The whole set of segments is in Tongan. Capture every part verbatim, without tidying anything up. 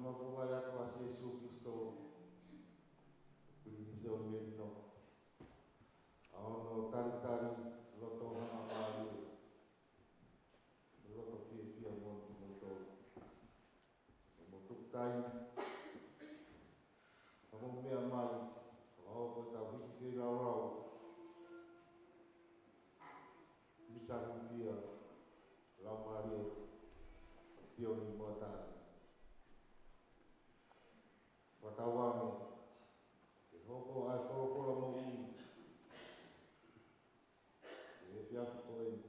Fakafetaʻi atu ʻa Sīsū Kalaisi, Pilinisi ʻo Melino, ʻa hono talitali loto hangamālie, loto fiefia moʻoni kimoutolu. Mo tukutai, ka mou meʻa mai, fakahoko ʻetau hiki feilaulau, mita hufia, Laumālie ʻo Pioni Moataʻane. Fakatauange ke hoko ʻa e folofola moʻui ʻi he efiafi ko eni,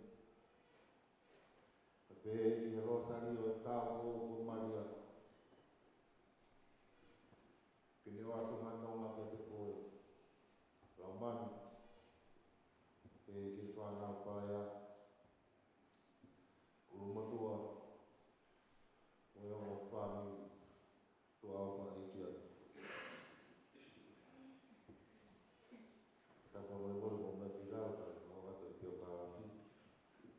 ka pehē ʻi he Losālio ʻo e Taʻu ʻo Malia, ke ne ʻoatu ha nonga kiate koe, Laumanu, pehē ki he fānau paea, ʻulumotuʻa, mo e ongo fāmili, tuʻa ʻofa ʻeiki atu. Ka ko e molemole mo meʻa ki lalo, ka ʻoatu e pio kalafi,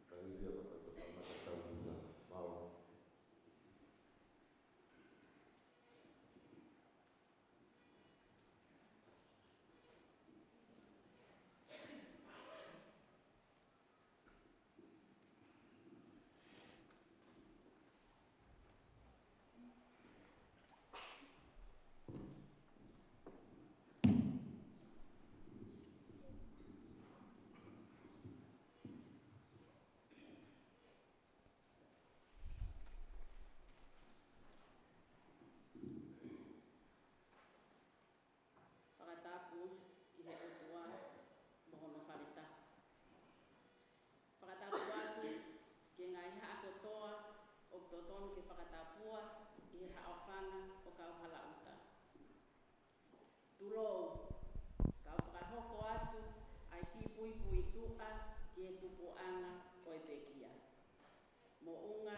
ka hili ʻa ka ka ka mata tau uta, mālō. Fakatapu ki he ʻOtua mo hono fale tapu. Fakatapu atu ki he ngaahi haʻa kotoa ʻoku totonu ke fakatapua ʻi he haʻofanga ʻo Kauhalaʻuta. Tulou, kau fakahoko atu ʻa e kiʻi puipuituʻa ki he tupuʻanga ʻo e pekia. Moʻunga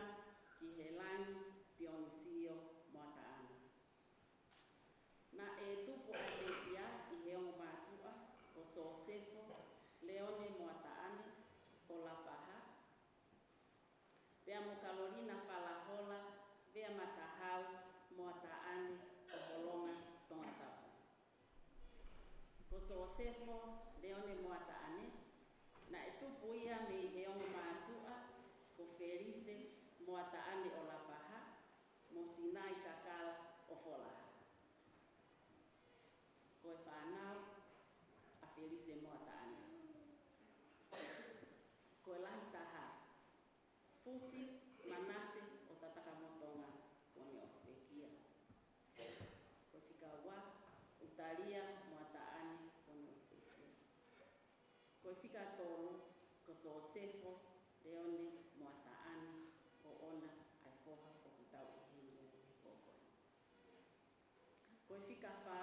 ki he langi, Pionisio Moataʻane. Naʻe tupu ʻa e pekia ʻi he ongo mātuʻa ko Sosefo Leone Moataʻane ʻo Lapaha, pea mo Kalolina Falahola Vea Matahau Moataʻane ʻo Holonga, Tongatapu. Ko Sosefo Leone Moataʻane, naʻe tupu ia mei he ongo mātuʻa ko Felise Moataʻane ʻo Lapaha, mo Sinai Kakala ʻo Folaha. Ko e fānau ʻa Felise Moataʻane. Ko e lahi taha, Fusi Manase ʻo Tatakamotonga, kuo ne ʻosi pekia. Ko e fika ua, ʻUtalia Moataʻane, kuo ne ʻosi pekia. Ko e fika tolu, ko Sosefo Leone Moataʻane, ʻo ʻoʻona ʻa e foha ʻoku tau ʻi heni ko eni. Ko e fika fā,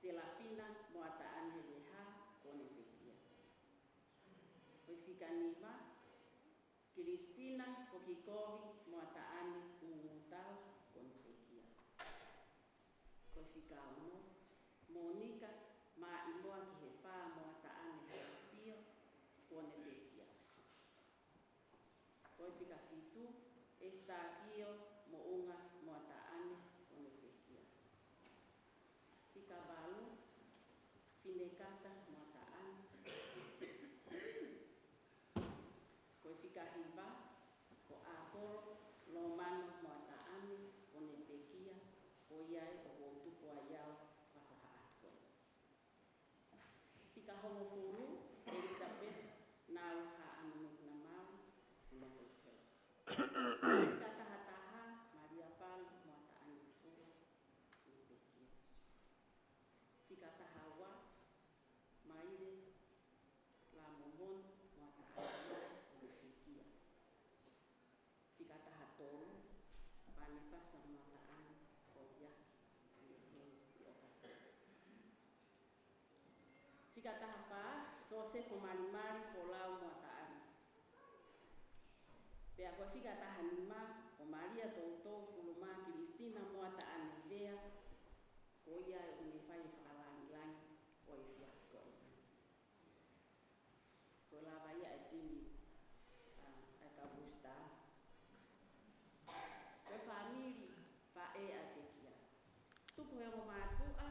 Selafina Moataʻane Leha, kuo ne pekia. Ko e fika nima, Kilistina Fokikovi Moataʻane Ungutau, kuo ne pekia. Ko e fika ono, Monika Maʻimoa ki he fā Moataʻane Haʻapio, kuo ne pekia. Ko e fika fitu, Esitakio Moʻunga Moataʻane, kuo ne pekia. Fika valu, Finekata Moataʻane. Ko e fika hiva, ko ʻApolo Lomano Moataʻane, kuo ne pekia, ko ia ē ʻoku ou tuku ai au fakafaʻahi atu ko ē. Fika hongofulu, Elizabeth Nalu Haʻanumekunamau, kuo ne pekia. Fika taha taha, Malia Palu Moataʻane Sua, kuo ne pekia. Fika taha ua, Maile Lamomon Moataʻane, kuo ne pekia. Fika taha tolu, Panepasa Moataʻane Koliaki, kuo ne heni ʻi ʻOkata. Fika taha fā, Sosefo Malimali Folau Moataʻane. Pea ko e fika taha nima, ko Malia Toutou Kuluma Kilistina Moataʻane Vea, ko ia ē ʻoku ne fai e fakalangilangi ʻo e efiafi ko eni. Ko e lava ia e timi, ʻa, ʻa e kau Blue Star. Ko e fāmili faʻē ʻa e pekia. Tupu he ongo mātuʻa,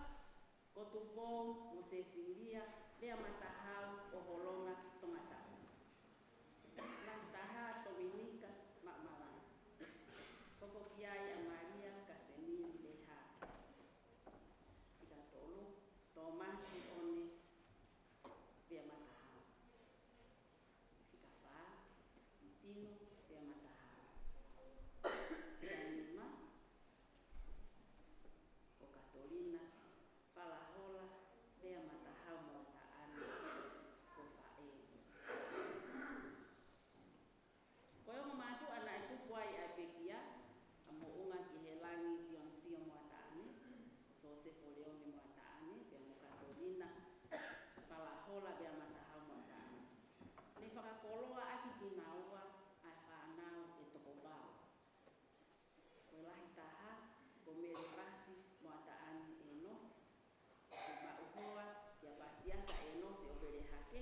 ko Tupou mo Sesilia Lea Matahau ʻo Holonga, Tongatapu. Lahi taha, Tominika Maʻumalanga. Hoko ki ai ʻa Malia Kasemili Leha. Fika tolu, Tōmasi ʻOne Lea Matahau. Fika fā, Sitino Lea Matahau. Fika nima, ko Katolina Falahola Lea Matahau Moataʻane ko e faʻē. Ko e ongo mātuʻa naʻe tupu ai ʻa e pekia, ʻa Moʻunga ki he Langi Tionisio Moataʻane, ko Sosefo Leone Moataʻane, pea mo Katolina Falahola Lea Matahau Moataʻane. Ne fakakoloa ʻaki kinaua ʻa e fānau ʻe toko valu. Ko e lahi taha, ko Melipasi Moataʻane ʻEnosi. Ko e maʻu hoa kia Pasiata ʻEnosi ʻo Pelehake,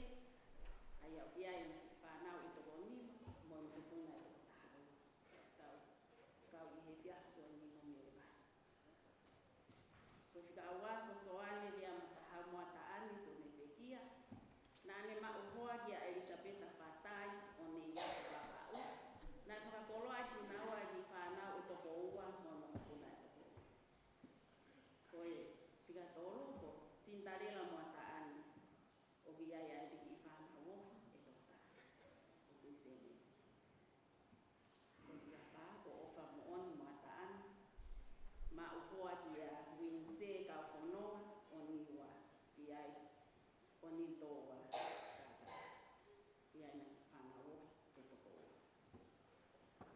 ʻa ia ʻoku ʻi ai e fānau ʻe toko nima, mo e mokopuna ʻe toko taha ua. Tau kau ʻi he efiafi ko eni mo Melipasi. Ko e fika ua, ko Soane Lea Matahau Moataʻane, ko ʻene pekia. Naʻa ne maʻu hoa kia ʻElisapeta Fatai ʻo Neiafu Vavaʻu. Naʻe fakakoloa ʻaki kinaua ʻa e kiʻi fānau ʻe toko ua mo e mokopuna ʻe toko ua. Ko e fika tolu, ko Sinitalela Moataʻane, ʻoku ʻi ai ʻa e kiʻi fānau ʻe toko taha. Ko Kuisene. Ko e fika fā, ko ʻOfa Moʻoni Moataʻane, maʻu hoa kia Uinisē Kaufononga ʻo Niua, ʻi ai ʻo Nitoa Kaka. ʻI ai ʻena kiʻi fānau ʻe toko ua.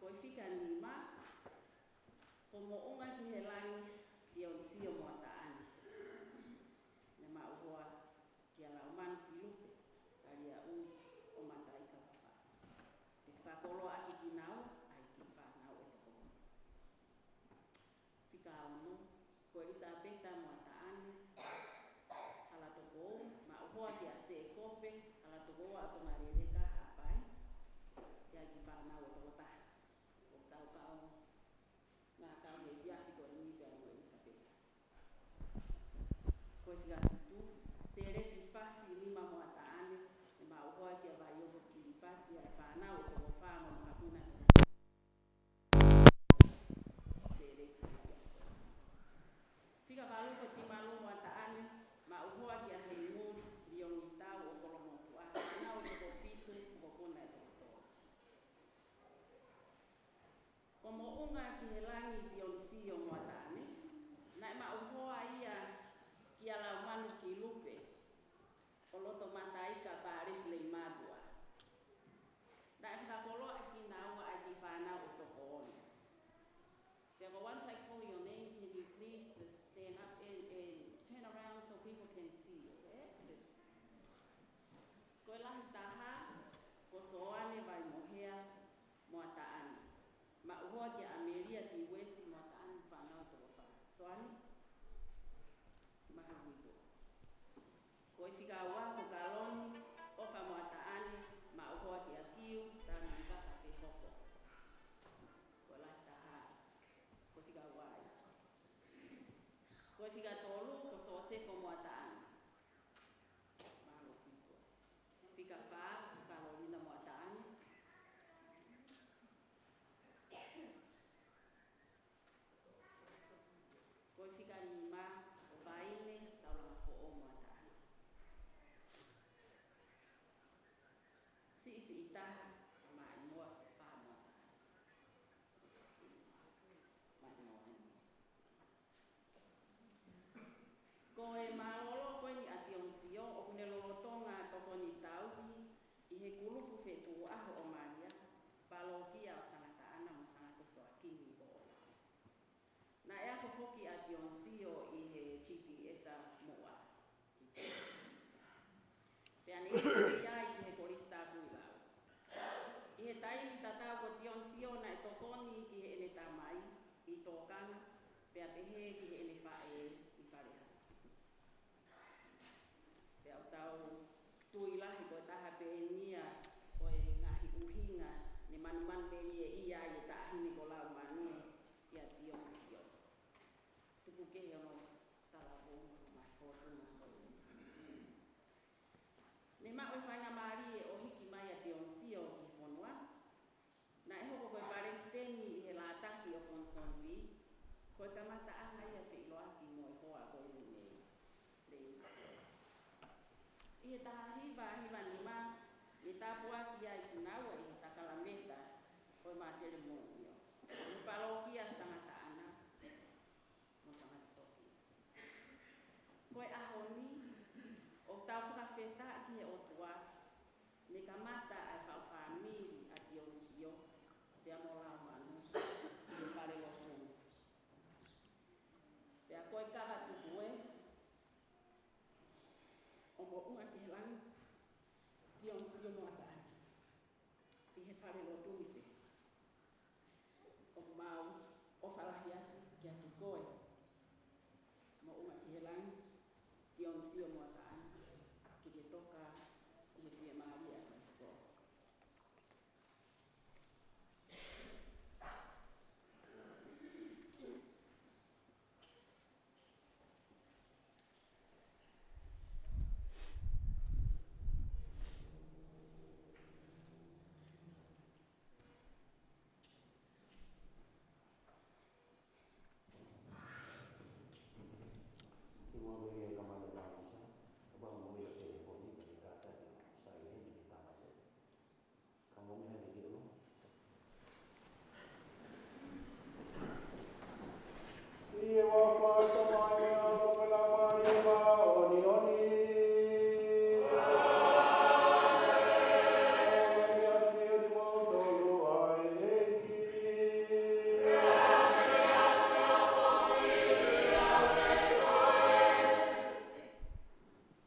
Ko e fika nima, ko Moʻunga ki he Langi Tionisio Moataʻane. Ne maʻu hoa kia Laumanu Kilupe Taliaʻui ʻo Mataika Vavaʻu. Ne fakakoloa ʻaki kinaua ʻa e kiʻi fānau ʻe toko ua. Fika ono, ko ʻElisapeta Moataʻane Halatokou, maʻu hoa kia Sēkope Halatokou ʻa Tongaleleka Haʻapai, ʻi ai e kiʻi fānau ʻe toko taha. ʻOku tau kau, ngā kau he efiafi ko eni pea mo ʻElisapeta. Ko e fika fitu, Sēleti Fasi Lima Moataʻane, ne maʻu hoa kia Vaioku Kilipati ʻa e fānau ʻe toko fā mo e mokopuna ʻe toko taha. Sēleti. Fika valu, ko Timalu Moataʻane, maʻu hoa kia Heimuli Lionitau ʻo Kolomotuʻa, fānau ʻe toko fitu, mokopuna ʻe toko tolu. Ko Moʻunga ki he Langi Tionisio Moataʻane, naʻe maʻu hoa ia kia Laumanu Kilupe ʻo Loto Mataika Palesi Leimātuʻa. Naʻe fakakoloa ʻaki kinaua ʻa e kiʻi fānau ʻe toko ono. Pea ko once I call your name, can you please just stand up and, and turn around so people can see you, okay? Ko e lahi taha, ko Soane Vaimohea Moataʻane. Maʻu hoa kia ʻAmelia Tiueti Moataʻane, fānau ʻe toko fā. Soane, maha uito. Ko e fika ua, ko Kaloni ʻOfa Moataʻane, maʻu hoa kia Kiu Tangata Fehoko. Ko e lahi taha, ko e fika ua ia. Ko e fika tolu, ko Sosefo Moataʻane. Mālō Kuitua. Fika fā, Kalolina Moataʻane. Ko e fika nima, ko Vaine Taulagafoʻou Moataʻane. Siʻisiʻi taha, Maimoa Pā Moataʻane. Maimoa. Ko e mālōlō ko eni ʻa Tionisio, ʻoku ne lolotonga tokoni tauhi ʻi he kulupu fetuʻu ʻaho ʻo Malia, Palokia ʻo Sangataʻana mo Sangata Soakini ʻo Ola. Naʻe ako foki ʻa Tionisio ʻi he G P S ʻa Moʻua. Pea ne ʻi ai ki he Kolisi Tapu ʻi Lau. ʻI he taimi tatau ko Tionisio naʻe tokoni ki heʻene tamai ʻi Tokana, pea pehē ki heʻene faʻē ʻi Falehaʻa. Pea ʻoku tau tui lahi ko e taha pē eni ia ʻo e ngaahi ʻuhinga ne manumanumelieʻia ai e taʻahine ko Laumanu ia ʻa Tionisio. Tupu kehe hono ʻI he taha hiva hiva nima, ne tāpuakiʻi ai kinaua ʻi he sākalamēniti ʻo e Mātelimonia ʻi he pālokia Sangataʻana mo Sangatotoki. Ko e ʻaho ni, ʻoku tau fakafetaʻi ki he ʻOtua, ne kamata ʻa e faʻu fāmili ʻa Tionisio pea mo Laumanu ʻi he falelotu. Pea ko e kava tuku ē, ʻo Moʻunga ki he Langi, Tionisio Moataʻane, ʻi he falelotu ni pē. ʻOku mau ʻofa lahi atu kiate koe, Moʻunga ki he Langi, Tionisio Moataʻane, ke ke toka ʻi he fiemālie ʻa Kalaisi. Kimuʻa pea ke kamata e vāofi, kapau ʻoku ʻi ai ha telefoni, ka ke kātaki ʻo saileni ke kamata. Ka mou meʻa ke ke ʻalu. ʻI he huafa ʻo e Tamai, ʻa e ʻAlo, mo e Laumālie Māʻoniʻoni. ʻOfa ke ʻafio kimoutolu ʻa e ʻEiki.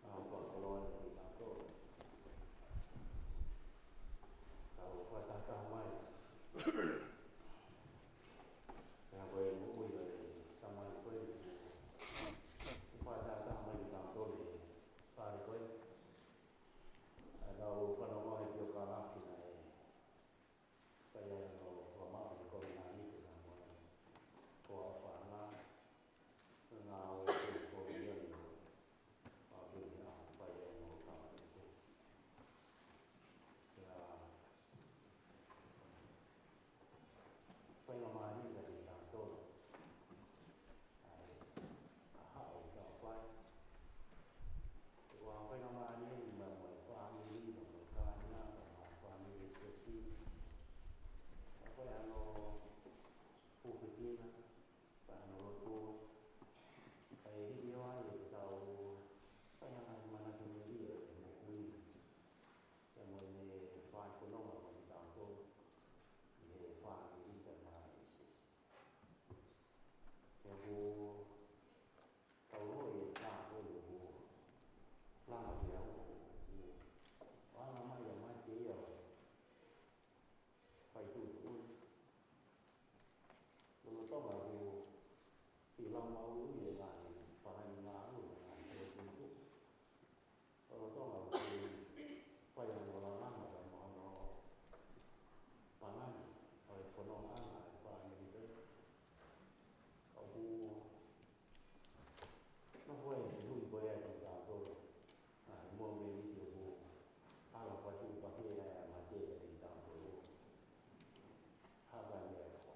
ʻA, ʻofa koloa kiate kitautolu. Tau fakatahataha mai. Pea ko e moʻui ʻa e tamai ko ē, ʻoku fakatahataha mai kiate kitautolu ʻi he fale ko ē. ʻA, tau fanongo he pio ka laki na e Ka ʻi ai hano fakamaʻu ʻi he kovinānite na mo e hoa ʻofaʻanga, ngāue ʻa e ʻEiki ko ia ʻi he ʻaho ko ia, ʻa, ka ʻi ai hano fakamaʻu. Pea faingamālie kiate kitautolu. ʻA e, ʻa e haʻu ʻo tau fai. ʻOku faingamālie ni mo e, mo e fāmili, mo e kāinga, mo e fāmili ʻo e siasi. ʻA e fai hano pūpikina, fai hano lotu. ʻA e hiki ʻo ʻai ʻetau fai hano manatu melie ʻo e moʻui. Pea mo e fai fononga mo kitautolu. ʻI he fāmili pea mo e siasi. Pea ko e tau ʻi he tā ko ē ʻoku langa pea ʻoku, ʻoku ʻalu mai ia mai ke ia ʻo fai tuʻutuʻuni. Lolotonga ʻoku ʻi langa ʻo ʻi he ngaahi palani ngāue, ngaahi tuʻutuʻuni. Lolotonga ʻoku fai hano lalanga pea mo hono palani ʻo e fonongaʻanga ʻa e fāmili pē. ʻOku nofo e hui ko ia kiate kitautolu. ʻA e mōmeniti ʻoku ala fatu pake ai ʻa e mate kiate kitautolu. Hapa ia ko.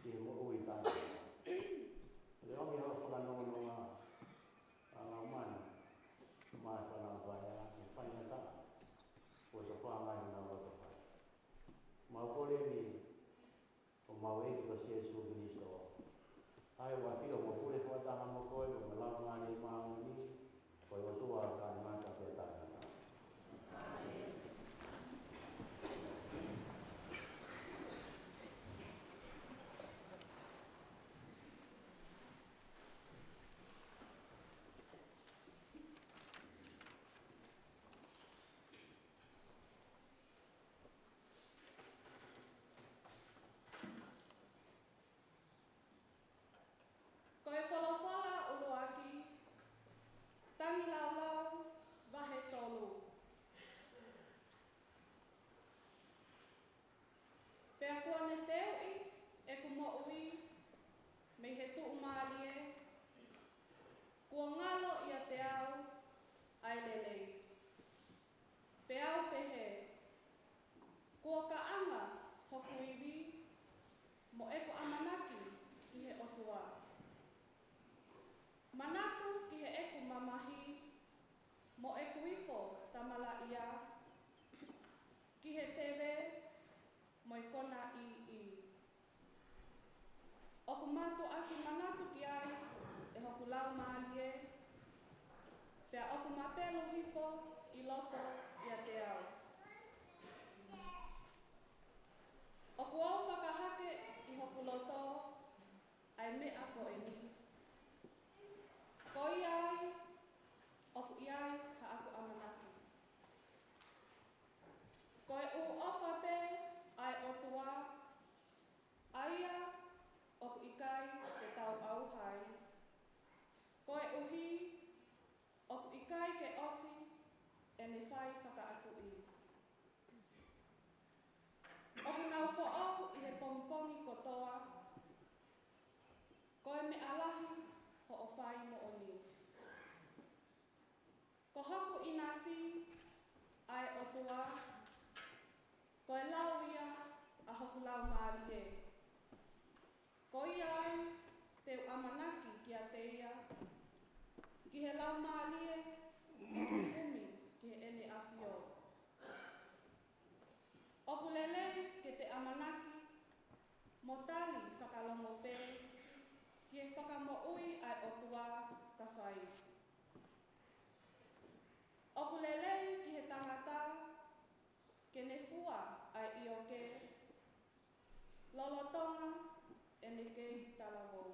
ki he moʻui taʻengata. Leʻomi hoʻo fakanonganonga ʻa Laumālie, mai fana paea, ʻi he faingataʻa kuo sofā mai honau loto fai. Mau kole ni ʻo mau ʻEiki ko Sīsū Kalaisi, ʻa ia ʻoku ʻafio mo pule fakataha mo koe, mo e Laumālie Māʻoniʻoni, ko e ʻOtua taʻengata pea taʻengata. Ko e folofola ʻuluaki, Tangilāulau vahe tolu. Pea kuo ne teuʻi ʻeku moʻui mei he tuʻumālie, kuo ngalo ʻiate au ʻa e lelei. Pea u pehē, kuo kaʻanga hoku ivi mo ʻeku ʻamanaki ki he ʻOtua. Manatu ki heʻeku mamahi mo ʻeku ifo tamalaʻia, ki he teve mo e konaʻiʻi. ʻOku mātuʻaki manatu ki ai ʻe hoku laumālie, pea ʻoku mapelu hifo ʻi loto ʻiate au. ʻOku ou fakahake ʻi hoku loto ʻa e meʻa ko eni. Ko ia ai ʻoku ʻi ai haʻaku ʻamanaki. Ko e ʻofa pē ʻa e ʻOtua, ʻa ia ʻoku ʻikai te tau ʻauha ai, koeʻuhi ʻoku ʻikai ke ʻosi ʻene fai fakaʻatuʻi. ʻOku nau foʻou ʻi he pongipongi kotoa, ko e meʻa lahi hoʻo fai moʻoni. Ko hoku ʻinasi ʻa e ʻOtua, ko e lau ia ʻa hoku laumālie. Ko ia ai te u ʻamanaki kiate ia, ki he laumālie ʻoku kumi ki heʻene ʻafio. ʻOku lelei ke te ʻamanaki mo tali fakalongo pē ki he fakamoʻui ʻa e ʻOtua ka fai. ʻOku lelei ki he tangata ke ne fua ʻa e ʻioke, lolotonga ʻene kei talavou.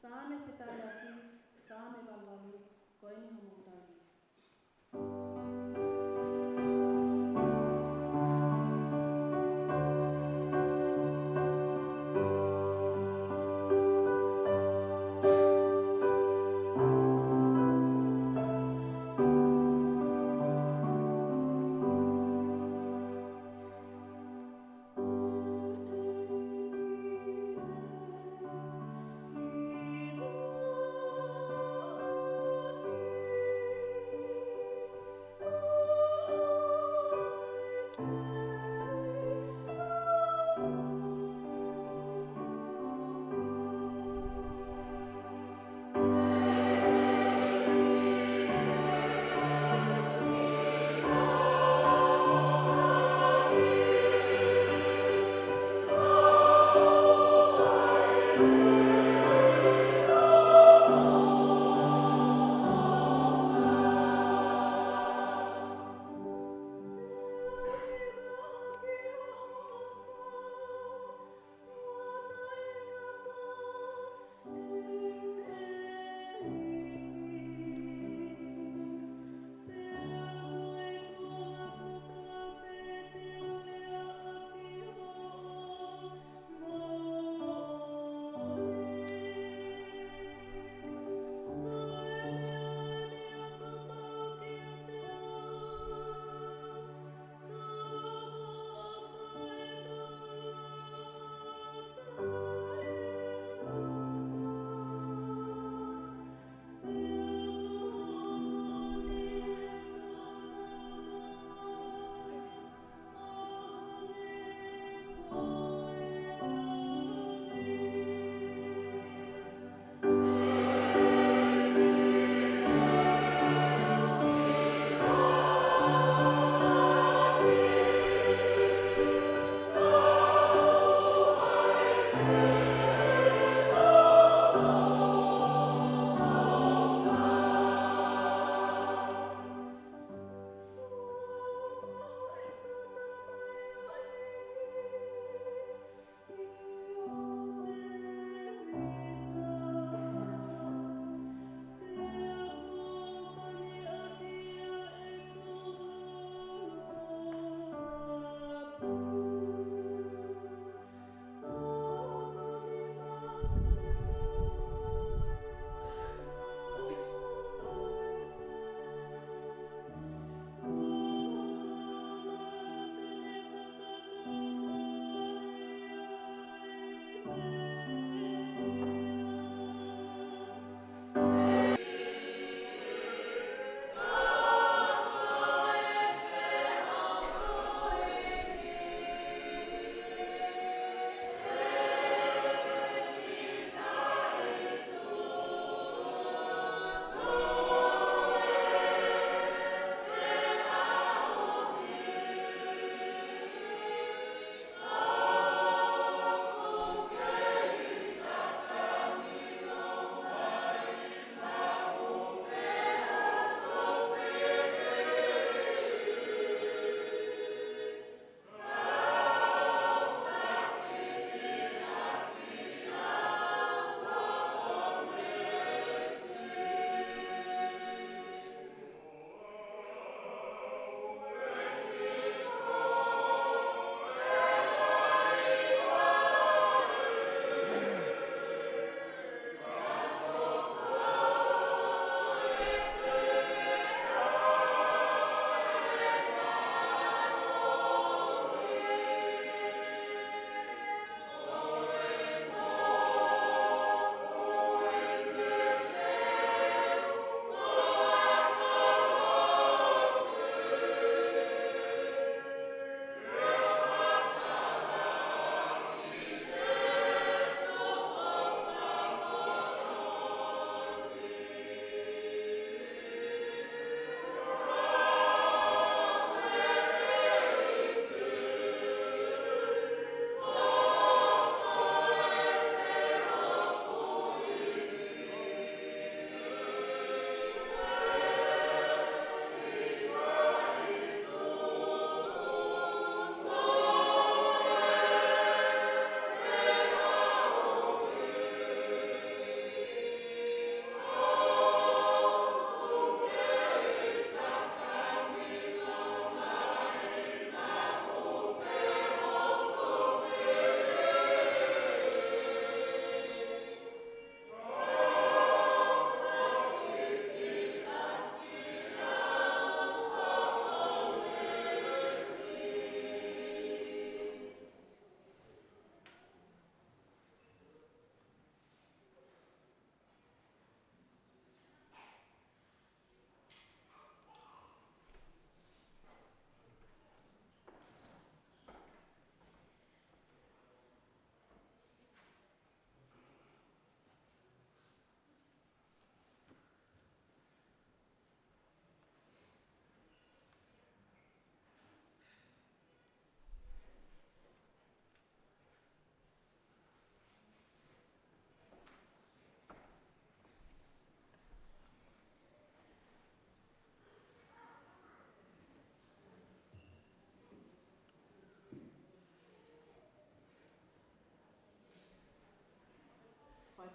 Saame fetaiaki, Saame valu valu, ko eni hono tali.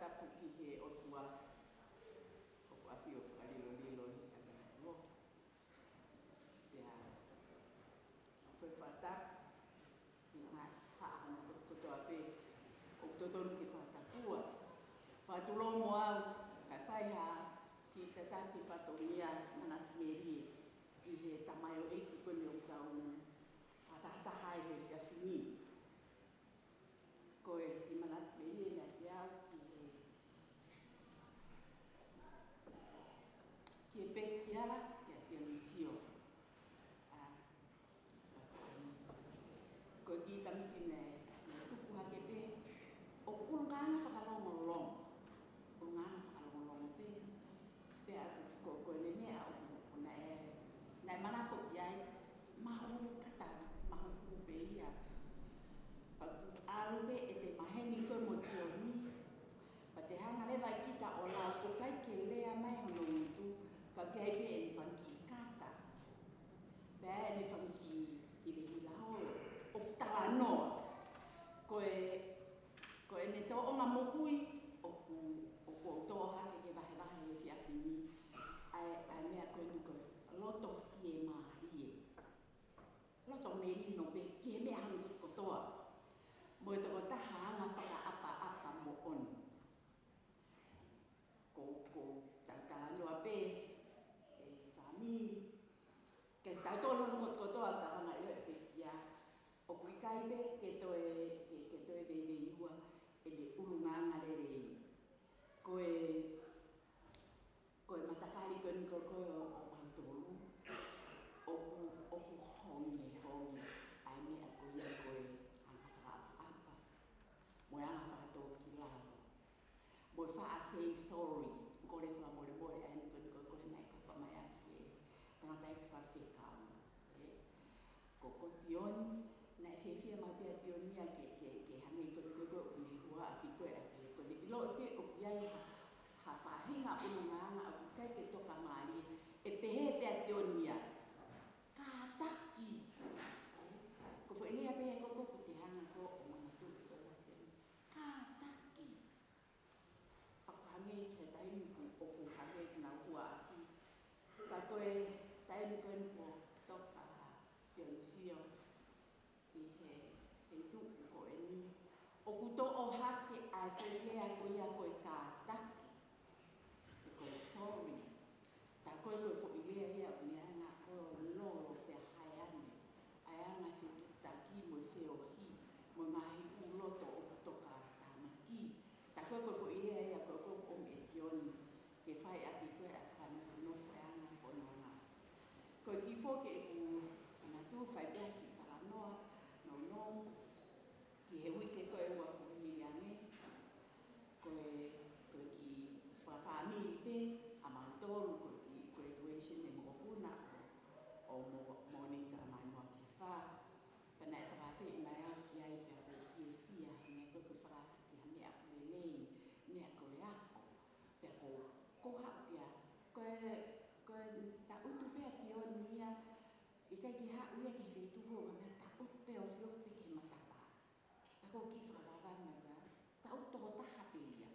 Tapu ki he ʻOtua, ʻoku ʻafio fakalilolilo ʻi he tabernakulo. Pea ʻoku ou fakatapu ki he ngaahi haʻa hono kotoa pē ʻoku totonu ke fakatapua. Fakatulou mo au, kae fai ha kiʻi tataki fatongia manatu melie ki he tamaioʻeiki ko eni ʻoku tau fakatahataha ai he efiafi ni. Ko e kiʻi manatu melie naʻe ʻiate au ki he, ki he pekia, kia Tionisio. ʻA, ko e kiʻi tamasiʻi naʻe tupu hake pē, ʻoku ʻulungaanga fakalongolongo. ʻUlungaanga fakalongolongo pē. Pea ko, ko ʻene meʻa ʻoku, ʻoku naʻe, naʻe manako ki ai, mahuʻinga, mahuʻinga pē ia. Pea ʻoku ʻalu pē ʻete maheni ko ē mo Tioni, pea te hanga leva ʻe kita ʻo lau, ʻoku ʻikai ke lea mai hono ngutu, ka ʻoku ʻi ai pē ʻene fanga kiʻi kata. Pea ʻene fanga kiʻi hilahila holo, ʻoku talanoa. Ko e Ko ʻene tōʻonga moʻui ʻoku, ʻoku ou tō hake ke vahevahe he efiafi ni, ʻa e, ʻa e meʻa ko eni ko e loto fiemālie. Loto melino pē ki he meʻa hangē ko ē kotoa. Mo e tokotaha anga fakaʻapaʻapa moʻoni. Ko, ko e talanoa pē, ʻe fāmili, ke tautolu hono kotoa ka hanga ʻe he pekia, ʻoku ʻikai pē ke toe, ke, ke toe veiveiua ʻene ʻulungaanga lelei. Ko e, ko e matakali ko eni ko ē ʻo, ʻo mautolu, ʻoku, ʻoku honge, honge ʻa e meʻa ko ia ko e anga fakaʻapaʻapa mo e anga fakatōkilalo. Mo e faʻa say sorry, kole fakamolemole, ʻa eni ko eni ko ē naʻe kapa mai ʻaki e tangataʻeiki faifekau. Ē, ko, ko Tioni, naʻe fiefia mai pē ʻa Tioni ia ke, ke, ke hangē ko eni ko ē ʻoku ne huaʻaki ko ē ʻa e, ko ʻene ʻiloʻi pē ʻoku ʻi ai ha, ha faʻahinga ʻulungaanga ʻoku ʻikai ke tokamālie, ʻe pehē pē ʻa Tioni ia, kātaki. Ē, ko e foʻi lea pē ko ē ʻoku te hanga ko ē ʻo manatuʻi ko ē. Kātaki. Pea ʻoku hangē ki he taimi ʻoku, ʻoku hangē ke nau huaʻaki. Ka ko e taimi ko eni kuo toka ʻa Tionisio ʻi he, he tuʻu ko eni, ʻoku toʻo hake ʻa e foʻi lea ko ia ko e kātaki. Ko e sorry. Tā ko ē ko e foʻi lea ia ʻoku ne hanga ko ē ʻo lolo pea hae ane ʻa e anga e fetuʻutaki mo e feohi, mo e ngaahi ʻū loto ʻoku tokatāmaki. Tā ko ē ko e foʻi lea ia ko ē ʻoku ʻomi ʻe Tioni ke fai ʻaki ko ē ʻa e fakanofonofo ʻa e anga e fononga. Ko e kiʻi foki ʻeku manatu fai pē ha kiʻi talanoa, nounou, ki he uike ko ē ua kuo hili ange, ko e, ko e kiʻi fakafāmili pē ʻa mautolu, ko e kiʻi graduation ʻa e mokopuna ʻo, ʻo Mo-, Monica Maimoa Kefa. Pea naʻe fakaafeʻi mai au ki ai pea ʻoku ou fiefia, he naʻe ʻikai ke u fakaafe ki ha meʻa ʻoku lelei, meʻa ko e ako. Pea ko, ko u haʻu pē ia, ko e, ko e tangutu pē ʻa Tioni ia, ʻikai ke haʻu ia ki he feituʻu ko ē, naʻe tangutu pē ofiofi pē ki he matapā. Pea ko e kiʻi fakavavevave mai ka, tangutu toko taha pē ia.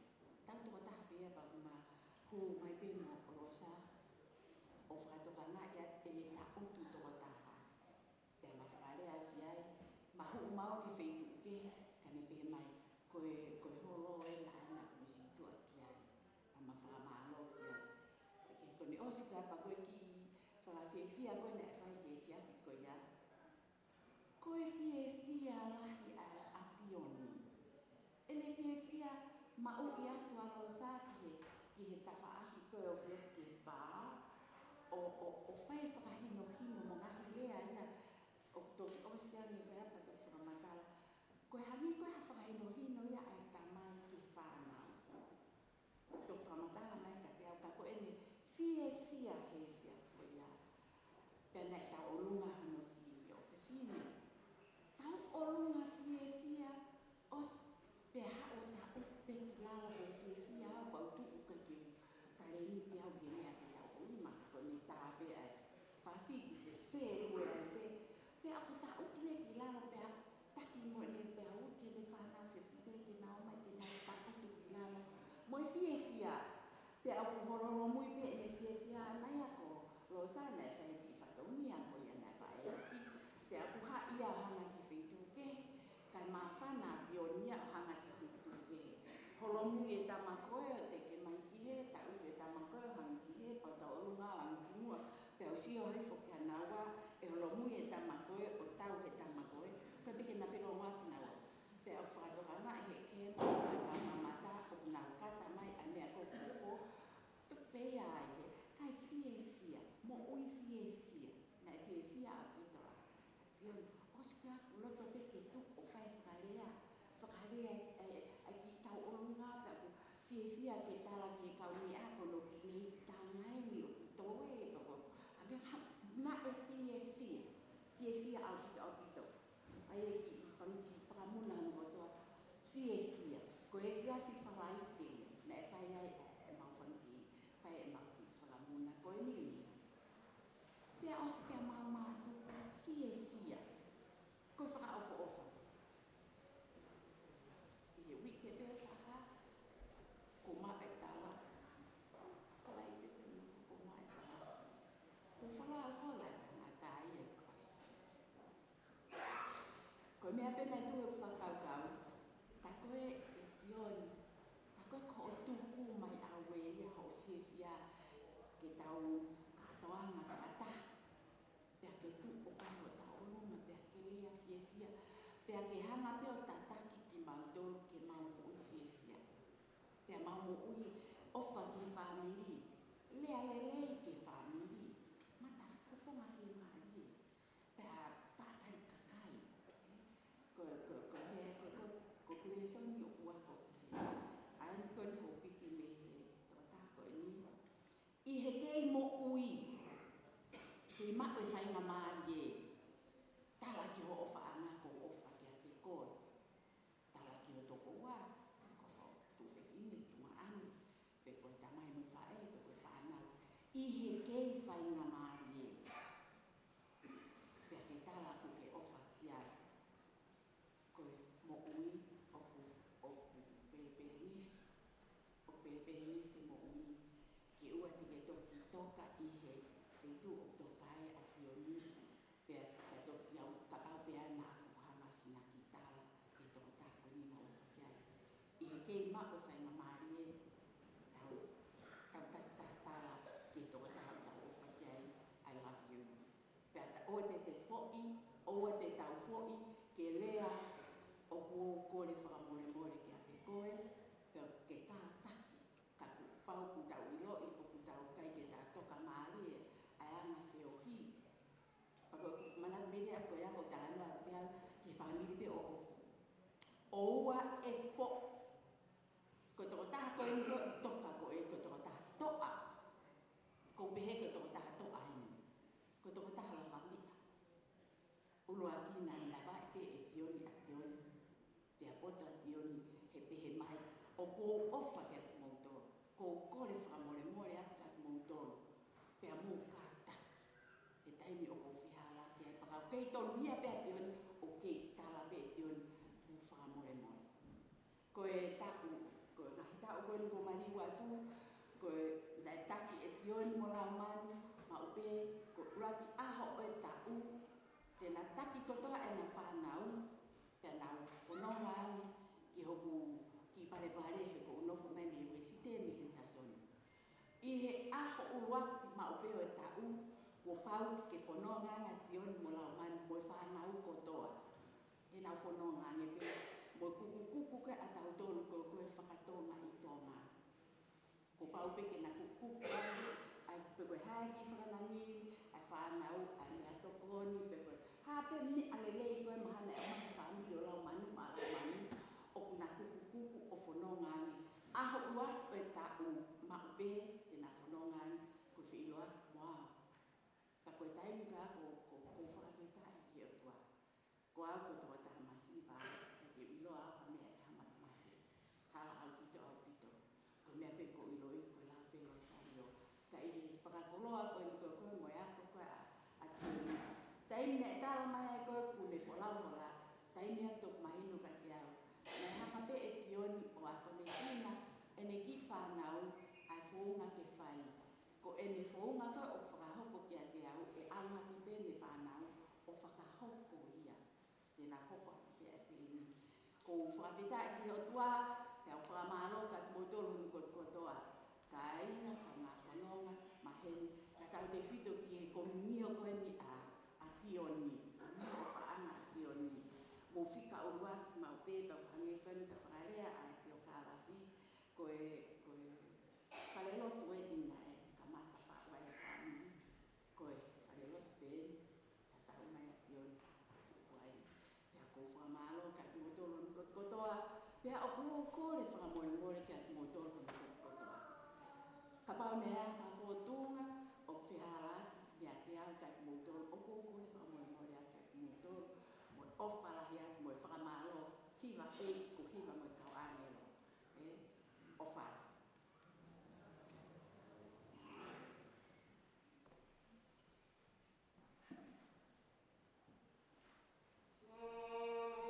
Tangutu toko taha pē ia pea ma hū mai pē mo Losa ʻo fakatokangaʻi ʻa e tangutu toko taha. Pea ma fakalea ki ai, ma hū maʻu ki he feituʻu kehe, ka ne pehē mai, ko e, ko e holo ē naʻa ku sītuʻa ki ai. Pea ma fakamālō ki ai. Ka ko ʻene ʻosi ka pea ko e kiʻi fakafiefia ko ē naʻe fai he efiafi ko ia. Ko e fiefia lahi ʻa, ʻa Tioni. ʻEne fiefia maʻu ʻi atu ʻa Losa ki he, ki he tafaʻaki ko ē ʻo fiefia ki he pā, ʻo, ʻo, ʻo fai fakahinohino mo e ngaahi lea ia, ʻo toki ʻosi ange ko ia pea toki fakamatala. Ko e hangē ko ē ha fakahinohino ia ʻa e tamai ki he fānau. Toki fakamatala mai kiate au ka ko ʻene fiefia he efiafi ko ia. Pea naʻe tauʻolunga hono kiʻi ʻofefine. Tauʻolunga fiefia, ʻosi pē haʻo tangutu pē ki lalo he fiefia au pea u tuʻu ka ke Holomui pē ʻene fiefia ʻana ia ko Losana e fai ki fatongia ko ia naʻe fai. Pea ʻoku haʻi ia ʻo hanga ki he feituʻu kehe, kae māfana ʻApioni ia ʻo hanga ki he feituʻu kehe. Holomui e tama ko ē ʻo teke mai ki hē, taʻutu e tama ko ē ʻo hanga ki hē, pea tauʻolunga ʻo hanga ki muʻa, pea u sio hifo kia naua ʻe holomui e tama ko ē ʻo tau he tama ko ē, kae pehē naʻe felongoaki naua. Pea ʻoku fakatokangaʻi he kemo, ʻa e kau mamata, ʻoku nau kata mai ʻa e meʻa ko ē ʻoku Tuku pē ia ai, kae fiefia, moʻui fiefia, naʻe fiefia ʻaupito ʻa ʻApioni. ʻOsi kia ʻoku loto pē ke tuʻu ʻo fai fakalea, fakalea, ʻa e, ʻa e kiʻi tauʻolunga pea ʻoku fiefia ke tala ki he kau meʻa ko ē ʻoku ne tangai ni ʻoku toe toko. ʻA ia naʻe fiefia, fiefia ʻaupito, ʻaupito. ʻA ia e kiʻi fanga kiʻi fakamuna hono kotoa, fiefia. Ko e efiafi Falaite ia, naʻe fai ai ʻemau fanga kiʻi, fai ʻemau kiʻi fakamuna ko eni. Pea ʻosi pea mau mātuku, fiefia. Ko e fakaʻofoʻofa. ʻI he uike pē taha, ko maʻu e tala. Falaite pē, ko maʻu e tala. Ko e fala ko e tangata ia Christchurch. Ko e meʻa pē naʻe tuʻu he fakakaukau, tā ko ē ʻApioni, tā ko ē ko hoʻo tuku mai ʻauē ia hoʻo fiefia ke tau kātoanga fakataha. Pea ke tuʻu ʻo fai hoʻo tauʻolunga, pea ke lea fiefia, pea ke hanga pē ʻo tataki kimautolu ke mau moʻui fiefia. Pea mau moʻui ʻofa ki he fāmili, lea lelei ki he fāmili, matafofonga fiemālie. Pea faʻa tali kakai. Ko, ko, ko, ko, ko, ko Kulesoni ʻoku ako ki he. ʻA ia ko eni hoʻo piki mei he tokotaha ko eni. ʻI he kei moʻui, kei maʻu e faingamālie, tala ki hoʻo ʻofaʻanga ko e ʻofa kiate koe. Tala ki ho tokoua, ko ho tuofefine, tuongaʻane, pe ko e tamai mo e faʻē, pe ko e fānau. ʻI he kei faingamālie, pea ke tala ʻoku ke ʻofa ki ai. Ko e moʻui ʻoku, ʻoku pelepelengesi, ʻoku pelepelengesi e moʻui, ke ʻoua te ke toki toka ʻi he feituʻu ʻoku toka ai ʻApioni. Pea, pea toki au, kapau pē naʻa ku hanga ʻo sina ki tala ʻe he tokotaha ko eni naʻa ku ʻofa ki ai. ʻI he kei maʻu e faingamālie, tau, tau ta, ta, tala ki he tokotaha ʻoku tau ʻofa ki ai, I love you. Pea ta, ʻoua te te foʻi, ʻoua te tau foʻi, ke lea ʻoku ou kole fakamolemole kiate koe, pea ke kātaki, ka kuo pau kuo tau ʻiloʻi ʻoku tau ʻikai ke tau toka mālie ʻa e anga feohi. Pea ko e manatu mei he ako ia ko e talanoa pea ki he fāmili pē ʻoku. ʻOua ʻe foʻi. Ko e tokotaha ko eni ko e toka ko e, ko e tokotaha toʻa. Ko e pehē ko e tokotaha toʻa eni. Ko e tokotaha lavameʻa. ʻUluaki naʻe lavaʻi pē ʻe ʻApioni ʻApioni. Pea poto ʻApioni he pehē mai, ʻoku ou ʻofa kiate kimoutolu, ʻoku ou kole fakamolemole atu kiate kimoutolu, pea mou kātaki he taimi ʻoku ou fehālaaki ai, pea ka ʻoku kei tonuhia pē ʻApioni, ʻoku kei tala pē ʻe ʻApioni, mou fakamolemole. Ko e taʻu, ko e ngaahi taʻu ko eni kuo maliu atu, ko e naʻe taki ʻe ʻApioni mo Laumanu, maʻu pē, ko e ʻuluaki ʻaho ʻo e taʻu, te na taki kotoa ʻena fānau, pea nau fononga ange ki hoku kiʻi palepale he ʻoku ou nofo mai mei Uēsite mei Henderson. ʻI he ʻaho ʻuluaki maʻu pē ʻo e taʻu, kuo pau ke fononga ange ʻApioni mo Laumanu mo e fānau kotoa. Te nau fononga ange pē mo e kukukuku ko ē ʻatautolu ko ē ko e faka-Tonga ʻi Tonga. Kuo pau pē ke na kukukuku ange, ʻa e pe ko e hā e kiʻi fakanangi, ʻa e fānau, ʻa e meʻa tokoni, pe ko e hā pē meʻa lelei ko ē mahalo naʻe ʻomai ʻe he fāmili ʻo Laumanu maʻa Laumanu, ʻoku na kukukuku ʻo fononga ange. ʻAho ʻuluaki ʻo e taʻu maʻu pē, te na fononga ange, ko e feʻiloaki mo au. Ka ko e taimi ko ē ko, ko, ʻoku ou fakafetaʻi ki he ʻOtua. Ko au ko e tokotaha masiva, ʻikai ke u ʻiloa au ha meʻa ʻi he hā matemate. Hala ʻaupito, ʻaupito. Ko e meʻa pē ʻoku ou ʻiloʻi ko e lao pē ʻo Losālio. Ka ʻi he fakakoloa ko eni ko ē ko ē mo e ako ko ē ʻa, ʻa ʻApioni. Taimi naʻe tala mai ai ko ē ʻoku ne folau hola, taimi ia ʻoku toki mahino kiate au. Naʻe hanga pē ʻe ʻApioni ʻo akonekina ʻene kiʻi fānau, ʻa e founga ke fai. Ko ʻene founga ko ē ʻoku fakahoko kiate au, ʻe ʻaonga ki pē ʻene fānau ʻo fakahoko ia. Te na hoko atu pē ʻa e sēniti. ʻOku ou fakafetaʻi ki he ʻOtua, pea ʻoku ou fakamālō kiate kimoutolu hono kotokotoa. Kāinga, kaungā fononga, maheni, kae tautefito ki he komiunio ko eni ʻa, ʻa Tioni. Ko e ʻofaʻanga ʻa Tioni. Mou fika ʻuluaki maʻu pē, pea hangē ko eni ka fakalea ʻa e pio kalafi, ko e, ko e falelotu eni naʻe kamata faʻu ai e fāmili. Ko e falelotu pē eni, tatau mai ʻa Tioni, tuku ai. Pea ʻoku ou fakamālō kiate kimoutolu hono kotokotoa, pea ʻoku ou kole fakamolemole kiate kimoutolu hono kotokotoa. Kapau naʻe ʻi ai ha fōtunga ʻoku fehālaaki meiate au kiate kimoutolu, ʻoku ou kole fakamolemole atu kiate kimoutolu, mo e ʻofa lahi atu, mo e fakamālō, hiva ʻEiki, ko e hiva mo e kau ʻāngelo. ʻE, ʻofa atu. ʻOku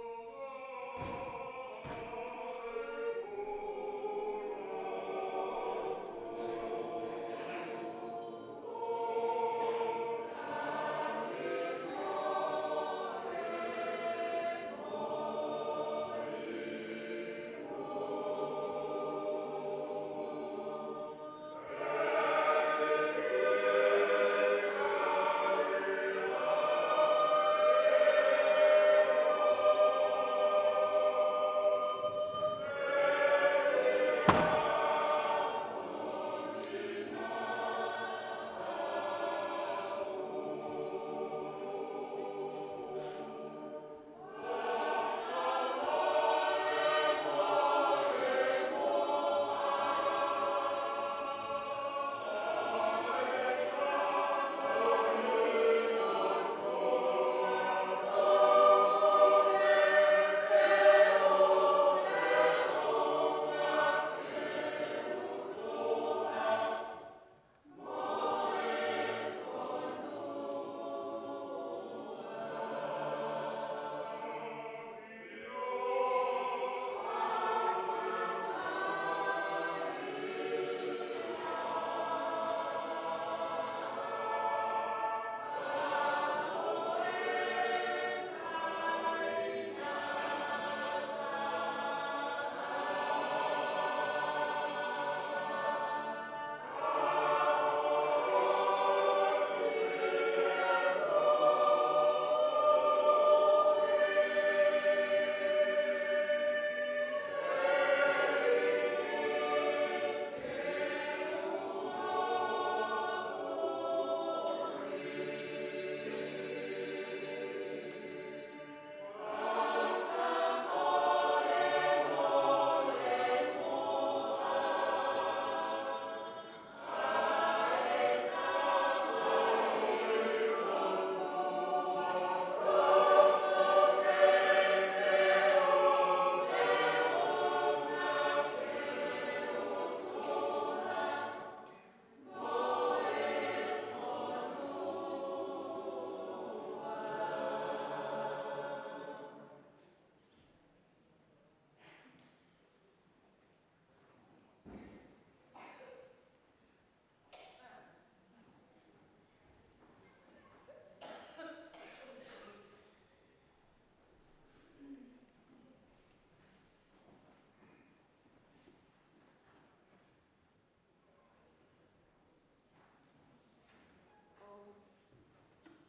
ou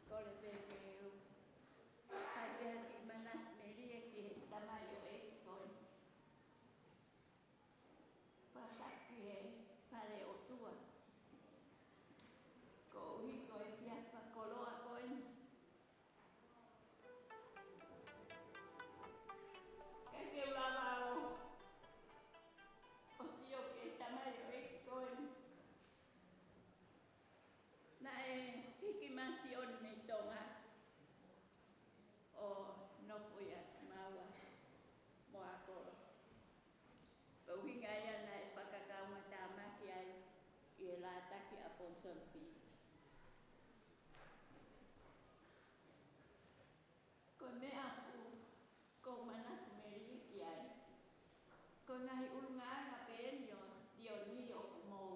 kole pē ke u fai pē ha kiʻi manatu melie ki he tamaioʻeiki ko eni. Fakatapu ki he fale ʻOtua. Koeʻuhi ko e efiafi fakakoloa ko eni. ʻIkai ke u lava ʻo, ʻo sio ki he tamaioʻeiki ko eni. Naʻe hiki mai ʻa Tioni mei Tonga ʻo nofo ʻia Maua mo ako. Ko e ʻuhinga ia naʻe fakakaungātāmaki ai ʻi he lātaki ʻa Ponsonby. Ko e meʻa ʻoku ou manatu melie ki ai, ko e ngaahi ʻulungaanga pē eni ʻo Tioni ʻoku mou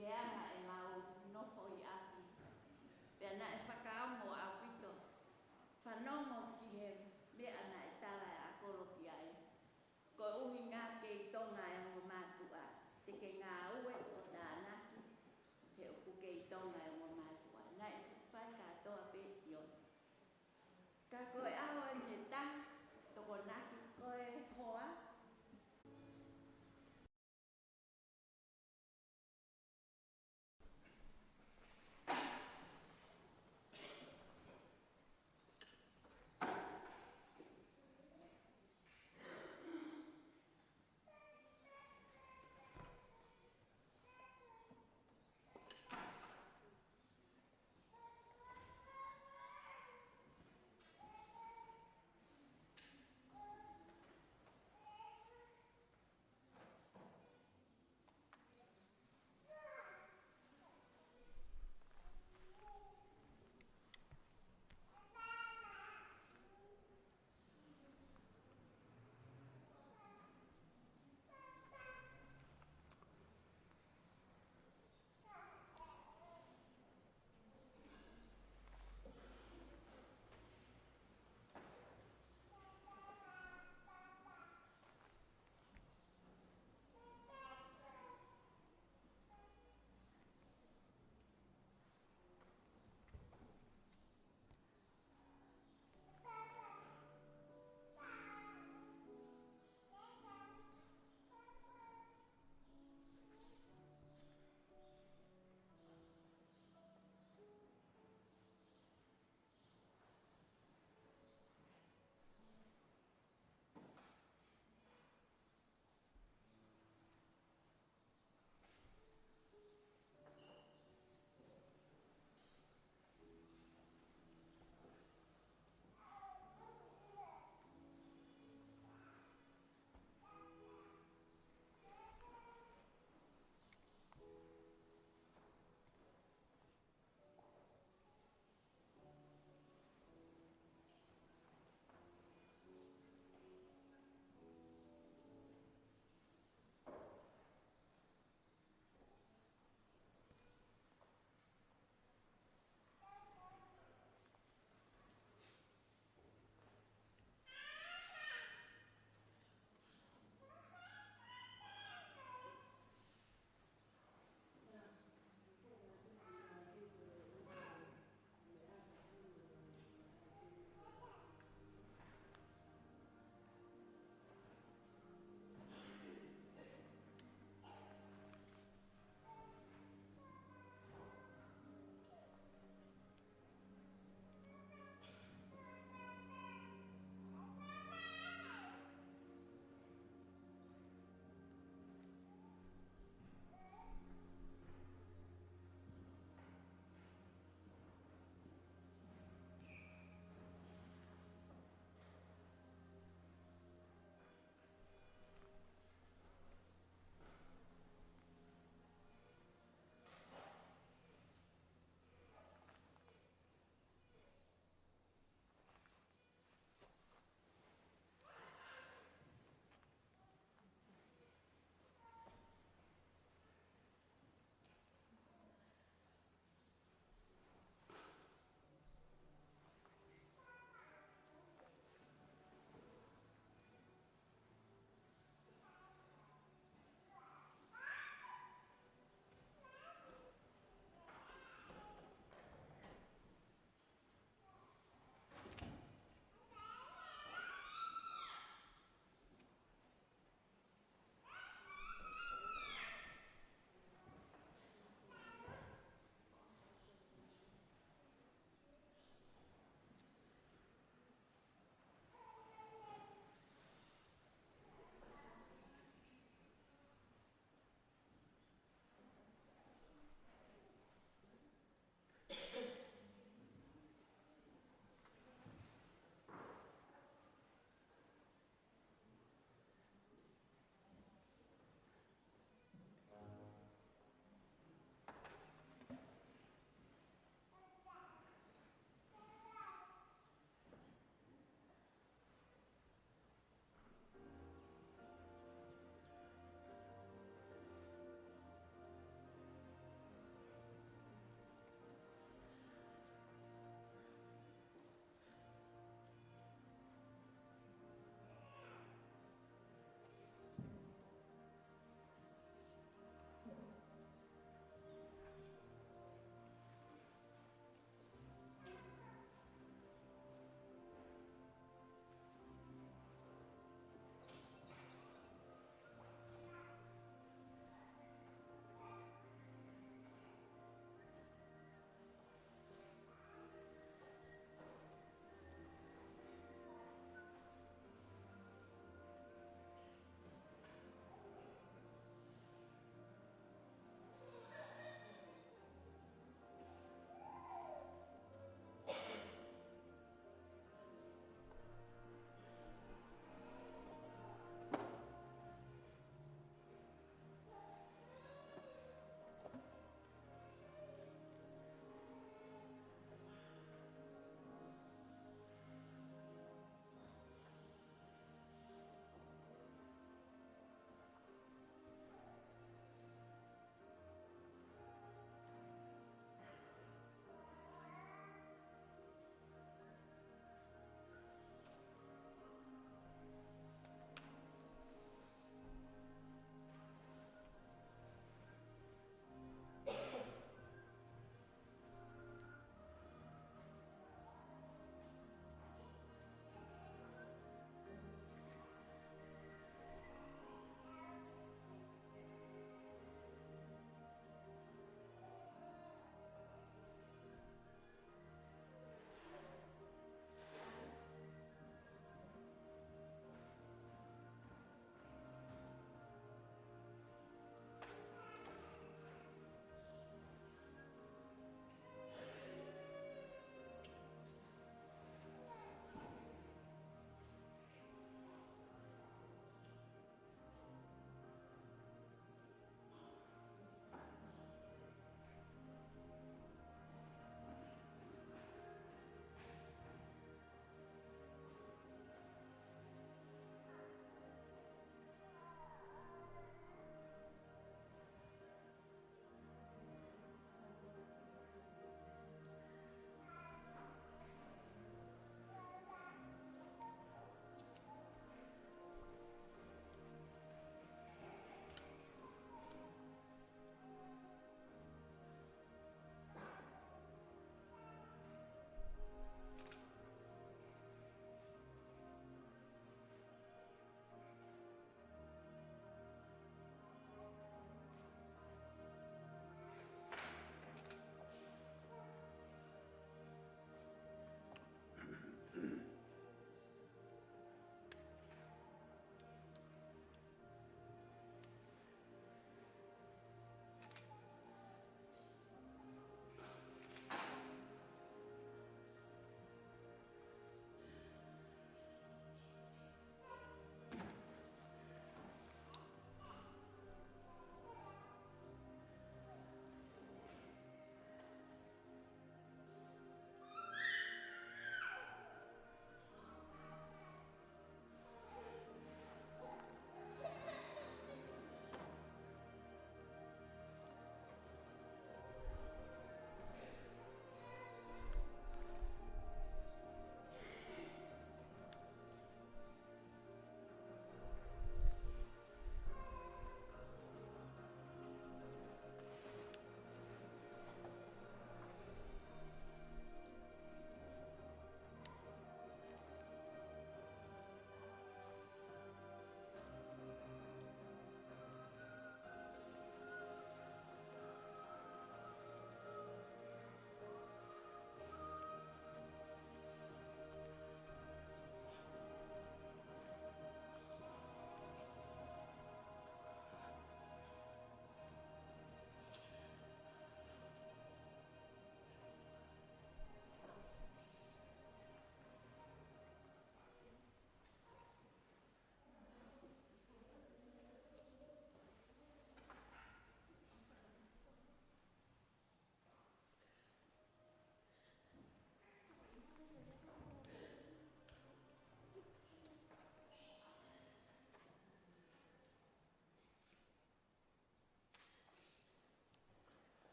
Ke anga ʻenau nofo ʻi ʻapi. Pea naʻe fakaongo ʻaupito fanongo ki he meʻa naʻe tala ʻe ʻAkolo ki ai. Ko e ʻuhinga kei Tonga e ongo mātuʻa, te ke ngāue ʻo tānaki, he ʻoku kei Tonga e ongo mātuʻa. Naʻe sio fai kātoa pē ʻi ʻona. Ka ko e ʻaho eni ʻe taha, Tokonaki ko e hoa.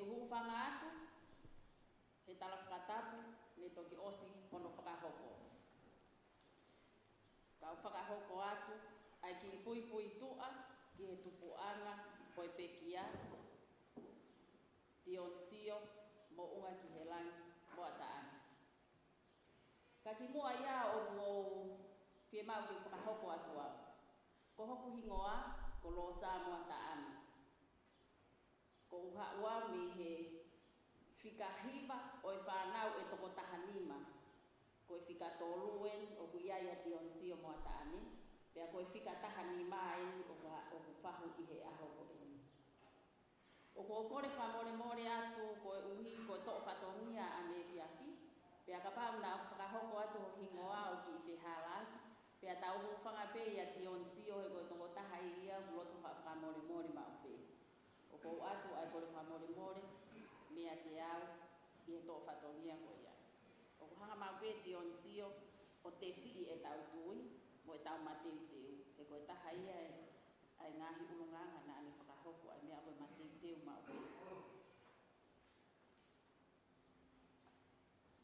Hūfanga atu he tala fakatapu ne toki ʻosi hono fakahoko. Kau fakahoko atu ʻa e kiʻi puipuituʻa ki he tupuʻanga ʻo e pekia, Tionisio Moʻungakihelangi Moataʻane. Ka kimuʻa ia ʻoku ou fiemaʻu ke fakahoko atu au. Ko hoku hingoa ko Losa Moataʻane. Ko u haʻu au mei he fika hiva ʻo e fānau ʻe toko taha nima. Ko e fika tolu eni ʻoku ʻi ai ʻa Tionisio Moataʻane, pea ko e fika taha nima eni ʻoku, ʻoku fahu ʻi he ʻaho ko eni. ʻOku ou kole fakamolemole atu koeʻuhi ko e toʻo fatongia ʻaneefiafi, pea kapau naʻa ku fakahoko atu ho hingoa ʻo kiʻi fehālaaki, pea tau hūfanga pē ʻia Tionisio he ko e tokotaha ia ʻoku loto fakamolemole maʻu pē. ʻOku ou ʻoatu ʻa e kole fakamolemole meiate au ʻi he toʻo fatongia ko ia. ʻOku hanga maʻu pē Tionisio ʻo tesiʻi ʻetau tui mo ʻetau mateuteu, he ko e taha ia ʻa e ngaahi ʻulungaanga naʻa ne fakahoko ʻa e meʻa ko e mateuteu maʻu pē.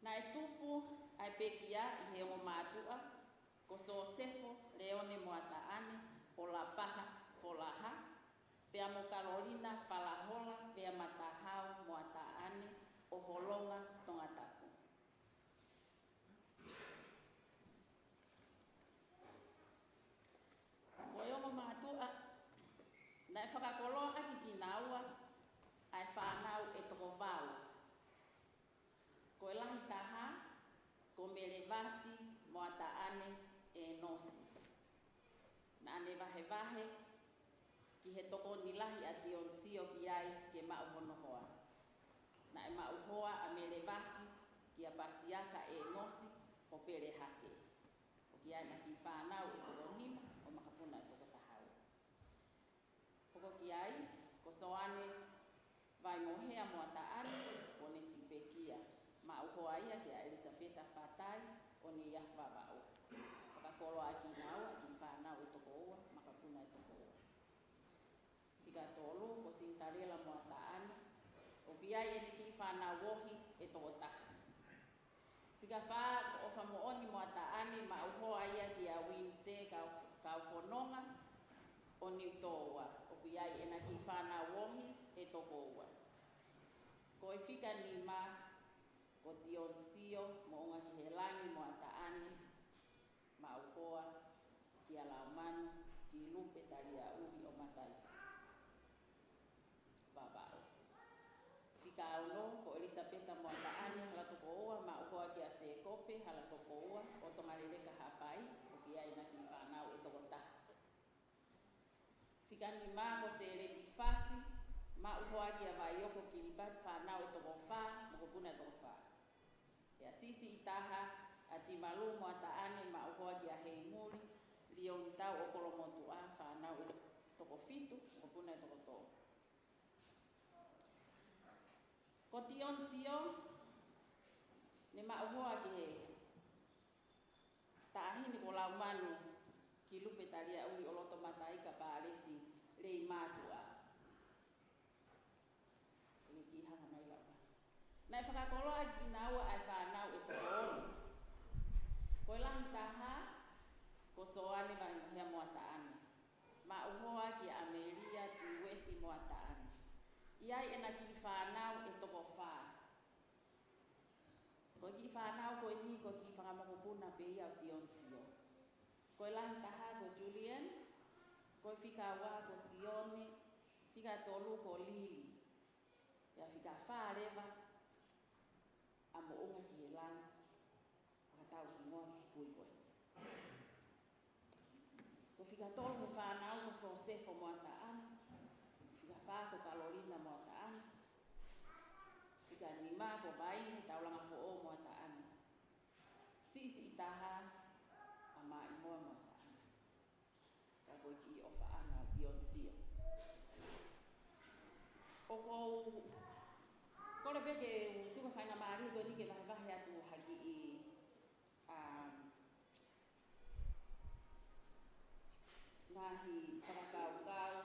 Naʻe tupu ʻa e pekia ʻi he ongo mātuʻa ko Sosefo Leone Moataʻane ʻo Lapaha Folaha, pea mo Kalolina Palahola pea Matahau Moataʻane ʻo Holonga Tongatapu. Ko e ongo mātuʻa, naʻe fakakoloa ʻaki kinaua ʻa e fānau ʻe toko valu. Ko e lahi taha, ko Melevasi Moataʻane ʻEnosi. Naʻa ne vahevahe ki he tokoni lahi ʻa Tionisio ki ai ke maʻu hono hoa. Naʻe maʻu hoa ʻa Melevasi kia Pasiaka ʻEnosi ʻo Pelehake. ʻOku ʻi ai ʻena kiʻi fānau ʻe toko nima ʻo makapuna ʻe toko taha ua. Hoko ki ai, ko Soane Vaimohea Moataʻane, ko ʻene kiʻi pekia. Maʻu hoa ia kia ʻElisapeta Fatai, ʻo Neiafu Vavaʻu. Fakakoloa ʻaki kinaua ʻa e kiʻi fānau ʻe toko ua, makapuna ʻe toko ua. Fika tolu, ko Sinitalela Moataʻane, ʻoku ʻi ai ʻene kiʻi fānau ohi ʻe toko taha. Fika fā, ko ʻOfamoʻoni Moataʻane, maʻu hoa ia kia Uinise Kau-, Kaufononga ʻo Niutōua, ʻoku ʻi ai ʻena kiʻi fānau ohi ʻe toko ua. Ko e fika nima, ko Tionisio Moʻungakihelangi Moataʻane, maʻu hoa kia Laumanu Kilupe Taliaʻuli ʻo Mataika, Vavaʻu. Fika ono, ko ʻElisapeta Moataʻane Halatokoua, maʻu hoa kia Sēkope Halatokoua ʻo Tongaleleka Haʻapai, ʻoku ʻi ai ʻena kiʻi fānau ʻe toko taha. Fika nima, ko Sēleti Fasi, maʻu hoa kia Vaioko Kilipati, fānau ʻe toko fā, makapuna ʻe toko fā. Pea siʻisiʻi taha, ʻa Timalu Moataʻane, maʻu hoa kia Heimuli Lionitau ʻo Kolomotuʻa, fānau ʻe toko fitu, makapuna ʻe toko tolu. Ko Tionisio, ne maʻu hoa ki he taʻahine ko Laumanu Kilupe Taliaʻuli ʻo Loto Mataika Pālesi Leimātuʻa. ʻE kiʻi hanga mai lau. Naʻe fakakoloa ʻaki kinaua ʻa e fānau ʻe toko ono. Ko e lahi taha, ko Soane Vaimohea Moataʻane. Maʻu hoa kia ʻAmelia Tiueti Moataʻane. ʻI ai ʻena kiʻi fānau ʻe toko fā. Ko e kiʻi fānau ko eni ko e kiʻi fanga mokopuna pē ia ʻo Tionisio. Ko e lahi taha ko Julian, ko e fika ua ko Sione, fika tolu ko Lili. Pea fika fā leva ʻa Moʻungakihelangi, ʻa e tau hingoa ki he kui ko ē. Ko e fika tolu he fānau ko Sosefo Moataʻane, fika fā ko Kalolina Moataʻane, fika nima ko Vaine Taulanga Foʻou Moataʻane, siʻisiʻi taha ʻa Maʻimoa Moataʻane. Ka ko e kiʻi ʻofaʻanga ʻo Tionisio. ʻOku ou kole pē ke u tuku faingamālie ko eni ke vahevahe atu ha kiʻi, um, ngaahi fakakaukau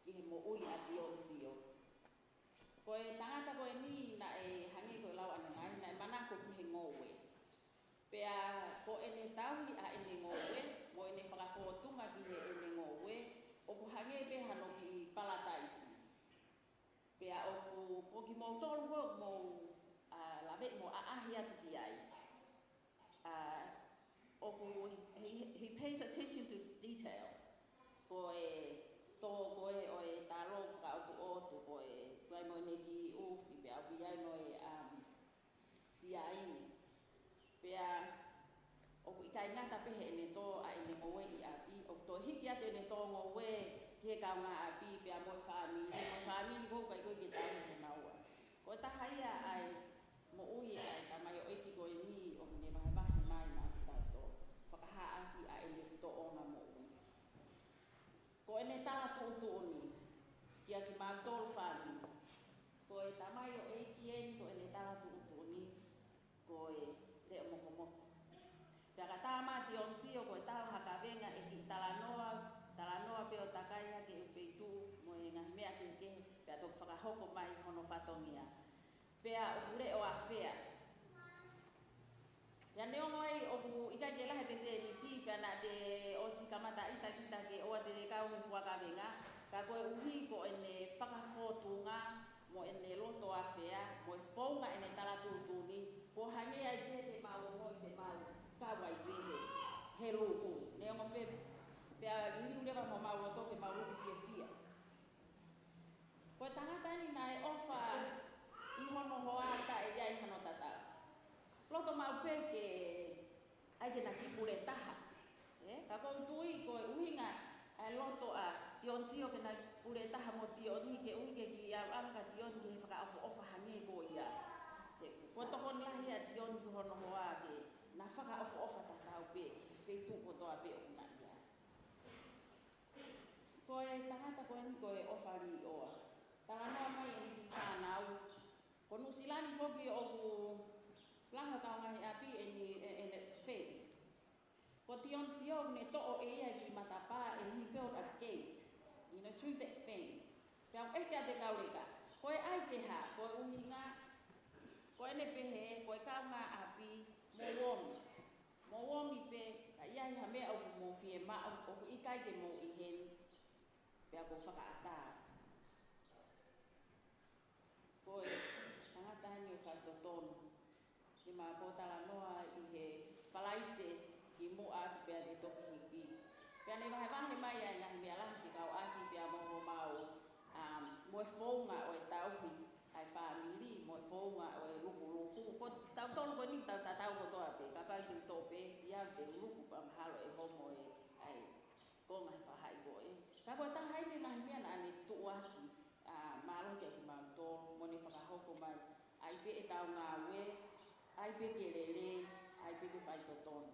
ki he moʻui ʻa Tionisio. Ko e tangata tauhi ʻa ʻene ngoue, mo ʻene fakafōtunga ki heʻene ngoue, ʻoku hangē pē hano kiʻi palataisi. Pea ʻoku, ʻoku kimoutolu ʻoku mou, ʻa, lave mo ʻaʻahi atu ki ai. ʻA, ʻoku, he, he pays attention to detail. Ko e tō ko ē ʻo e talo fakaʻotuʻotu, ko e, ko e mo ʻene kiʻi ʻufi, pea ʻoku ʻi ai mo e, um, siaine. Pea ʻoku ʻikai ngata pē heʻene tō ʻa ʻene ngoue ʻi ʻapi, ʻoku toe hiki atu ʻene tō ngoue ki he kaungāʻapi, pea mo e fāmili, mo e fāmili ʻoku ʻikai ko ē ke tauhi ʻe naua. Ko e taha ia ʻa e moʻui ʻa e tamaioʻeiki ko eni ʻoku ne vahevahe mai maʻa kitautolu, fakahā ʻaki ʻa ʻene tōʻonga moʻui. Ko ʻene tala tuʻutuʻuni kia kimautolu fāmili. Ko e tamaioʻeiki eni, ko ʻene tala tuʻutuʻuni, ko e leʻo mokomoko. Pea ka tā mai ʻa Tionisio ko e tala ha kavenga ʻe kiʻi talanoa, talanoa pē ʻo takai hake ʻi he feituʻu mo e ngaahi meʻa kehekehe, pea toki fakahoko mai hono fatongia. Pea ʻoku leʻo afea. Pea neongo ai ʻoku ʻikai ke lahi e seniti, pea naʻa te ʻosi kamata ʻita kita ke ʻoua te te kau he fua kavenga, ka koeʻuhi ko ʻene fakafōtunga, mo ʻene loto afea, mo e founga ʻene tala tuʻutuʻuni, ko e hangē ai pē te mau ongoʻi te mau kau ai pē he, he luku. Neongo pē, pea liliu leva homau loto ke mau luku fiefia. Ko e tangata ni naʻe ʻofa ʻi hono hoa taʻe ʻi ai hano tatau. Loto maʻu pē ke ʻai ke na kiʻi pule taha. Ē, ka ʻoku ou tui ko e ʻuhinga ʻa e loto ʻa Tionisio ke na pule taha mo Tioni, ke ʻuhi ke kiʻi ʻalu ʻa Tioni ke fakaʻofoʻofa hangē ko ia. Ē, ko e tokoni lahi ʻa Tioni ki hono hoa ke na fakaʻofoʻofa tatau pē, feituʻu kotoa pē ʻoku na ʻi ai. Ko e tangata ko eni ko e ʻofa līʻoa. Talanoa mai ʻene kiʻi fānau. Ko Nuʻusila ni foki ʻoku lahi e kaungāʻapi ʻeni, ʻe, ʻene fence. Ko Tionisio ne toʻo ʻe ia e kiʻi matapā and he built a gate, you know, through that fence. Pea ʻeke atu e kau leka, ko e ʻai ke hā, ko e ʻuhinga, ko ʻene pehē, ko e kaungāʻapi, mou omi. Mou omi pē, ka ʻi ai ha meʻa ʻoku mou fiemaʻu, ʻoku ʻikai ke mou ʻi heni, pea ʻoku ou fakaʻatā. Ko e tangata ni ʻoku faitotonu. Ne ma pōtalanoa ʻi he Falaite kimuʻa atu pea ne toki hiki. Pea ne vahevahe mai ʻa e ngaahi meʻa lahi ke kau ʻaki pea mo homau, um, mo e founga ʻo e tauhi ʻa e fāmili, mo e founga ʻo e lukuluku. Ko tautolu ko eni tau tatau kotoa pē, kapau te u toʻo peesi ia, te u luku pea mahalo ʻe homo e, ʻa e, ko e ngaahi faʻahi ko ē. Ka ko e taha eni e ngaahi meʻa naʻa ne tuʻu ʻaki, ʻa, mālō kiate kimautolu, mo ne fakahoko mai, ʻai pē ʻetau ngāue, ʻai pē ke lelei, ʻai pē ke faitotonu.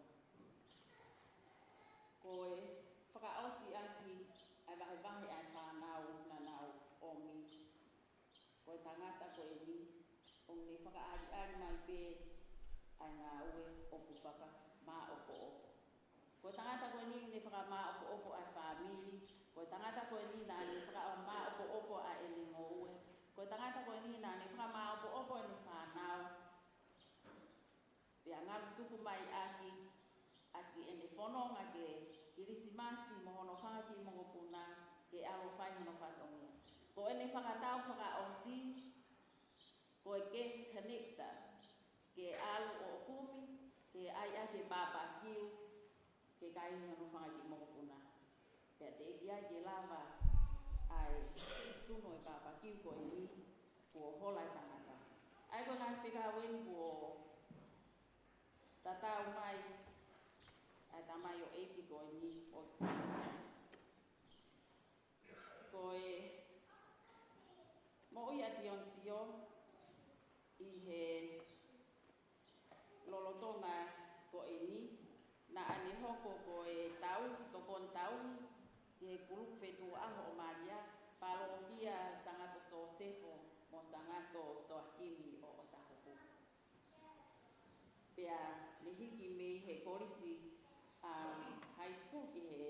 Ko e fakaʻosi ʻaki ʻa e vahevahe ʻa e fānau naʻa nau omi. Ko e tangata ko eni, ʻoku ne fakaʻaliʻali mai pē ʻa e ngāue ʻoku fakamāʻopoʻopo. Ko e tangata ko eni ne fakamāʻopoʻopo ʻa e fāmili. Ko e tangata ko eni naʻa ne fakamāʻopoʻopo ʻa ʻene ngoue. Ko e tangata ko eni naʻa ne fakamāʻopoʻopo ʻene fānau. Pea ngalu tuku mai ʻaki ʻa siʻene fononga ki he Kilisimasi mo hono fanga kiʻi mokopuna ke ʻalu ʻo fai hono fatongia. Ko ʻene fakatau fakaʻosi, ko e guest connector, ke ʻalu ʻo kumi, ke ʻai ʻaki e barbecue, ke kai ʻe hono fanga kiʻi mokopuna. Pea teʻeki ai ke lava ʻa e tunu ʻo e barbecue ko eni, kuo hola e tangata. ʻA ia ko e ngaahi fekau eni kuo tatau mai ʻa e tamaioʻeiki ko eni ʻo Ko e moʻui ʻa Tionisio ʻi he lolotonga ko eni, naʻa ne hoko ko e tauhi, tokoni tauhi ki he kulupu fetuʻuʻaho ʻo Malia, palokia Sangato Sosefo mo Sangato Soakimi ʻo ʻOtahuhu. Pea ne hiki mei he kolisi, um, high school ki he,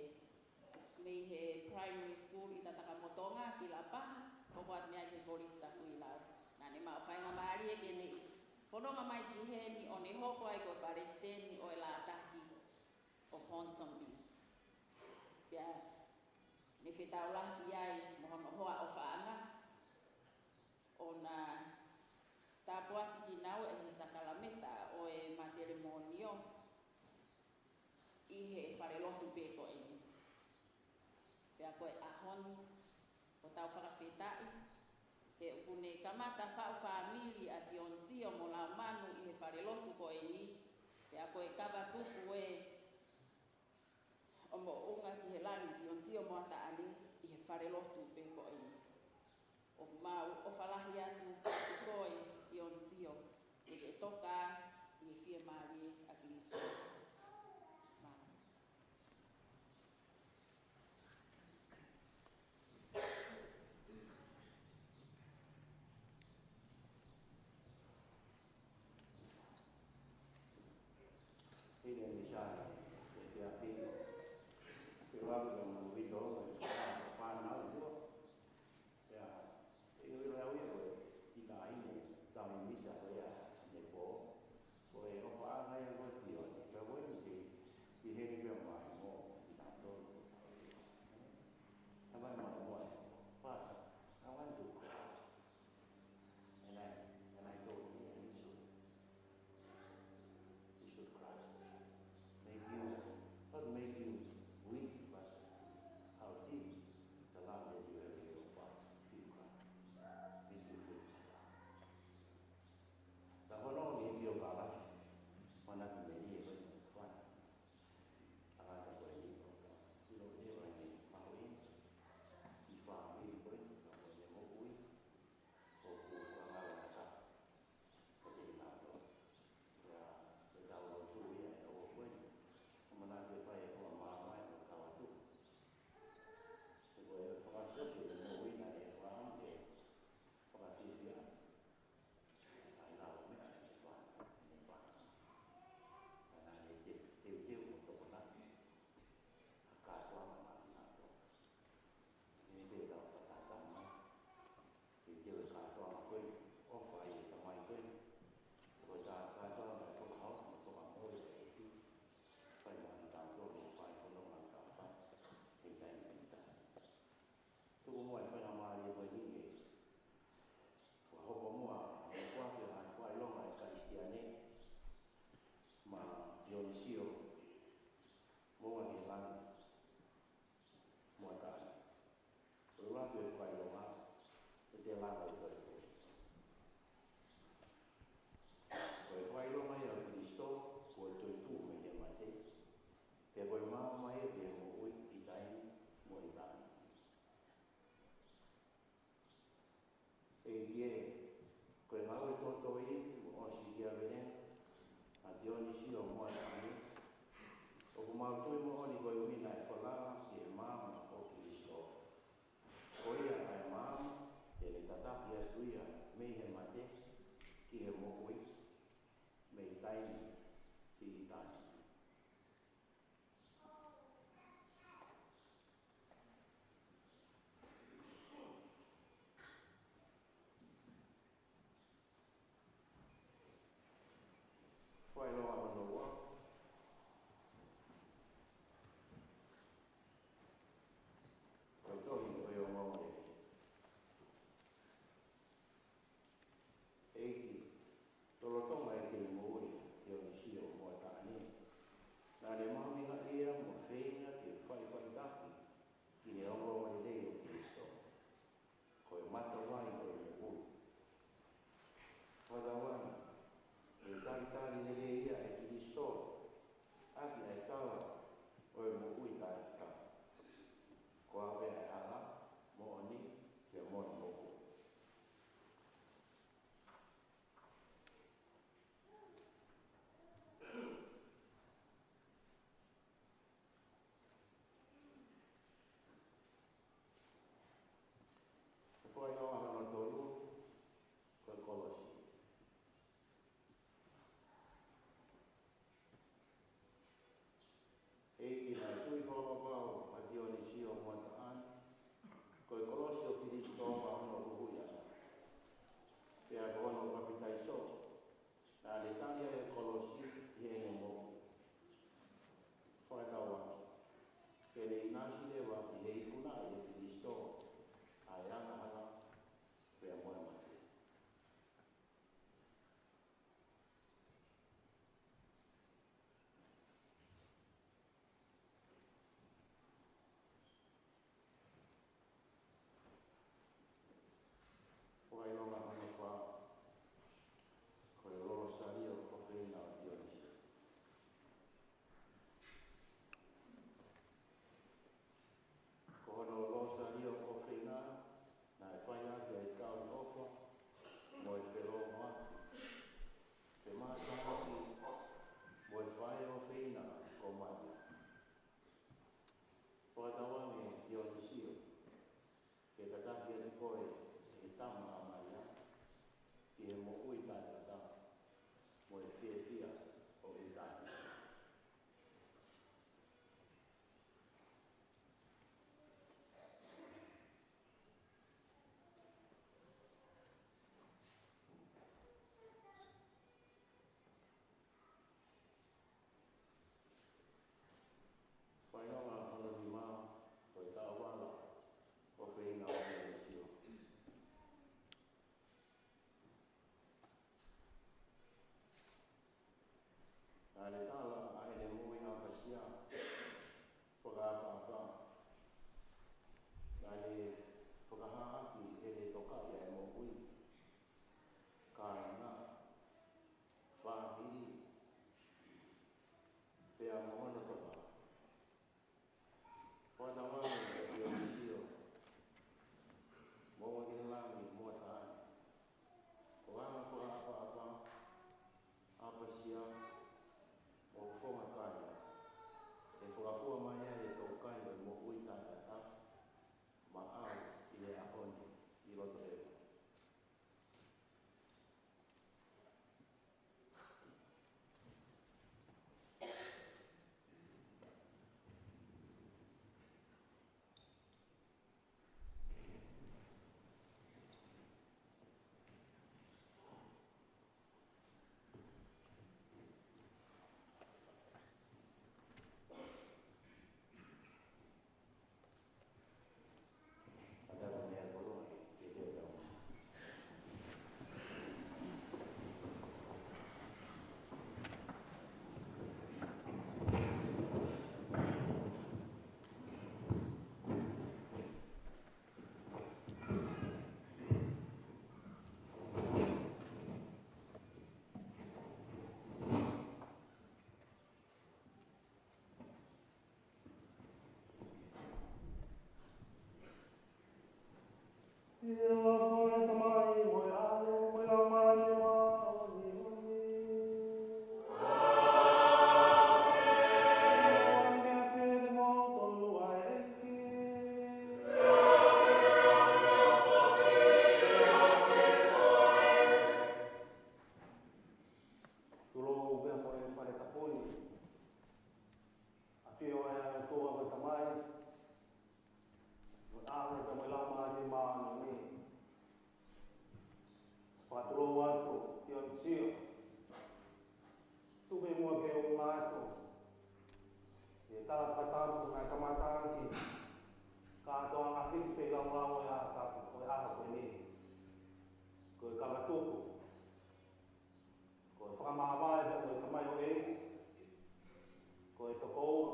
mei he primary school ʻi Tatakamotonga ki Lapaha, hoko atu mei ai ki he kolisi Tapuilau. Naʻa ne maʻu faingamālie ke ne fononga mai ki heni ʻo ne hoko ai ko e palesiteni ʻo e Lātaki Ponsonby. Pea ne fetaulaki ai mo hono hoa ʻofaʻanga ʻo na tāpuakiʻi kinaua ʻe he sakalameta ʻo e matelimonio ʻi he falelotu pē ko eni. Pea ko e ʻaho ni ʻoku tau fakafetaʻi he ʻoku ne kamata faʻu fāmili ʻa Tionisio mo Laumanu ʻi he falelotu ko eni. Pea ko e kava tuku ē ʻo moʻunga ki he langi Tionisio Moataʻane ʻi he falelotu pē ko eni. ʻOku mau ʻofa lahi atu kiate koe Tionisio, ke ke toka ʻi he fiemālie ʻa Kalaisi. Mālō. Ine ni sai, e te api, te laku no vito, e sa pana uo. Ia, e ui lau ia ko e, i ka ine, tau i misa ko ia, ne po, ko e ʻofaʻanga ia ko e Tione, ka ko e ni ke, ki heni pea mai mo, i ka tonu. Tamai mai mo e, Father, I want to cry. And I, and I told him, you should, you should cry. Make you, not make you weak, but how deep the love that you have in your heart, you cry. Make you feel. Ka hono ni pio kala, mana tu meni e koi kuan. Ala ka koi ni ko ka. Ilo ni o ni maui. I fāmili koi, ka koi ni mo ui. ʻOku fakaʻatā. Ko te hina to. Ia, e tau lotu ia, e o koi. Mana ke fai e kua mama e kua kau atu. Ko e fakasio ke mo ui na e kua am ke. Fakasio ia. Ai lau meʻa e kua, e kua. Ana e te, te, te o toko na. A ka kua mama na to. Ni te tau fakatama. Ni te ue kātoa ma koe, ʻofa ʻi he Tamai koe. Ko tā kātoa ma toka hau, ma toka mō e ʻEiki. Fai ma ni tātou, ni fai kono ma tāta. He tai ni tā. Tuku mua e fai na mālie koe ni ke. Fakahoko mua, mo kua ke ha fai longa e Kalisitiane. Ma Tionisio. Mo ua ke langa. Moataʻane. Ko e ʻuluaki ʻo e fakaʻilonga, ʻe te langa ʻo e toetuʻu. Ko e fakaʻilonga ia ʻo Kalaisi, ko e toetuʻu mei he mate. Pea ko e maama ia ki he moʻui ʻi taimi mo ʻi taimi. ʻEiki ē, ko e ngāue tōtōivi mo ʻosi ki ʻapi ni, ʻa Tionisio Moataʻane, ʻoku mau tui moʻoni ko e ʻuhinga e falala ki he maama ʻo Kalaisi. Ko ia ʻa e maama, te ne tataki atu ia mei he mate ki he moʻui, mei taimi ki taimi. Fai loa hono ua. Ko e tohi ʻo e ongoongolelei. ʻEiki, lolotonga ʻeku moʻui, Tionisio Moataʻane. Naʻá ne mahuʻingaʻia mo feinga ke faʻifaʻitaki ki he ongoongolelei ʻo Kalaisi. Ko e matavai ʻo e moʻui. Father One, ʻe talitali lelei ia ʻe Kalaisi, Naʻe tala ʻa ʻene moʻui ʻapasia, fakaʻapaʻapa. Naʻe fakahā ʻaki ʻene tokaʻi ʻa e moʻui, kāinga, fāmili, pea mo hono toʻa. Fakatauange ʻe Siosefa Sio, Moʻunga Kinelangi mo Taʻane, ko ʻene fakaʻapaʻapa, ʻapasia, mo e fofonga kāinga, ʻe fakafua mai ai e tokaʻi ʻo e moʻui taʻengata maʻau ʻi he ʻaho ni ʻi loto ʻeku. ʻI he huafa ʻo e Tamai, mo e ʻAlo, mo e Laumālie Māʻoniʻoni. ʻOku ʻiate kimoutolu ʻa e ʻEiki. Tulou pea mo e fale tapu ni. ʻAfio ʻa e ʻOtua ko e Tamai, mo e ʻAlo pea mo e Laumālie Māʻoniʻoni. Fakatulou atu ki ʻOnisio. Tuku muʻa ke u ʻunga atu ʻi he tala fakatapu naʻe kamata ʻaki, kātoanga ki he feilaulau ʻo e ʻaho tapu, ʻo e ʻaho ko eni. Ko e kavatuku, ko e fakamāvae pea mo e tamaioʻeiki, ko e tokoua,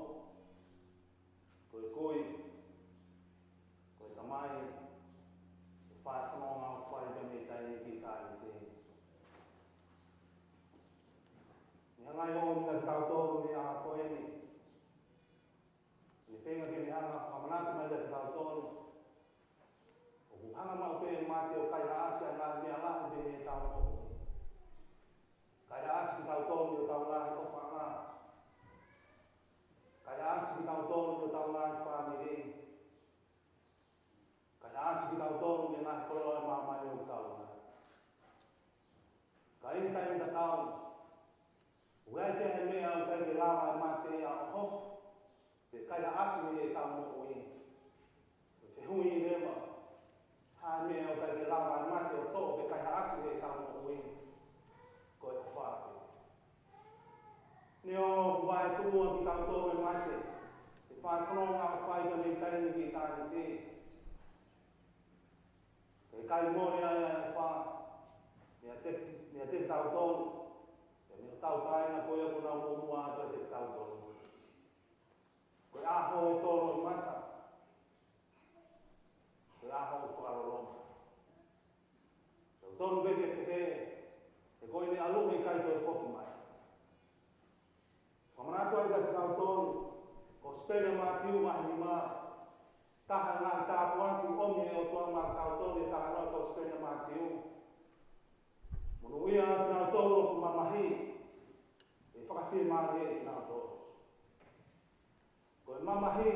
ko e kui, ko e tamai, ko e fai fononga ʻoku fai pea mei taimi ki ʻitāniti. Ne hanga ʻo ʻomi kiate kitautolu ʻi he ʻaho ko eni. Ne feinga ke ne hanga ʻo fakamanatu mai kiate kitautolu. ʻOku hanga maʻu pē ʻe mate ʻo kaihaʻasi ʻa e ngaahi meʻa lahi pē ʻi heʻetau moʻui. Kaihaʻasi kitautolu ʻi hotau ngaahi ʻofaʻanga. Kaihaʻasi kitautolu ʻi hotau ngaahi fāmili. Kaihaʻasi kitautolu ʻi he ngaahi koloa ʻo e māmani ʻoku tau maʻu. Ka ʻi he taimi tatau, ʻoku ʻi ai pē ʻa e meʻa ʻoku ʻikai ke lava ʻe mate ia ʻo hoko, pe kaihaʻasi mei heʻetau moʻui. Ko e fehuʻi leva, hā e meʻa ʻoku ʻikai ke lava ʻe mate ʻo toʻo pe kaihaʻasi mei heʻetau moʻui? Ko e ʻofa pē. Neongo ʻoku vaetuʻua kitautolu ʻe mate, ʻi he fai fononga ʻoku fai pea mei taimi ki ʻitāniti, ka ʻikai mole ai ʻa e ʻofa meiate, meiate kitautolu, pea mei hotau kāinga ko ia kuo nau muʻomuʻa atu kiate kitautolu. Ko e ʻaho ʻo e tō loʻimata, ko e ʻaho ʻo e fakaloloma. Tau tonu pē ke pehē, he ko ʻene ʻalu ʻe ʻikai toe foki mai. Fakamanatu ai kiate kitautolu, Kosipeli ʻa Mātiu vahe nima, taha e ngaahi tāpuaki ʻoku ʻomi ʻe he ʻOtua maʻa kitautolu ʻi he talanoa Kosipeli ʻa Mātiu. Monūʻia kinautolu ʻoku mamahi, ʻe fakafiemālieʻi kinautolu. Ko e mamahi,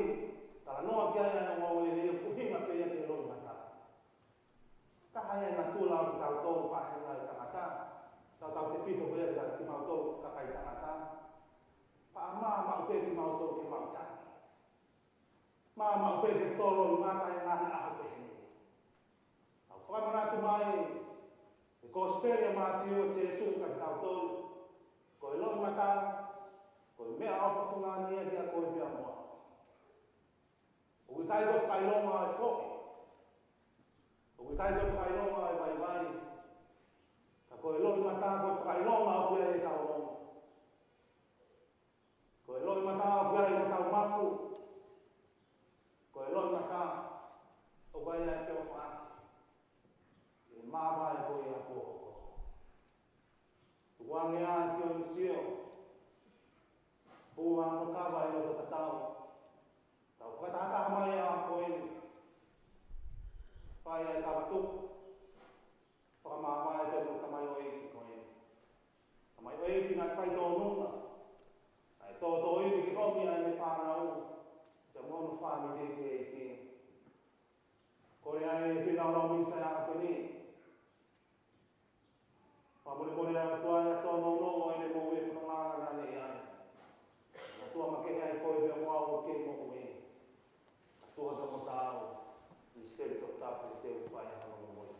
talanoa ki ai ʻa e ongoongolelei ʻoku ʻuhinga pē ia ki he loʻimata. Taha ia e natula ʻo kitautolu faʻahinga ʻo e tangata. Tautautefito pē ia kiate kimautolu kakai tangata. Faʻa maʻamaʻa pē kimautolu ke maʻu tangi. Maʻamaʻa pē ke tō loʻimata he ngaahi ʻaho pehē ni. ʻOku fakamanatu mai ʻe he Kosipeli ʻa Mātiu ʻa Sīsū kiate kitautolu, ko e loʻimata, ko e meʻaʻofa fungani ia kiate koe pea mo au. ʻOku ʻikai ko e fakaʻilonga ʻo e foʻi. ʻOku ʻikai ko e fakaʻilonga ʻo e vaivai. Ka ko e loʻimata ko e fakaʻilonga ʻoku ʻi ai ʻetau ongo. Fai ʻa e kavatuku. Fakamaama ʻa e tēpile tamaioʻeiki ko ē. Tamaioʻeiki naʻe fai tōnunga. Naʻe tōtōivi ke ʻomi ʻa ʻene fānau. Pea mo hono fāmili ki he ʻEiki. Kole ʻa e finau lau misa ʻi he ʻaho ko eni. Fakamolemole ʻa e ʻOtua ʻi he tōnounou ʻo ʻene moʻui, fononga naʻa ne ʻi ai. ʻOtua makehe ai koe pea mo au ʻoku kei moʻui. ʻOtua pea mo taau, ʻi he siteli toputapu te u fai ʻa hono moʻui.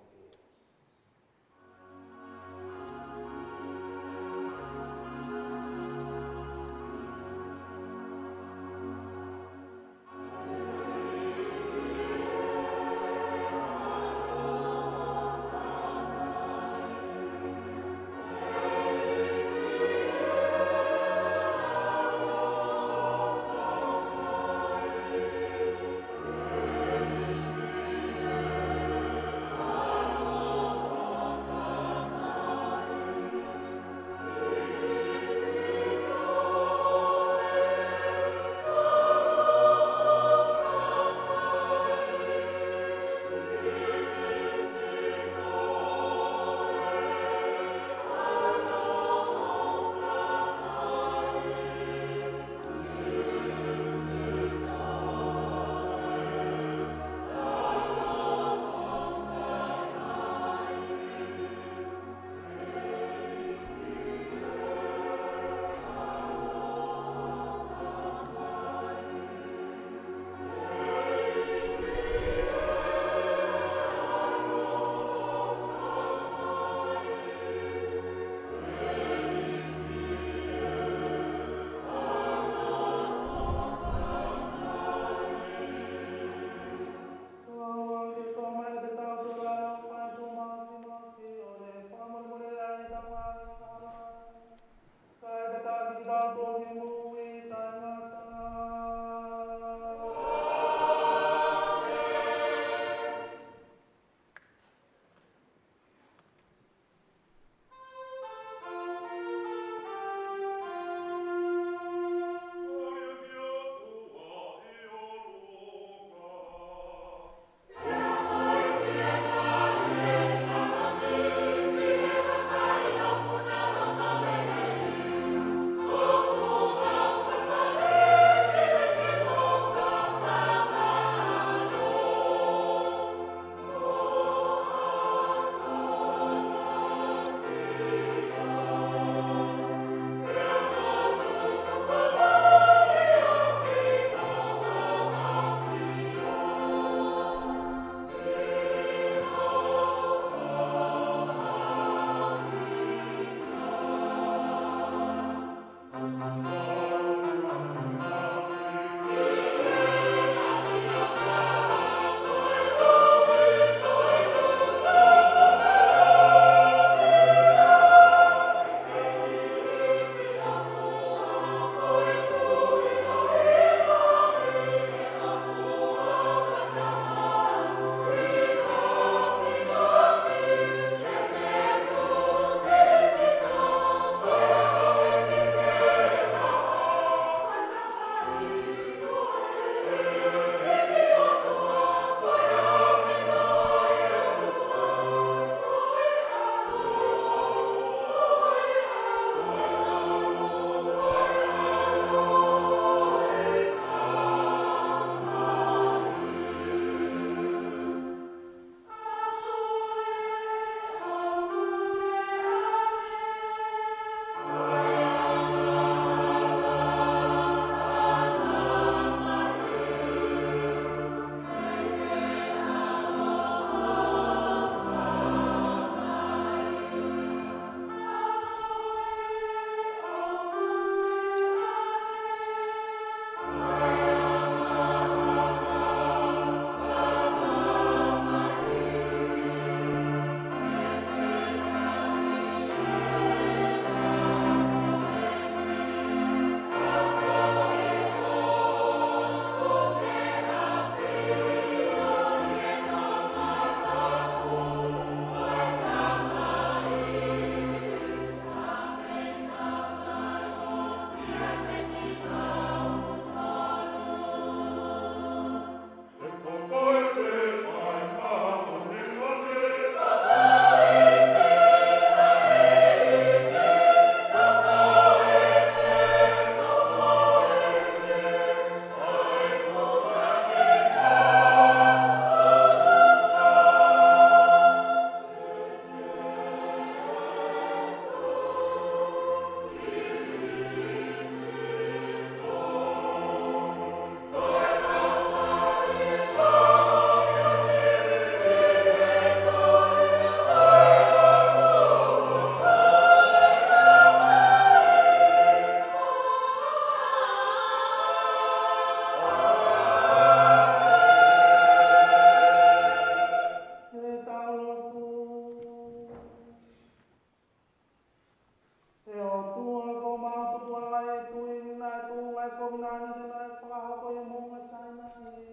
ʻUluaki naʻe fakahoko ʻi Moʻunga Sainai.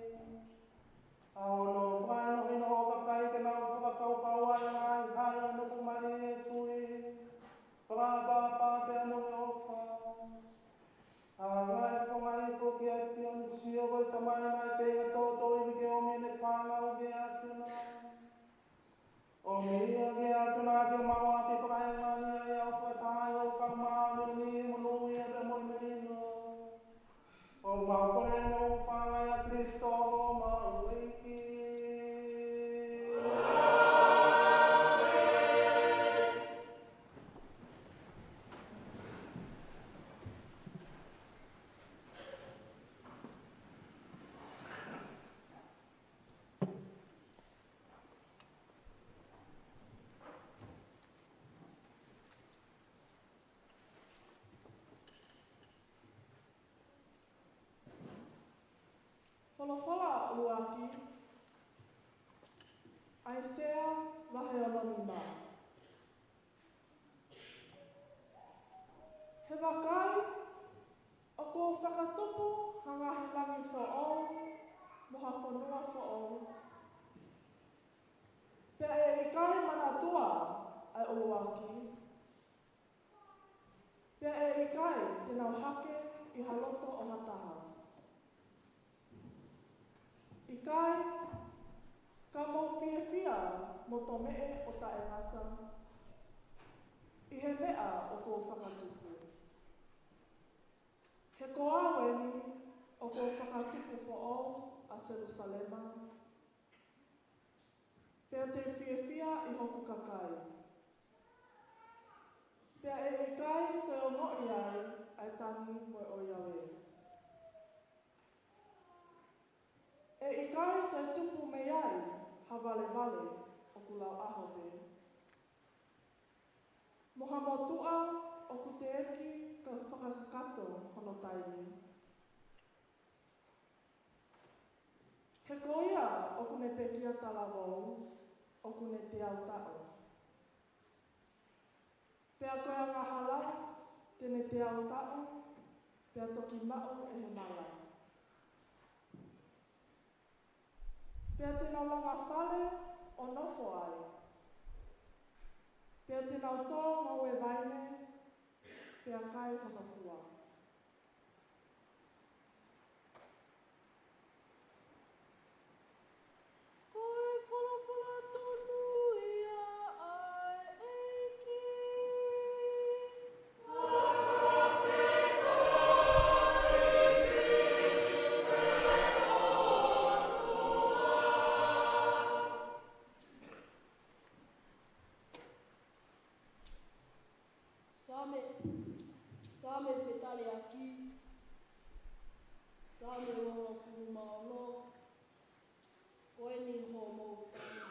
ʻA hono fakahinohino ʻo e kakai ke nau fakakaukau ai ʻa e ngaahi hae ʻo e nofo mali ʻo e tui, fakaʻapaʻapa pea mo e ʻofa. ʻA e ngaahi fofonga ifo kia Tionisio ko e tamai naʻe feinga tōtōivi ke ʻomi ʻene fānau ki he ʻAfiona. ʻOmi ia ki he ʻAfiona ke mau ʻapi fakaʻevangelia ʻi he ʻao fakataha ʻo e kau māʻoniʻoni, monūʻia pea mo e melino. ʻOku mau kole ʻeni ʻi he huafa ʻo Kalaisi ko homau ʻEiki. Folofola ʻuluaki, ʻAisea vahe ono nima. He vakai, ʻoku ou fakatupu ha ngaahi langi foʻou mo ha fonua foʻou. Pea ʻe ʻikai manatua ʻa e ʻuluaki, pea ʻe ʻikai te nau hake ʻi ha loto ʻo ha taha. ʻIkai, ka mou fiefia mo tomeʻe ʻo taʻengata ʻi he meʻa ʻoku ou fakatupu. He ko au ʻeni ʻoku ou fakatupu foʻou ʻa Selusalema, pea te u fiefia ʻi hoku kakai. Pea ʻe ʻikai toe ongoʻi ai ʻa e tangi mo e ʻoiauē. ʻE ʻikai toe tupu mei ai ha valevale ʻoku lauʻaho pē, mo ha motuʻa ʻoku teʻeki ke fakakakato hono taimi. He ko ia ʻoku ne pekia talavou, ʻoku ne teau taʻu. Pea ko e angahala te ne teau taʻu, pea toki maʻu ʻe he mala. Pea te nau langa fale ʻo nofo ai. Pea te nau tō ngoue vaine, pea kai hono fua. Ko e folofola tonu ia ʻa e ʻEiki. Saame, Saame fetaliʻaki, Saame uongofulu mā ono, ko ʻeni hoʻomou tali.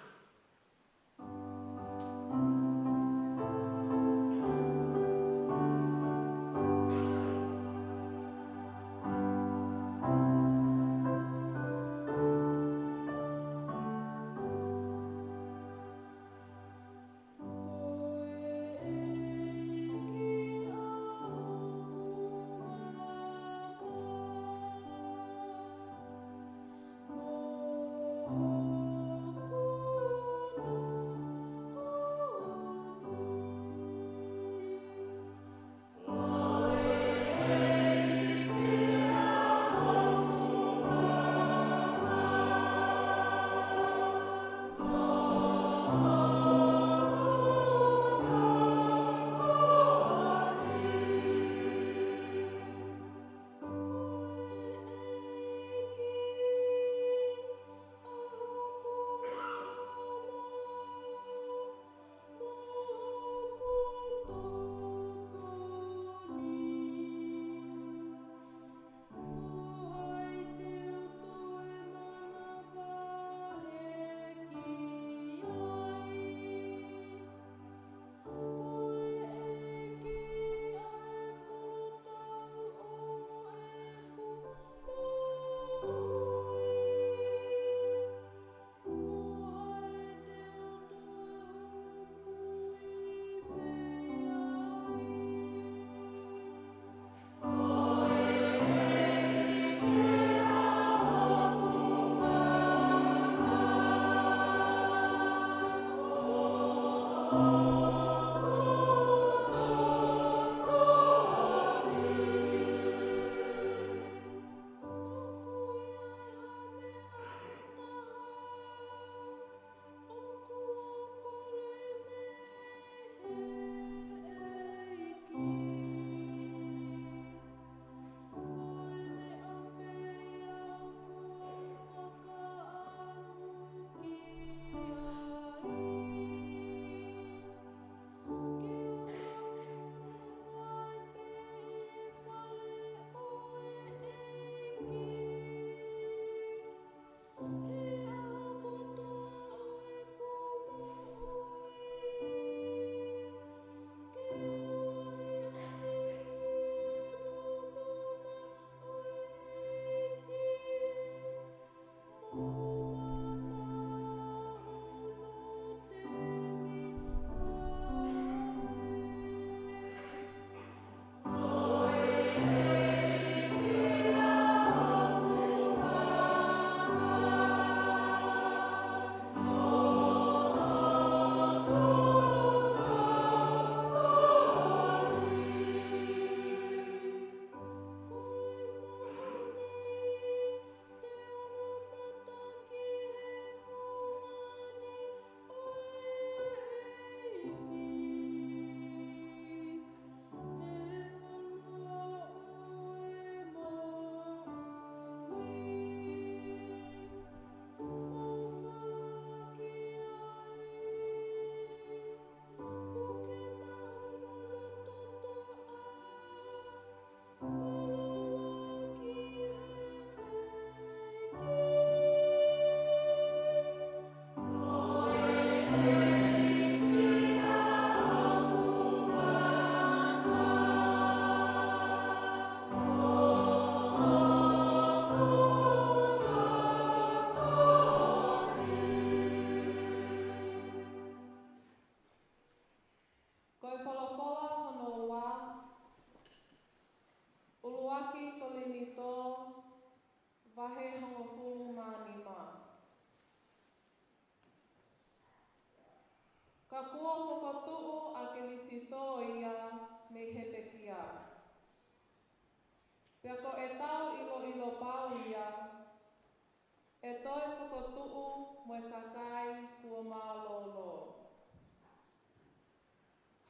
Kolinitō, vahe hongofulu mā nima. Ka kuo fokotuʻu ʻa Kilisitō ia mei he pekia. Pea ko ʻetau ʻiloʻilo pau ia, ʻe toe fokotuʻu mo e kakai kuo mālōlō.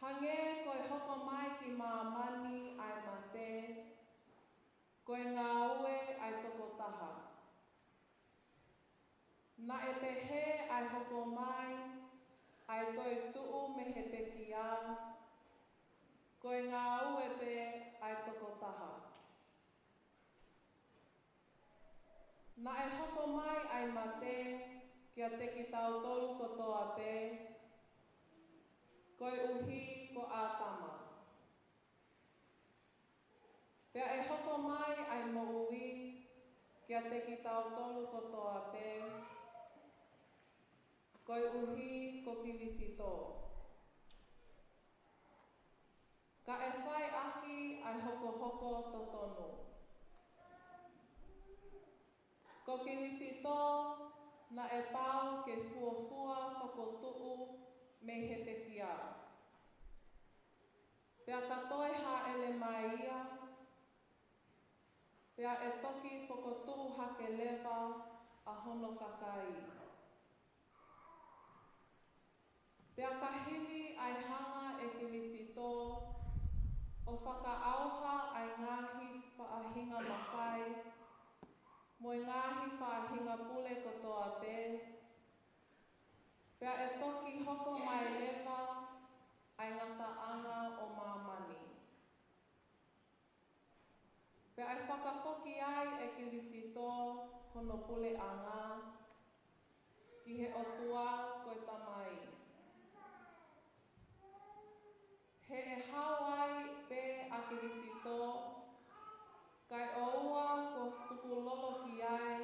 Hangē ko e hoko mai ki māmani ʻa e mate, ko e ngāue ʻa e tokotaha. Naʻe pehē ʻa e hoko mai ʻa e toetuʻu mei he pekia, ko e ngāue pē ʻa e tokotaha. Naʻe hoko mai ʻa e mate kiate kitautolu kotoa pē, koeʻuhi ko ʻĀtama. Pea ʻe hoko mai ʻa e moʻui kiate kitautolu kotoa pē, koeʻuhi ko Kilisitō. Kae fai ʻaki ʻa e hokohoko totonu. Ko Kilisitō naʻe pau ke fuofua fokotuʻu mei he pekia. Pea ka toe hāʻele mai ia, pea ʻe toki fokotuʻu hake leva ʻa hono kakai. Pea ka hili ʻa e hanga ʻe Kilisitō ʻo fakaʻauha ʻa e ngaahi faʻahinga mafai mo e ngaahi faʻahinga pule kotoa pē, pea ʻe toki hoko mai leva ʻa e ngataʻanga ʻo māmani. Pea ʻe fakafoki ai ʻe Kilisitō hono puleʻanga ki he ʻOtua ko e Tamai. He ʻe hao ai pē ʻa Kilisitō, kae ʻoua kuo tukulolo ki ai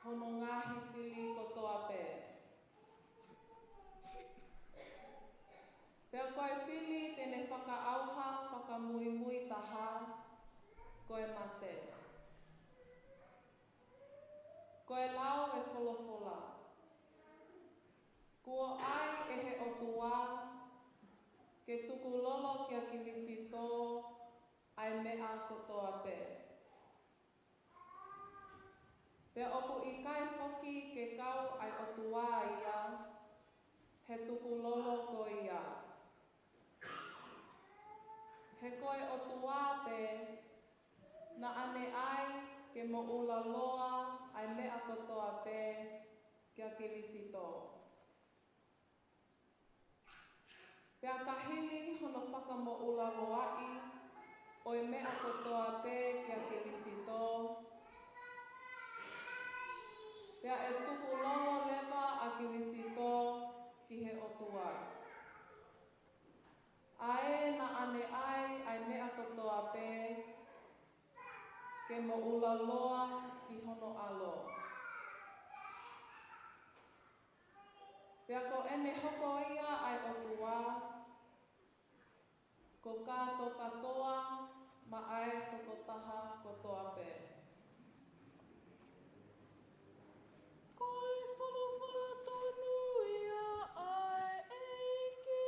hono ngaahi fili kotoa pē. Pea ko e fili te ne fakaʻauha fakamuimui taha, ko e mate. Ko e lau ʻa e folofola: Kuo ʻai ʻe he ʻOtua ke tukulolo kia Kilisitō ʻa e meʻa kotoa pē. Pea ʻoku ʻikai foki ke kau ʻa e ʻOtua ia he tukulolo ko ia. He ko e ʻOtua pē naʻa ne ʻai ke moʻulaloa ʻa e meʻa kotoa pē kia Kilisitō. Pea ka hili hono fakamoʻulaloaʻi ʻo e meʻa kotoa pē kia Kilisitō, pea ʻe tukulolo leva ʻa Kilisitō ki he ʻOtua, ʻa ē naʻa ne ʻai ʻa e meʻa kotoa pē ke moʻulaloa ki hono ʻAlo. Pea ko ʻene hoko ia ʻa e ʻOtua, ko kātokātoa maʻa e tokotaha kotoa pē. Ko e folofola tonu ia ʻa e ʻEiki.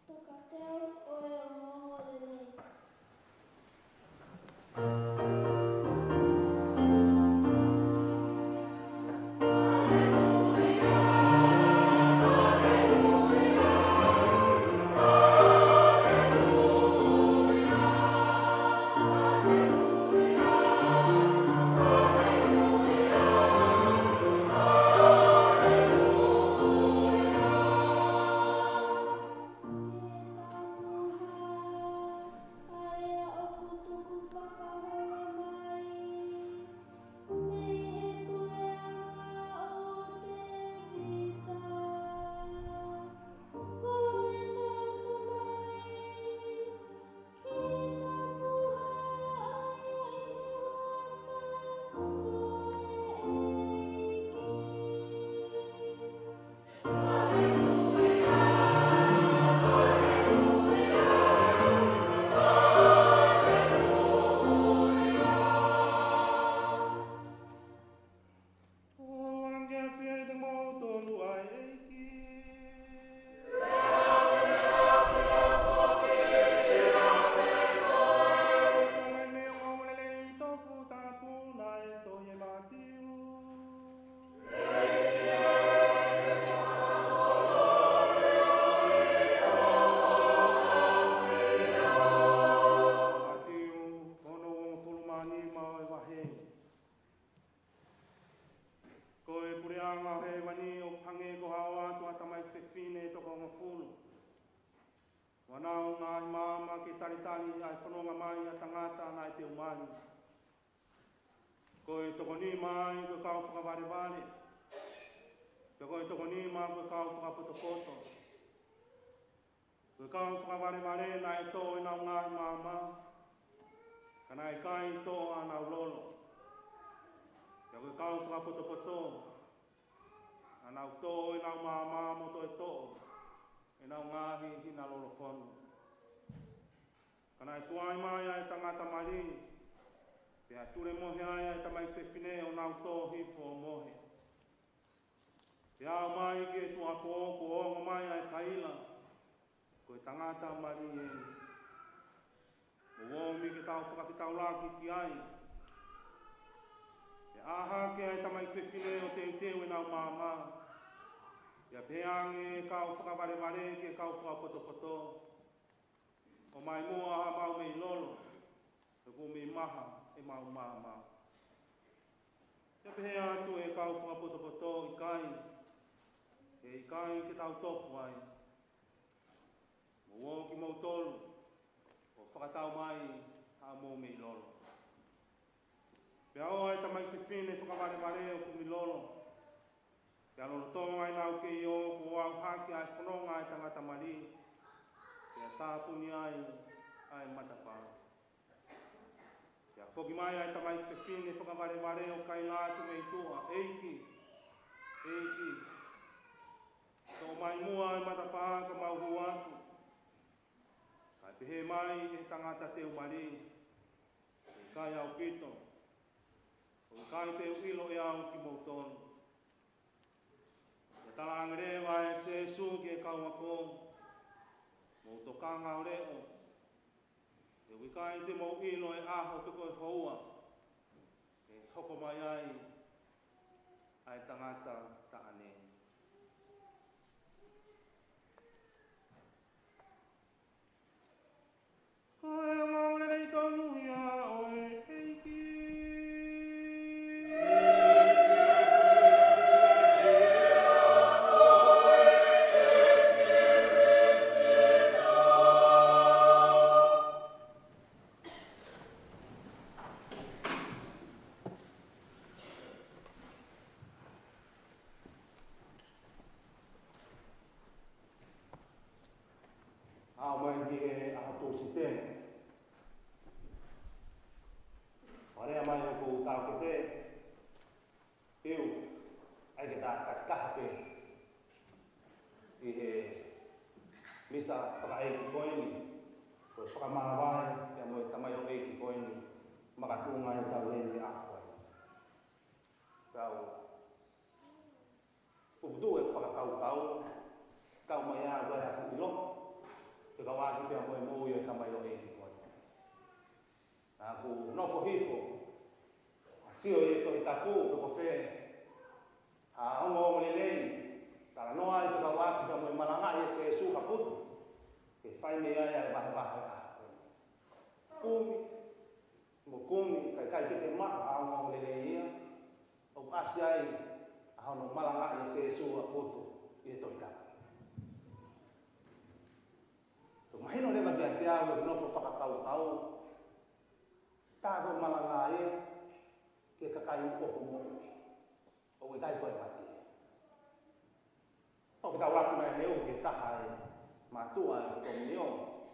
Tokateu ʻo e ongoongolelei. ʻAʻanga ʻo hēvani, ʻoku hangē ko ha ʻoatu ʻa e tamaiki fefine ʻe toko hongofulu ʻo ʻenau ngaahi maama ke talitali ʻa e fononga mai ʻa e tangata naʻe teumali. Ko e toko nima ai ko e kau fakavalevale, pea ko e toko nima ko e kau fakapotopoto. Ko e kau fakavalevale naʻe toʻo ʻenau ngaahi maama, ka naʻe ʻikai toʻo ʻenau lolo. Pea ko e kau fakapotopoto naʻa nau toʻo ʻenau maama mo toe toʻo ʻenau ngaahi hina lolo fonu. Ka naʻe tuai mai ʻa e tangata mali, pea tulemohe ai ʻa e tamaiki fefine ʻo nau tō hifo ʻo mohe. Pea aʻu mai ki he tuʻuapō kuo ongo mai ʻa e kaila, ko e tangata mali eni. Mou omi ke tau fakafetaulaki ki ai. Pea ʻā hake ʻa e tamaiki fefine ʻo teuteu ʻenau maama, pea pehē ange ʻe he kau fakavalevale ki he kau fakapotopoto, ʻOmai muʻa haʻamau mei lolo, he ʻoku mei maha ʻemau maama. Pea pehē atu ʻe he kau fakapotopoto, ʻIkai, he ʻikai ke tau tofu ai. Mou ō kimoutolu ʻo fakatau mai haʻamou mei lolo. Pea ō ʻa e tamaiki fefine fakavalevale ʻo kumi lolo. Pea lolotonga ʻenau kei ō, kuo ʻauhake ʻa e fononga ʻa e tangata mali, pea tāpuni ai ʻa e matapā. Pea foki mai ʻa e tamaiki fefine fakavalevale ʻo kaila atu mei tuʻa, ʻEiki, ʻEiki, toʻo mai muʻa ʻa e matapā ka mau hū atu. Kae pehē mai ʻe he tangata teumali, ʻIkai ʻaupito, ʻoku ʻikai te u ʻilo ʻe au kimoutolu. Pea talaange leva ʻe Sīsū ki he kau ako, Mou tokanga ʻo leʻo, he ʻoku ʻikai te mou ʻilo ʻa e ʻaho pe ko e houa ʻe hoko mai ai ʻa e Tangata Taʻane. Ko e ongoongolelei tonu ia ʻo e ʻEiki. ʻAʻu mai ki he ʻaho Tūsite. Fakalea mai ʻe hoku taukete, Piu, ʻai ke ta takitaha pē ʻi he misa fakaʻeiki ko eni, ko e fakamāvae pea mo e tamaioʻeiki ko eni, makatuʻunga ʻetau lele ʻaho ko eni. Kau puputuʻu e fakakaukau, kau mai ʻa e ʻilo, fekauʻaki pea mo e moʻui ʻo e tamaioʻeiki ko eni. Naʻa ku nofo hifo ʻo sio ʻi he Tohi Tapu pe ko fē ha ongoongolelei, talanoa ai fekauʻaki pea mo e malangaʻi ʻe Sīsū ha putu, ke fai mei ai ʻa e vahevahe ʻaho ko eni. Kumi, mo kumi, kae ʻikai ke te maʻu ha ongoongolelei ia, ʻoku ʻasi ai ʻa hono malangaʻi ʻe Sīsū ha putu ʻi he Tohi Tapu. ʻOku mahino leva kiate au ʻeku nofo fakakaukau, tā ko e malanga ia ki he kakai ʻoku moʻui, ʻoku ʻikai ko e mate. ʻOku tau ʻalu mai ʻaneuhu ki he taha e mātuʻa e komiunio,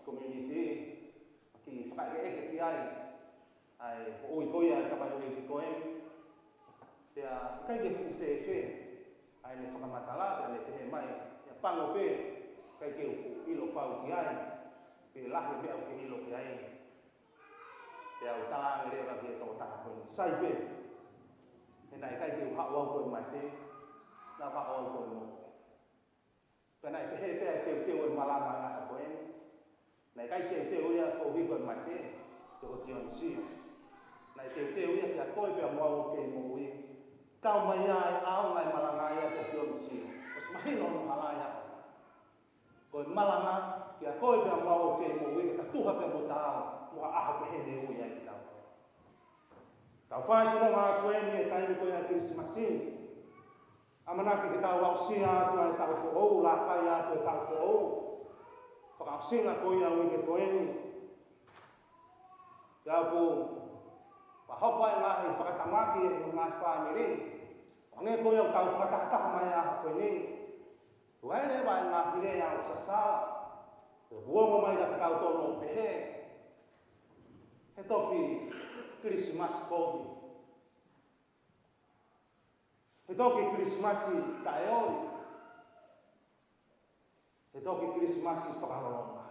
community, ʻo kiʻi fakaʻekeʻeke ki ai ʻa e moʻui ko ia ʻa e tamaioʻeiki ko eni. Pea ʻikai ke fuʻu fēfē ʻa ʻene fakamatala, pea ne pehē mai, ʻIa, pango pē, ʻikai ke u fuʻu ʻilo pau ki ai, pe lahi e meʻa ʻoku ke ʻilo ki ai. Pea u talaange leva ki he tokotaha ko eni, Sai pē, he naʻe ʻikai ke u haʻu au ko e mate, naʻa ku haʻu au ko e moʻui. Pea naʻe pehē pē ʻa e teuteu e malanga ʻa e ʻaho ko eni. Naʻe ʻikai teuteu ia koeʻuhi ko e mate, pe ko Tionisio. Naʻe teuteu ia kiate koe pea mo au ʻoku kei moʻui. Kau mai ʻa e ʻaonga e malanga ia ko Tionisio. ʻOsi mahino hono hala ia. Ko e malanga kiate koe pea mo au ʻoku kei moʻui, ke ta tuha pea mo taau mo ha ʻaho pehē ne ui ai kitautolu. Tau fai fononga atu eni he taimi ko ia ʻa e Kilisimasi ni. ʻAmanaki ke tau aʻusia atu ʻa e taʻu foʻou, lākai atu e taʻu foʻou. Fakaʻosinga ko ia ʻo e uike ko eni. Pea ʻoku fakahoko ʻa e ngaahi fakatamaki ʻi he ngaahi fāmili. Hangē ko ia ʻoku tau fakatahataha mai ʻa e ʻaho ko eni. Tuku ai leva ʻa e ngaahi lea ʻoku sasala. Ke ʻoku ongo mai kiate kitautolu ʻo pehē: He toki Kilisimasi kovi. He toki Kilisimasi taʻeoli. He toki Kilisimasi fakaloloma.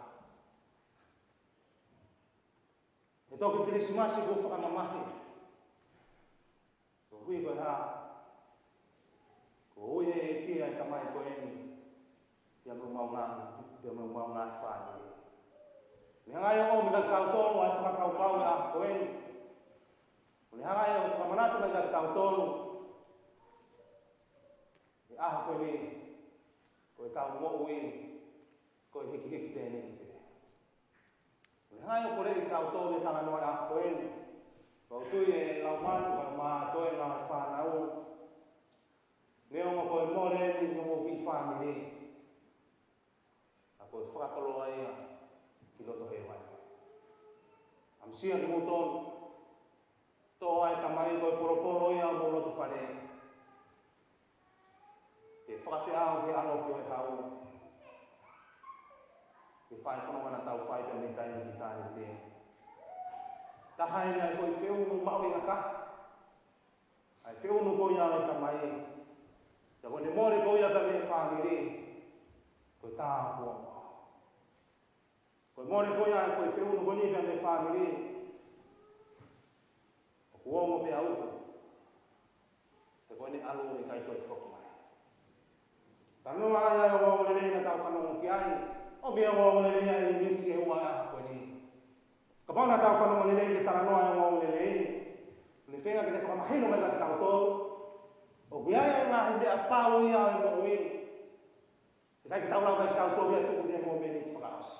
He toki Kilisimasi kuo fakamamahi. Ko e ʻuhi ko e hā? Ko e ʻuhi ʻe ʻEiki ʻa e tamai ko eni. Pea mo homau ngaahi, pea mo homau ngaahi fāmili. Meʻa ngaahi ʻomi kiate kitautolu ʻa e fakakaukau ʻa e ʻaho ko eni. Ko e hanga ʻe ia ʻo fakamanatu mai kiate kitautolu ʻi he ʻaho ko eni, ko ʻetau moʻui ko e hikihiki tēniti pē. Ko e hanga ʻe ia ʻo poleʻi kitautolu ʻi he talanoa ʻo e ʻaho ko eni. Ko e tui ʻa e Laumālie, ko e mātuʻa ʻa e ngaahi fānau. Neongo ko e mole eni ʻi homou kiʻi fāmili, ka ko e fakakoloa ia ki loto hēvani. ʻAmusia kimoutolu. Toʻo ʻa e tamai ko e polopolo ia ʻo homou loto fale. Ke fakafeʻao ki he ʻalofi ʻo e hau. Ke fai fononga naʻa tau fai pē mei taimi ki taimi pē. Taha eni ʻa e foʻi feʻunu mahuʻinga taha. ʻA e feʻunu ko ia ʻa e tamai. Pea ko ʻene mole ko ia pē mei he fāmili, ko e tāpuaki. Ko e mole ko ia ʻa e foʻi feʻunu ko eni pē mei he fāmili, ʻoku ongo pē ʻa e utu. He ko ʻene ʻalu ʻe ʻikai toe foki mai. Talanoa ia ʻo e ongoongolelei naʻa tau fanongo ki ai. ʻOmi e ongoongolelei ʻa ʻImisi ʻi he ʻaho ko eni. Kapau naʻa tau fanongo lelei ki he talanoa ʻo e ongoongolelei, ʻoku ne feinga ke ne fakamahino mai kiate kitautolu ʻoku ʻi ai e ngaahi meʻa pau ia ʻo e moʻui. ʻIkai ke tau lava ʻe kitautolu ia ʻo tuku ki he mōmeniti fakaʻosi.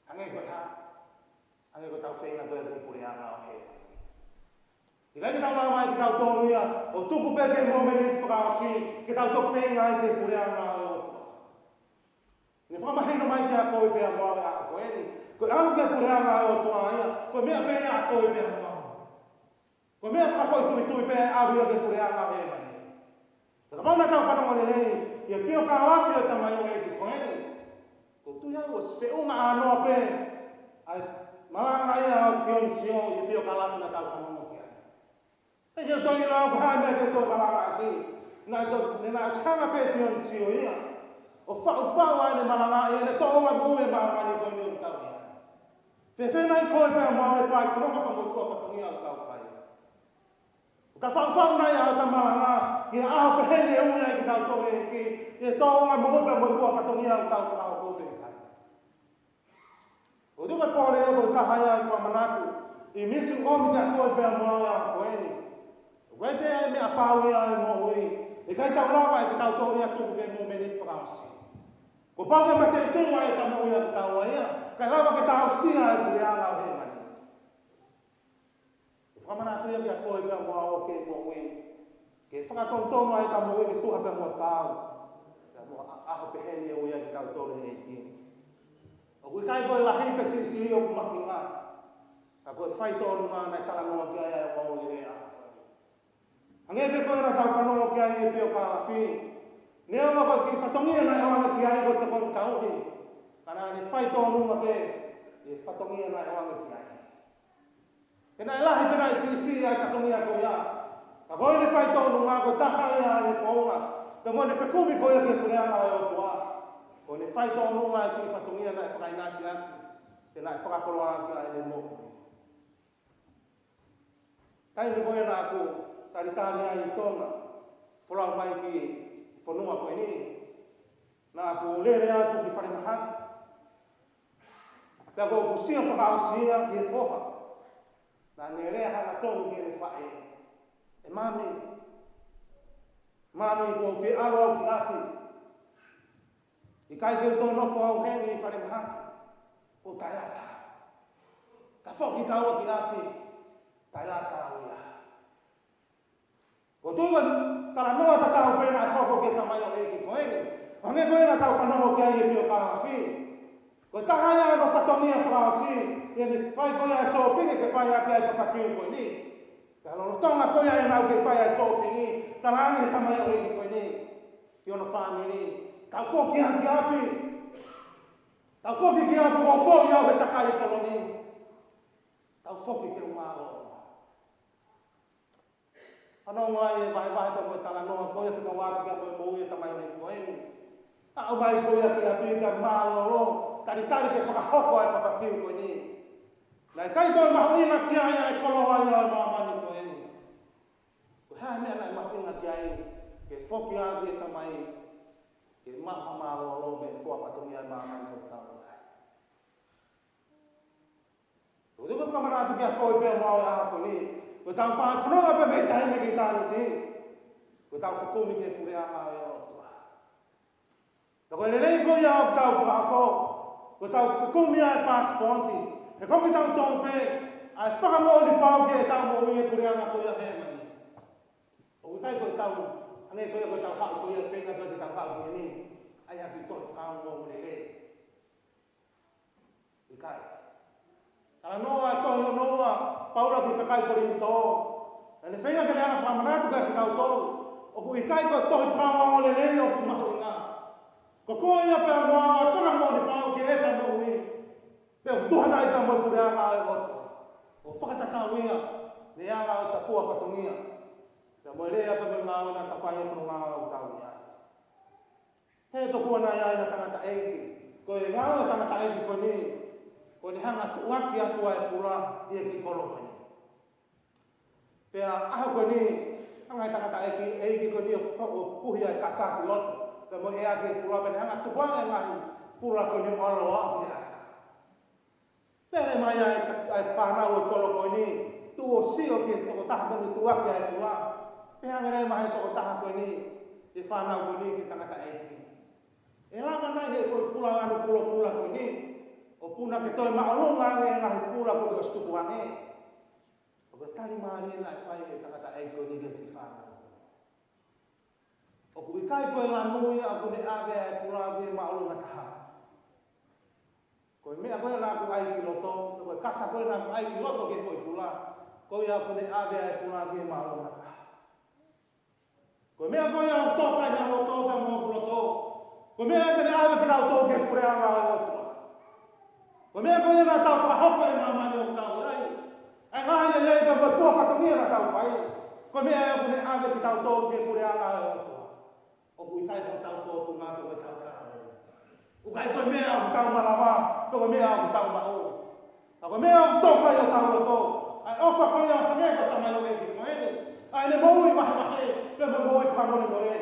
Hangē ko e hā? Hangē ko ʻetau feinga ko ia ki he puleʻanga ʻo hēvani. ʻIkai ke tau lava ʻe kitautolu ia ʻo tuku pē ki he mōmeniti fakaʻosi ke tau toki feinga ai ki he puleʻanga ʻo e ʻOtua. Ne fakamahino mai kiate koe pea mo au ʻi he ʻaho ko eni, ko e ʻalu ki he puleʻanga ʻo e ʻOtua ia, ko e meʻa pē ia ʻa koe pea mo au. Ko e meʻa fakafoʻituitui pē ʻa e ʻalu ia ki he puleʻanga ʻo hēvani. Ka kapau naʻa tau fanongo lelei ki he piokalafi ʻo e tamaioʻeiki ko eni, ʻoku ou tui au ʻoku ʻosi feʻunga ʻānoa pē ʻa e malanga ia ʻa Tionisio ʻi he piokalafi naʻa tau fanongo ki ai. Pea ke u toki lau ko e hā e meʻa ke u toki malanga ʻaki. Naʻe to-, ne naʻe ʻosi hanga pē ʻe Tionisio ia ʻo faʻufaʻu ʻa ʻene malanga ʻi heʻene tōʻonga moʻui ʻi he māmani ko eni ʻoku tau ʻi ai. Fēfē nai koe pea mo au ʻi he fai fononga pea mo e fua fatongia ʻoku tau fai? ʻOku ta faʻufaʻu nai ʻo ta malanga ki he ʻaho pehē ni ʻe ui ai kitautolu ʻe he ʻEiki, ʻi he tōʻonga moʻui pea mo e fua fatongia ʻoku tau fakahoko pē ai? ʻOku ou tui ko e pole ʻoku taha ia ʻa e fakamanatu ʻa ʻImisi ʻoku ʻomi kiate koe pea mo au ʻi he ʻaho ko eni. ʻOku ʻi ai pē ʻa e meʻa pau ia ʻo e moʻui. ʻIkai ke tau lava ʻe kitautolu ia ʻo tuku ki he mōmeniti fakaʻosi. Kuo pau ke mateuteu ʻa e ta moʻui ʻa kitaua ia, kae lava ke ta aʻusia ʻa e puleʻanga ʻo hēvani. ʻOku fakamanatu ia kiate koe pea mo au ʻoku kei moʻui, ke fakatonutonu ʻa e ta moʻui ke tuha pea mo taau, pea mo e ʻaho pehē ni ʻe ui ai kitautolu ʻe he ʻEiki. ʻOku ʻikai ko e lahi pe siʻisiʻi ʻoku mahuʻinga, ka ko e faitoʻo nunga naʻe talanoa ki ai ʻa e ongoongolelei ʻa e ʻaho ko eni. Hangē pē ko ia naʻa tau fanongo ki ai ʻi he piokalafi, neongo ko e kiʻi fatongia naʻe ʻoange ki ai ko e tokoni tauhi, ka naʻa ne faitoʻo nunga pē ʻi he fatongia naʻe ʻoange ki ai. He naʻe lahi pe naʻe siʻisiʻi ʻa e fatongia ko ia, ka ko ʻene faitoʻo nunga ko e taha ia ʻene founga, pea mo ʻene fekumi ko ia ki he puleʻanga ʻo e ʻOtua, ko ʻene faitoʻo nunga ʻa e kiʻi fatongia naʻe fakaʻinasi ʻaki, pea naʻe fakakoloa ʻaki ʻa ʻene moʻui. Taimi ko ia naʻa ku talitali ai ʻi Tonga, folau mai ki he fonua ko eni, naʻa ku lele atu ki falemahaki. Pea ko ʻeku sio fakaʻosi ia ki he foha, naʻa ne lea hangatonu ki heʻene faʻē: ʻE Mami, Mami, kuo u fie ʻalu au ki ʻapi. ʻIkai ke u toe nofo au heni ʻi falemahaki, kuo taʻelata. Ka foki taua ki ʻapi, taʻelata au ia. Kuo Tuku talanoa tatau pē naʻe hoko ki he tamaioʻeiki ko eni. Hangē ko ia naʻa tau fanongo ki ai he piokalafi. Ko e taha ia hono fatongia fakaʻosi, ʻi heʻene fai ko ia e sōpingi ke fai ʻaki ʻa e papakiu ko eni. Ka lolotonga ko ia ʻenau kei fai ʻa e sōpingi, talaange ʻe he tamaioʻeiki ko eni ki hono fāmili, tau foki ki ʻapi. Tau foki ki ʻapi, kuo foki au he takai kolo ni. Tau foki ke u mālōlō. Fanongo ai e vahevahe ko e talanoa ko ia fekauʻaki mo e moʻui ʻa e tamaioʻeiki ko eni. Aʻu mai ko ia ki ʻapi ka mālōlō, talitali ke fakahoko ʻa e papakiu ko eni. Naʻe ʻikai toe mahuʻinga ki ai ʻa e koloa ia ʻo e māmani ko eni. Ko e hā e meʻa naʻe mahuʻinga ki ai? Ke foki ʻaki e tamai, ke maʻu ha mālōlō mei he fua fatongia ʻo e māmani ʻoku tau ʻi ai. Ko e tuku fakamanatu kia koe pea mo au he ʻaho ko eni. Ko ʻetau fānau fononga pē mei taimi ki ʻitāniti. Ko ʻetau fekumi ki he puleʻanga ʻo e ʻOtua. Ka ko e lelei ko ia ʻoku tau fakahoko, ko ʻetau fekumi ʻa e passport. He ko kitautolu pē ʻa e fakamoʻoni pau ki heʻetau moʻui he puleʻanga ko ia hēvani. ʻOku ʻikai ko ʻetau, hangē ko ia ko ʻetau haʻu ko ia, feinga ko ʻetau haʻu ko eni, ʻai ha kiʻi tohi fakaongoongo lelei. ʻIkai. Talanoa e tohi hono ua ʻa Paula ki he kakai Kolinitō. Naʻa ne feinga ke ne hanga ʻo fakamanatu kiate kitautolu, ʻoku ʻikai ko e tohi fakaongoongo lelei ʻoku mahuʻinga. Ko koe ia pea mo au ʻa e fakamoʻoni pau ki heʻeta moʻui. Pea ʻoku tuha nai pea mo e puleʻanga ʻo e ʻOtua. ʻO fakatatau ia mei he anga ʻo ʻeta fua fatongia. Pea mo e lea pea mo e ngāue naʻa ta fai he fononga ʻoku tau ʻi ai. He tokua nai ʻa e tangataʻeiki. Ko e ngāue ʻa e tangataʻeiki ko eni, ko ʻene hanga ʻo tuʻuaki atu ʻa e pula ʻi he kiʻi kolo ko eni. Pea ʻaho ko eni, hanga ʻe he tangataʻeiki, ʻeiki ko eni ʻo fa-, ʻo puhi ʻa e kasa ki loto. Pea mo e ʻea ki he pula, pea ne hanga ʻo tukuange ʻa e ngaahi pula ko eni ʻo ʻalu ʻo aʻu ki he ʻasa. Pea lele mai ʻa e, ʻa e fānau ʻo e kolo ko eni, tuʻu ʻo sio ki he tokotaha ko eni ʻoku tuʻuaki ʻa e pula. Pea hanga lele mai ʻa e tokotaha ko eni, ʻa e fānau ko eni ki he tangataʻeiki. ʻE lava nai ʻe he foʻi pula ʻo ʻalu ʻo pulapula ko eni ʻo puna ke toe māʻolunga ange ʻa e ngaahi pula kuo ʻosi tukuange? ʻOku tali mālie naʻe fai ʻe he tangataʻeiki ko eni ki he kiʻi fānau. ʻOku ʻikai ko e lanu ia ʻoku ne ʻave ʻa e pula ki he māʻolunga taha. Ko e meʻa ko ē naʻa ku ʻai ki loto, ko e kasa ko ē naʻa ku ʻai ki loto ki he foʻi pula, ko ia ʻoku ne ʻave ʻa e pula ki he māʻolunga taha. Ko e meʻa ko ia ʻoku toka ʻi hoku loto pea mo hoku loto, ko e meʻa ia te ne ʻave kitautolu ki he puleʻanga ʻo e ʻOtua. Ko e meʻa ko ia naʻa tau fakahoko ʻi he māmani ʻoku tau ʻi ai. ʻA e ngaahi lelei pea mo e fua fatongia naʻa tau fai, ko e meʻa ia ʻoku ne ʻave kitautolu ki he puleʻanga ʻo e ʻOtua. ʻOku ʻikai ko hotau fōtunga pe ko hotau taloni. ʻOku ʻikai ko e meʻa ʻoku tau malava pe ko e meʻa ʻoku tau maʻu. Ka ko e meʻa ʻoku toka ʻi hotau loto, ʻa e ʻofa ko ia hangē ko e tamaioʻeiki ko eni, ʻa ʻene moʻui vahevahe pea mo e moʻui fakamolemole.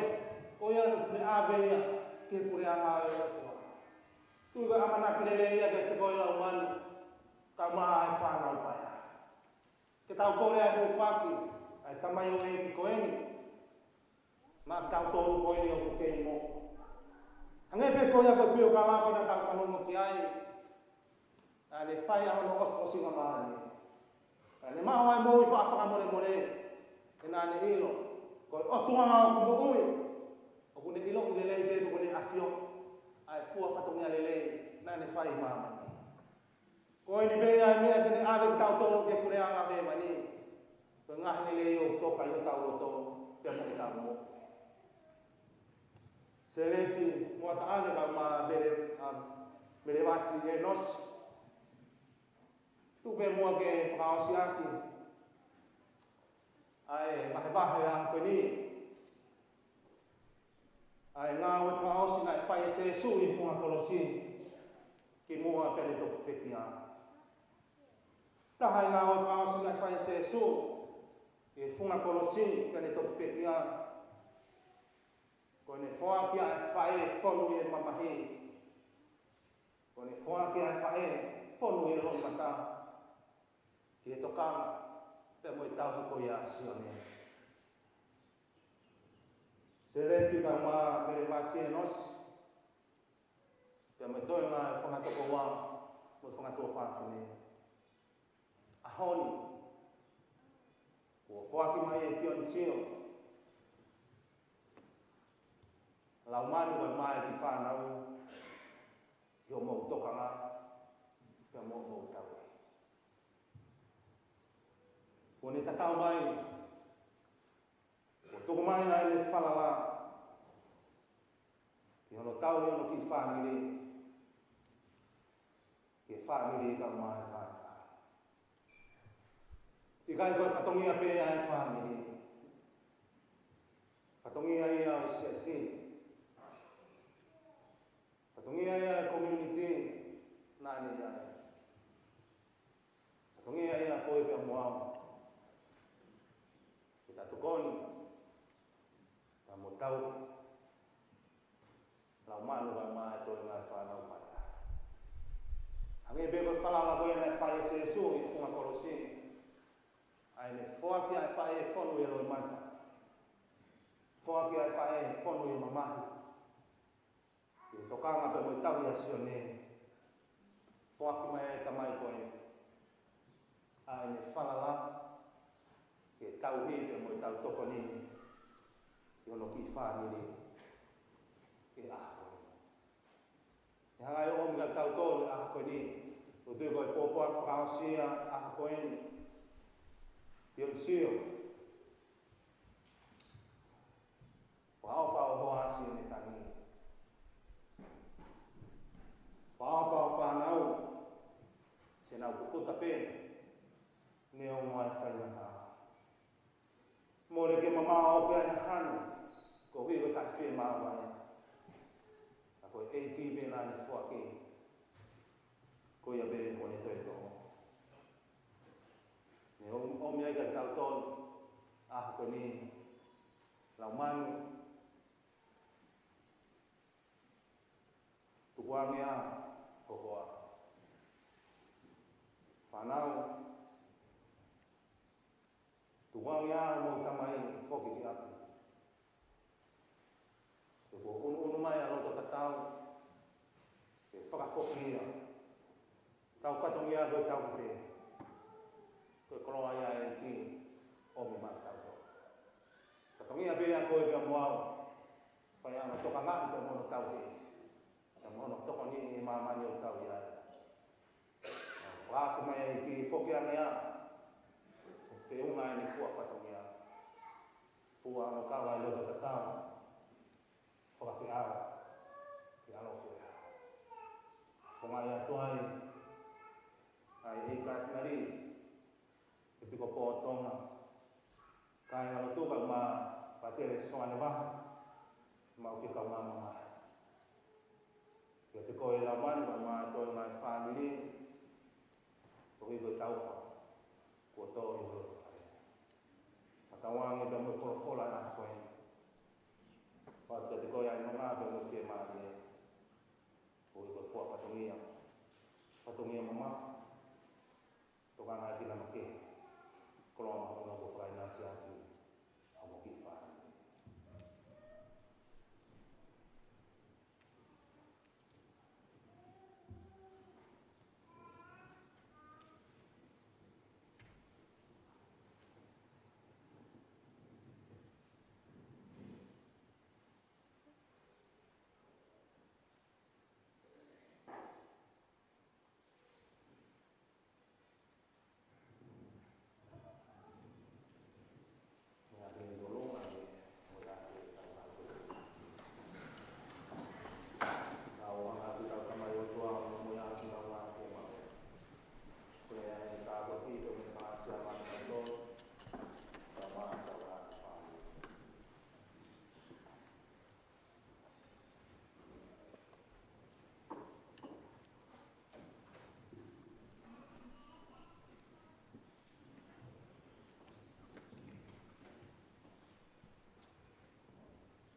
Ko ia ʻoku ne ʻave ia ki he puleʻanga ʻo e ʻOtua. Tuku ke ʻamanaki lelei ia kiate koe Laumanu, kae ʻumaʻā e fānau paea. Ke tau kole ʻa e hūfaki ʻa e tamaioʻeiki ko eni maʻa kitautolu ko eni ʻoku kei moʻui. Hangē pē ko ia ko e piokalafi naʻa tau fanongo ki ai, naʻa ne fai ʻa hono ʻosiʻosinga mālie. Naʻa ne maʻu ʻa e moʻui faʻa fakamolemole, he naʻa ne ʻilo ko e ʻOtua ʻoku moʻui, ʻoku ne ʻiloʻi lelei pē pe ʻoku ne ʻafioʻi ʻa e fua fatongia lelei naʻa ne fai ʻi māmani. Ko eni pē ʻa e meʻa te ne ʻave kitautolu ki he puleʻanga ʻo hēvani. Ko e ngaahi lelei ʻoku toka ʻi hotau loto pea mo ʻetau moʻui. Seleti Moataʻane kae ʻumaʻā Mele, um, Melevasi ʻEnosi. Tuku pē muʻa ke fakaʻosi ʻaki ʻa e vahevahe ʻa e ʻaho ko eni, ʻa e ngāue fakaʻosi naʻe fai ʻe Sēsū ʻi he funga kolosi kimuʻa pea ne toki pekia. Taha e ngāue fakaʻosi naʻe fai ʻe Sēsū ʻi he funga kolosi pea ne toki pekia, ko ʻene foaki ʻa e faʻē fonu ʻi he mamahi. Ko ʻene foaki ʻa e faʻē fonu ʻi he loʻimata ki he tokanga pea mo e tauhi ko ia ʻa Sione. Seleti kae ʻumaʻā Melevasi ʻEnosi, pea mo e toenga ʻo e fanga tokoua mo e fanga tuofāfine. ʻAho ni, kuo foaki mai ʻe Tionisio Laumanu kae ʻumaʻā e kiʻi fānau, ʻi hoʻomou tokanga, pea mo hoʻomou tauhi. Kuo ne tatau mai, kuo tuku mai ʻa ʻene falala, ki hono tauhi hono kiʻi fāmili, ki he fāmili kae ʻumaʻā e kāinga. ʻIkai ko e fatongia pē ʻa e fāmili. Fatongia ia ʻo e siasi. Fatongia ia ʻo e community naʻa ne ʻi ai. Fatongia ia koe pea mo au. Ke ta tokoni, pea mo tauhi. Laumanu kae ʻumaʻā e toenga e fānau mai. Hangē pē ko e falala ko ē naʻe fai ʻe Sīsū ʻi he funga kolosi. ʻA ʻene foaki ʻa e faʻē fonu ʻi he loʻimata. Foaki ʻa e faʻē fonu ʻi he mamahi. ʻI he tokanga pea mo e tauhi ʻa Sione. Foaki mai e tamai ko ē ʻa ʻene falala, ke tauhi pea mo e tau tokoni, ki hono kiʻi fāmili, ʻi he ʻaho ko eni. ʻE hanga ʻe ia ʻo ʻomi kiate kitautolu ʻi he ʻaho ko eni, ʻo tui ko e pōpoaki fakaʻosi ia ʻaho ko eni. Pio sio. Fakaʻofa ʻo Hoasi ʻene tangi. Fakaʻofa ʻo fānau, siʻenau kukuta pē, neongo ʻa e faingataʻa. Mole ke mamaʻo pē ʻa e hanu, koeʻuhi ko e taʻefiemaʻu ʻa e. Ka ko e ʻEiki pē naʻa ne foaki. Ko ia pē kuo ne toe toʻo. Ne ʻo, ʻomi ai kiate kitautolu, ʻaho ko eni, laumanu, tukuange ā, ko koā. Fānau, tukuange ā, mo tamai foki ki ʻapi. He kuo ʻunuʻunu mai ʻa e loto tatau, ke fakafoki ia. Tau fatongia ko e tauhi pē. Ko e koloa ia ʻa e ʻEiki, ʻomi maʻatautolu. Fatongia pē ia koe pea mo au. Fai ʻa e tokangaʻi pea mo hono tauhi. Pea mo hono tokoniʻi ʻi māmani ʻoku tau ʻi ai. Fakaafeʻi mai ʻEiki foki ange ā. Feʻunga ʻene fua fatongia. Fua ʻo kau ai loto tatau. Fakafeʻao. Ke ʻaloʻofa. Fofongaʻi atu ai. ʻA e ʻEiki Katinali. ʻEpikopō Tonga. Kāingalotu kae ʻumaʻā Pātele Soane Vaha, ʻemau fika ʻo māmani. Kiate koe laumanu kae ʻumaʻā e toenga e fāmili, koeʻuhi ko e taufa kuo tō ʻi ho loto fale. Fakatauange pea mo e folofola ʻa e ʻaho ko eni. Pea kiate koe ʻa e nonga pea mo e fiemālie. Koeʻuhi ko e fua fatongia. Fatongia mamafa. Tokanga ki he nima kehe. Koloa māʻolunga kuo fakaʻinasi atu. ʻA mo ki fai.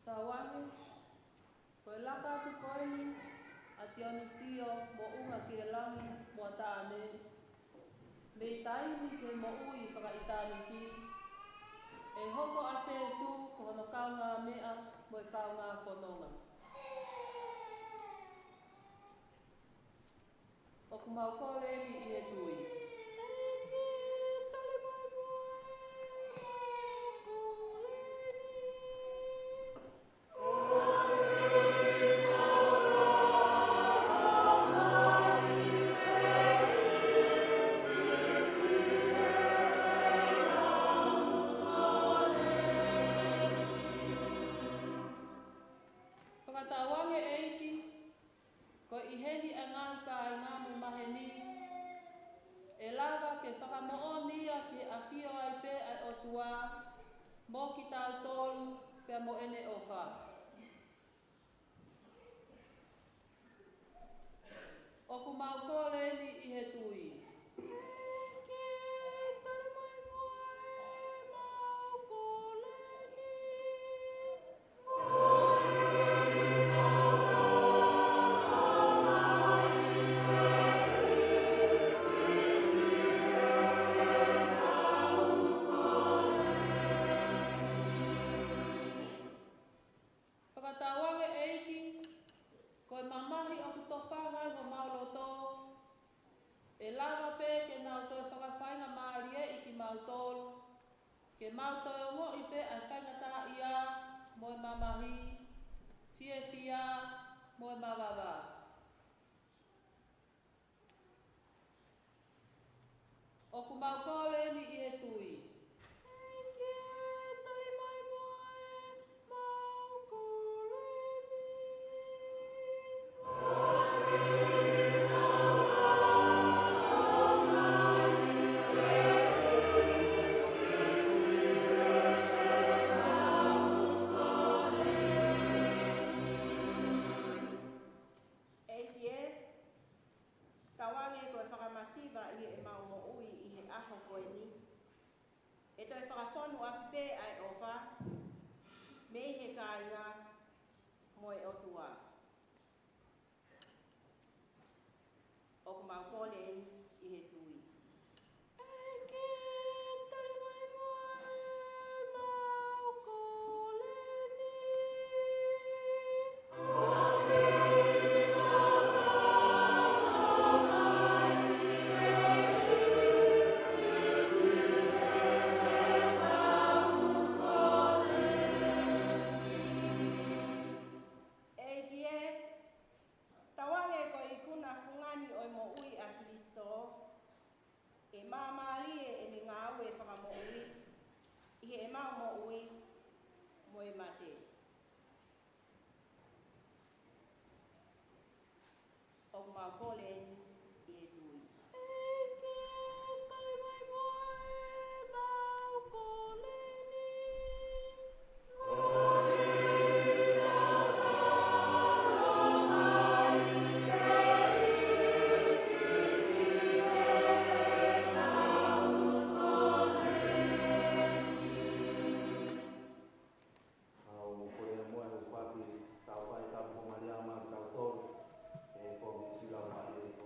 Tauange, ko e laka atu ko eni ʻa Tionisio Moʻunga ki he Langi mo e Taʻane, mei taimi ki he moʻui fakaʻitāniti, ʻe hoko ʻa Sīsū ko hono kaungāmeʻa mo e kaungā fononga. ʻOku mau kole eni ʻi he tui. ʻEiki, tali mai muʻa e kole ni. mo ʻene ʻofa. ʻOku mau kole eni ʻi he tui. ʻEiki, tali mai muʻa ʻemau kole ni. Fakatauange ʻEiki, ko e mamahi ʻoku tofanga ʻi homau loto, ʻe lava pē ke nau toe fakafaingamālieʻi kimautolu, ke mau toe ongoʻi pē ʻa e faingataʻaʻia mo e mamahi, fiefia mo e mavava. ʻOku mau kole eni ʻi he tui. ʻEiki, tali mai muʻa ʻemau kole ni. ʻEiki ē, tauange ko e fakamasiva ʻi heʻemau moʻui ʻi he ʻaho ko eni, ʻe toe fakafonu ʻaki pē ʻa e ʻofa mei he kāinga mo e ʻOtua. ʻOku mau kole eni ʻi he tui. ʻEiki, tali mai muʻa ʻemau kole ni. ʻEiki ē, tauange ko e ikuna fungani ʻo e moʻui ʻa Kalaisi, ʻe māmālie ʻene ngāue fakamoʻui ʻi heʻemau moʻui mo e mate. ʻOku mau kole eni ʻi he tui. ʻEiki, tali mai muʻa ʻemau kole ni. Au kole muʻa ʻo fai ʻetau fai tapu mo Malia maʻatautolu, ʻe ko e sila mai ʻe ko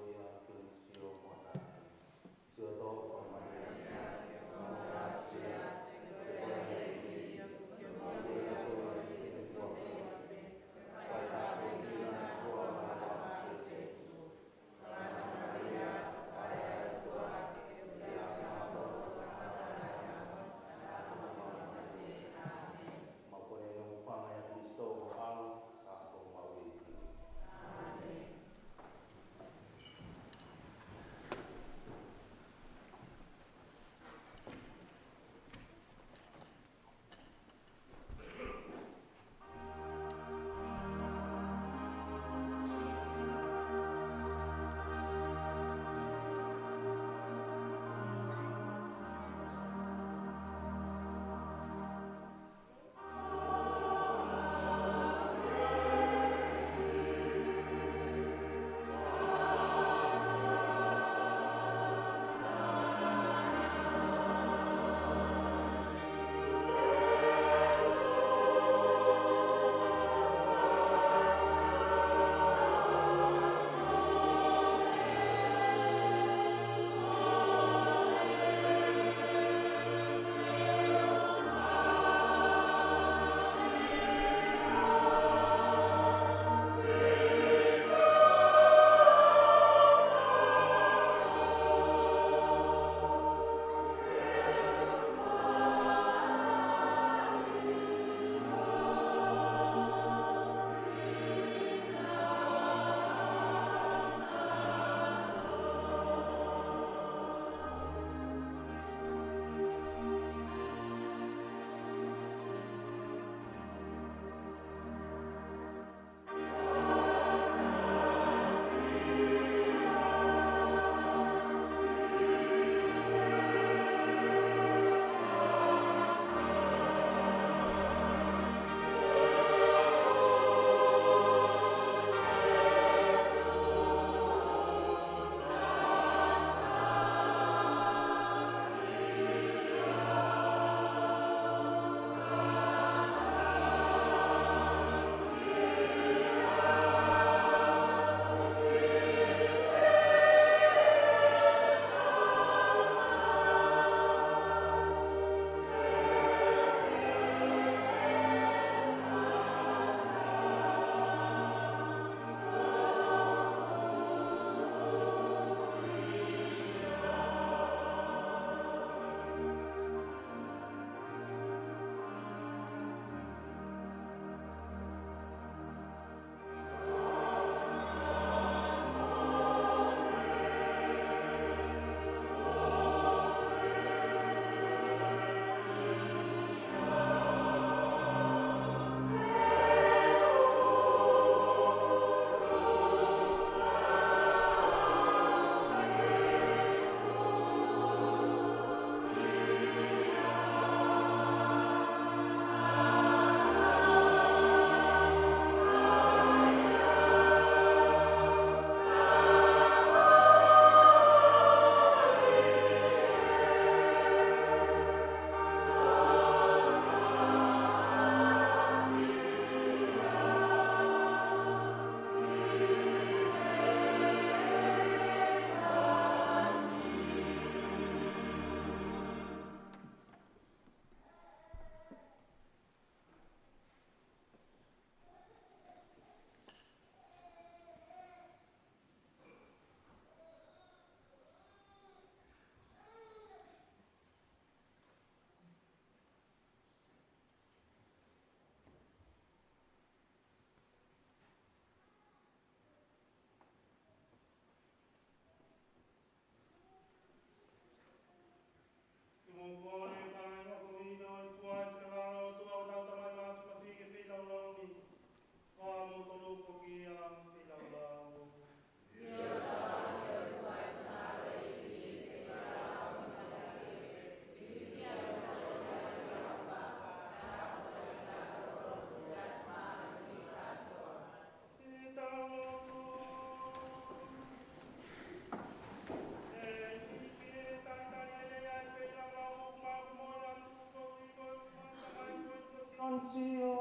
Sio.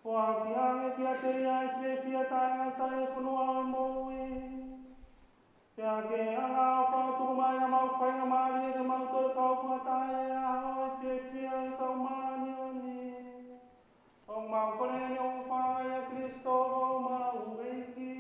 Foaki ange kiate ia ʻa e fiefia taʻengata ʻi he fonua ʻo e moʻui. Pea ke ʻangaʻofa ʻo tuku mai ʻa e mau faingamālie ke mau toe kau fakataha ʻi he ʻaho ʻo e fiefia ʻo e kau māʻoniʻoni. ʻOku mau kole ʻeni ʻi he huafa ʻo Kalaisi ko homau ʻEiki.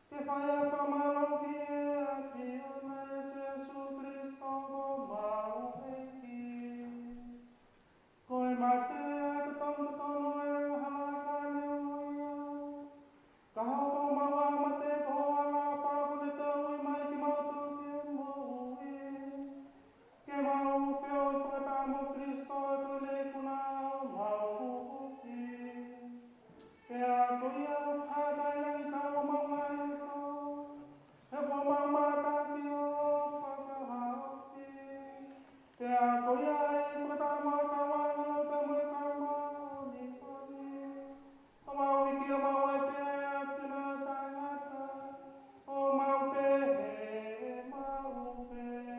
Ke fai ʻa e fakamālō ki he ʻAfiona ʻia Sīsū Kalaisi ko homau ʻEiki. Ko e mate ʻa e totonu totonu ʻo e hala kāne ʻo ia. Ka hoko homau mate ko ho angaʻofa kuo ne toe ui mai kimautolu ki he moʻui. Ke mau feohi fakataha mo Kalaisi ʻi heʻene ikuna ʻo homau huhufi. Pea ko ia ʻoku hāʻele ʻi langi ʻa homau ngaahi loto, he kuo mau mātā ki hono fakahaofi. Pea ko ia ʻe fakataha mo e kau ʻāngelo pea mo e kau māʻoniʻoni, ʻo mau hiki ʻo mau ʻai pē ʻa e ʻAfiona taʻengata, ʻo mau pehē ʻe mau pehē.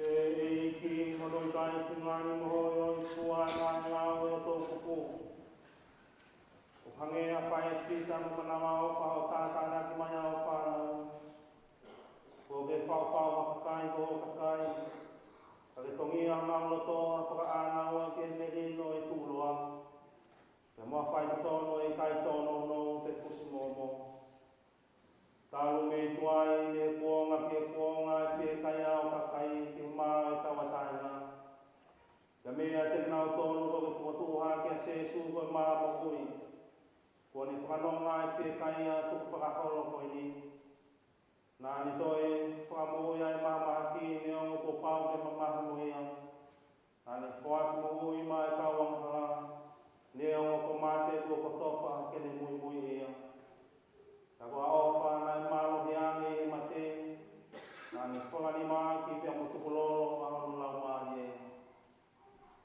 ʻE ʻEiki, hono ʻikai fungani mo hoʻo ʻohifua ʻa e ngāue ʻa e toʻukupu. ʻO hangē ha faʻē fita mo manavaʻofa ʻoku tātānaki mai ʻa hoʻo fānau. Kuo ke faʻufaʻu ʻa e kakai ko hoʻo kakai. Ka ke tongia honau loto ʻa e fakaʻānaua ki he melino ʻo e tuʻuloa. Pea mo e faitotonu ʻo e ʻikai tōnounou pe kusimōmō. Talu mei tuai ʻi he kuonga fiekaia tukufakaholo ko eni. Naʻa ne toe fakamoʻui ʻa e mahamahaki neongo kuo pau ke mamahi mo ia. Naʻa ne foaki moʻui maʻa e kau angahala, neongo kuo mate tuʻo kotofa ke ne muimui ia. Ka ko e ʻofa naʻe mālohi ange ʻi he mate, naʻa ne fola nima ʻaki pea mo tukulolo ʻa hono laumālie.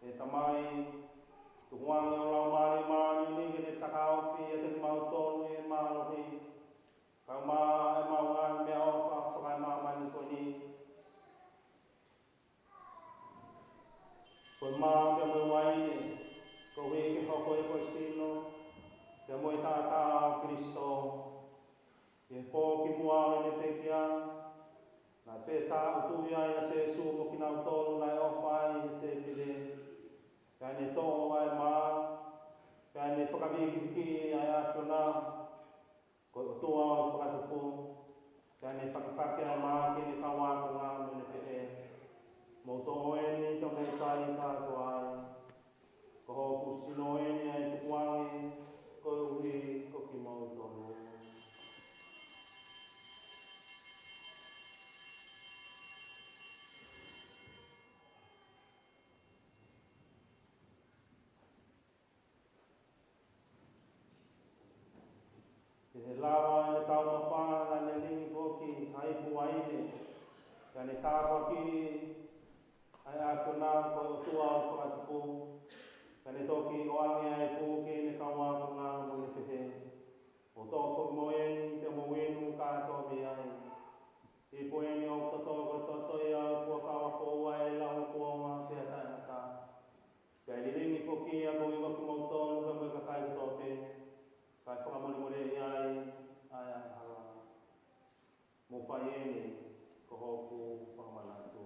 ʻE Tamai, tuku ange ho Laumālie Māʻoniʻoni ke ne takaofi ʻiate kimautolu ʻa e mālohi, kae ʻumaʻā ʻemau ngaahi meʻaʻofa fakaemāmani ko eni. Ko e mā pea mo e uaine, koeʻuhi ke hoko ia ko e sino pea mo e taʻataʻa ʻo Kalaisi. ʻI he pō kimuʻa ʻo ʻene pekia, naʻe fetaʻutuʻi ai ʻa Sīsū mo kinautolu naʻe ʻofa ai ʻi he tēpile. Pea ne toʻo ʻa e mā, pea ne fakavikivikiʻi ʻa e ʻAfiona, ko e ʻOtua ʻo e fakatupu, pea ne pakipaki ʻa e mā ki heʻene kau ākonga mo ne pehē: Mou toʻo eni pea mou kai kātoa ai, ko hoku sino eni ʻa e tukuange koeʻuhi ko kimoutolu. Ke ne lava ʻene taumafa, naʻa ne lilingi foki ʻa e ipu uaine, pea ne tāpuakiʻi ʻa e ʻAfiona ko e ʻOtua ʻo e fakatupu, pea ne toki ʻoange ʻa e ipu ki heʻene kau ākonga mo ne pehē: Mou toʻo foki mo eni pea mou inu kātoa mei ai. Ipu eni ʻoku totoko ʻo e toto ʻi he fuakava foʻou ʻa e lau kuonga pea taʻengata. Pea ʻe lilingi foki ia koeʻuhi ko kimoutolu pea mo e kakai kotoa pē, kae fakamolemoleʻi ai ʻa e angahala. Mou fai eni ko hoku fakamanatu.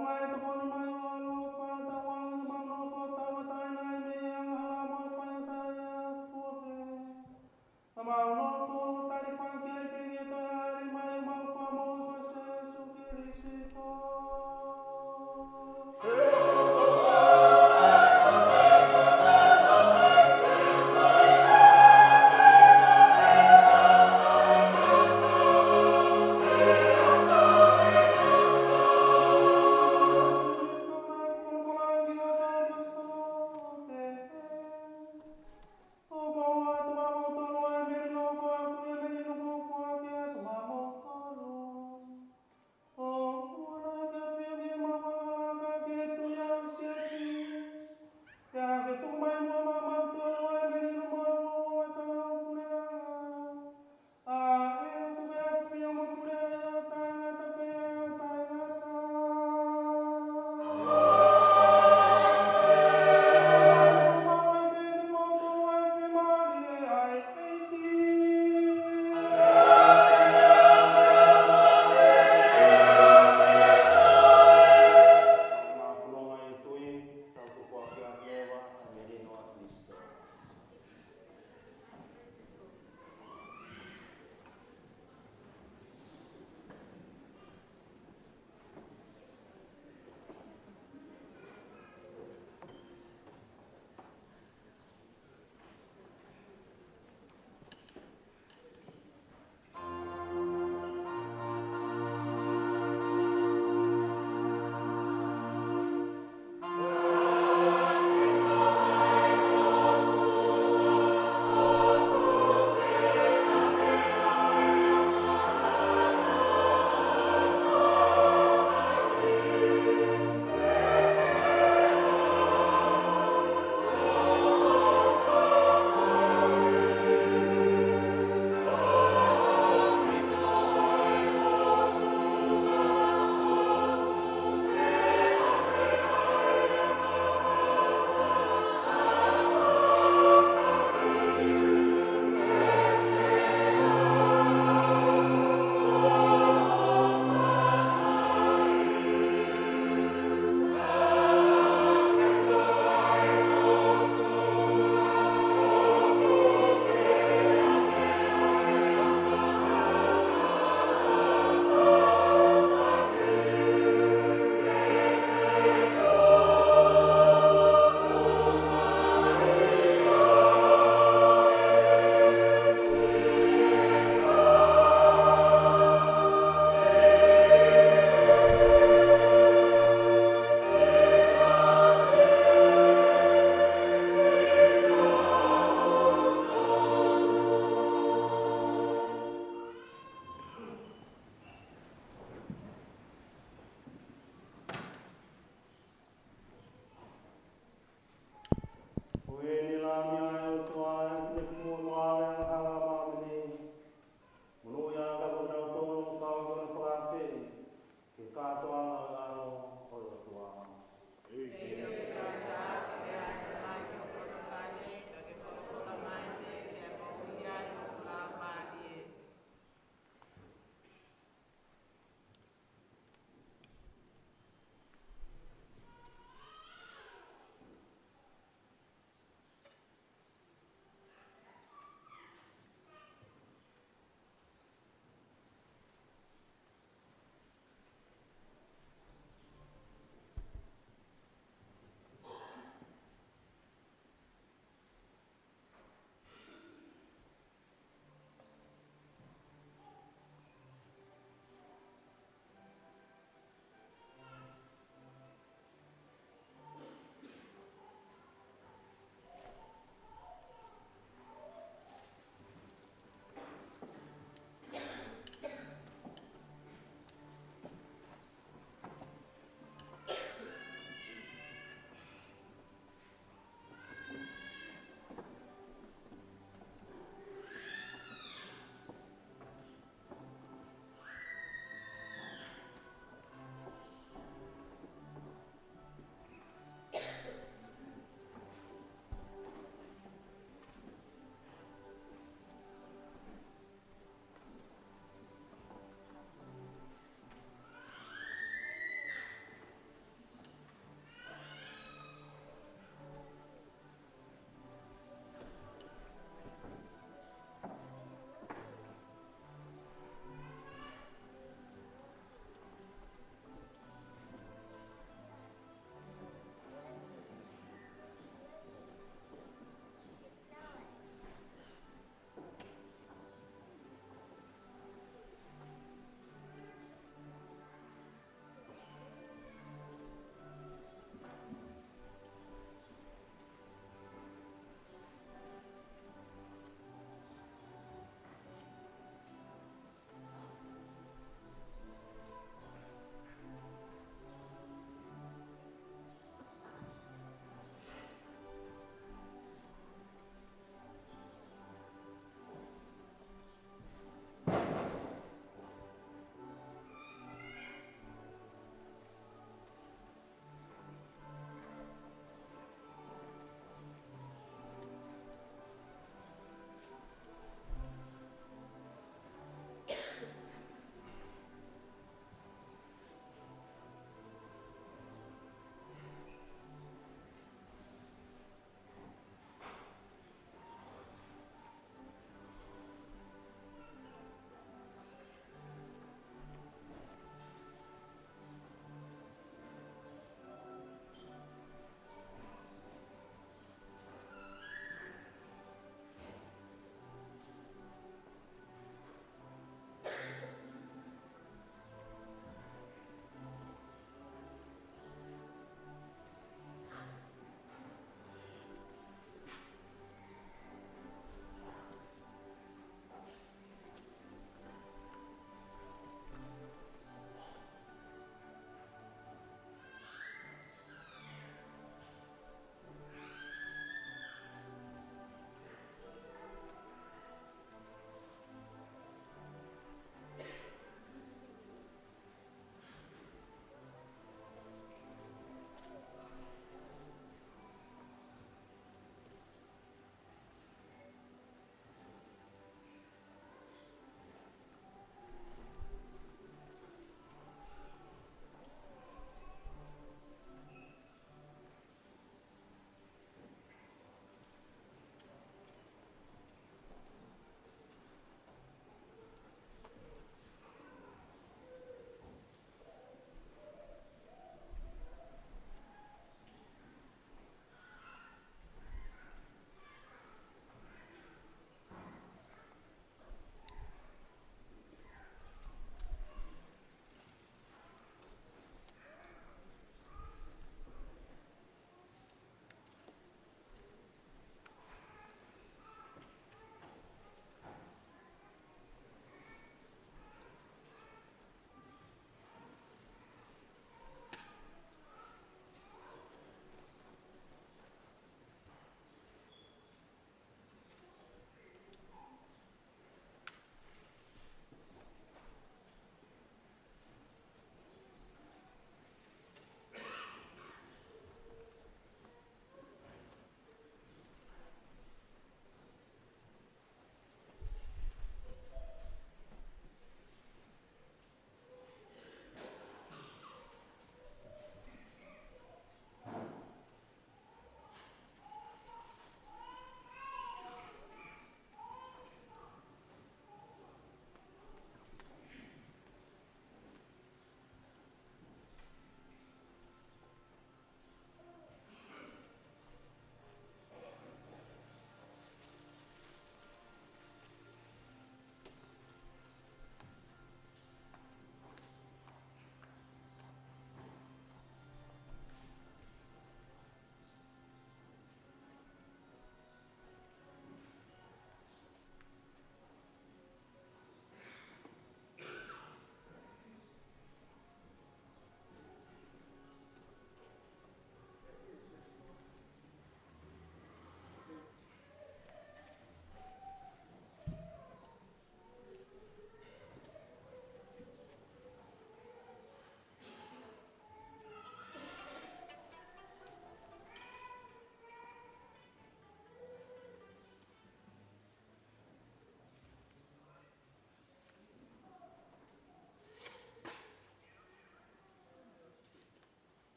Ngai tokoni mai ʻo ʻaloʻofa, tauange ke mau nofo tauʻatāina ʻi he angahala mo e faingataʻa ʻo e fuʻu pē. Ka mau nofo tali fakakikihi ki he toe hāʻele mai ʻo homau Fakamoʻui ko Sīsū Kalaisi.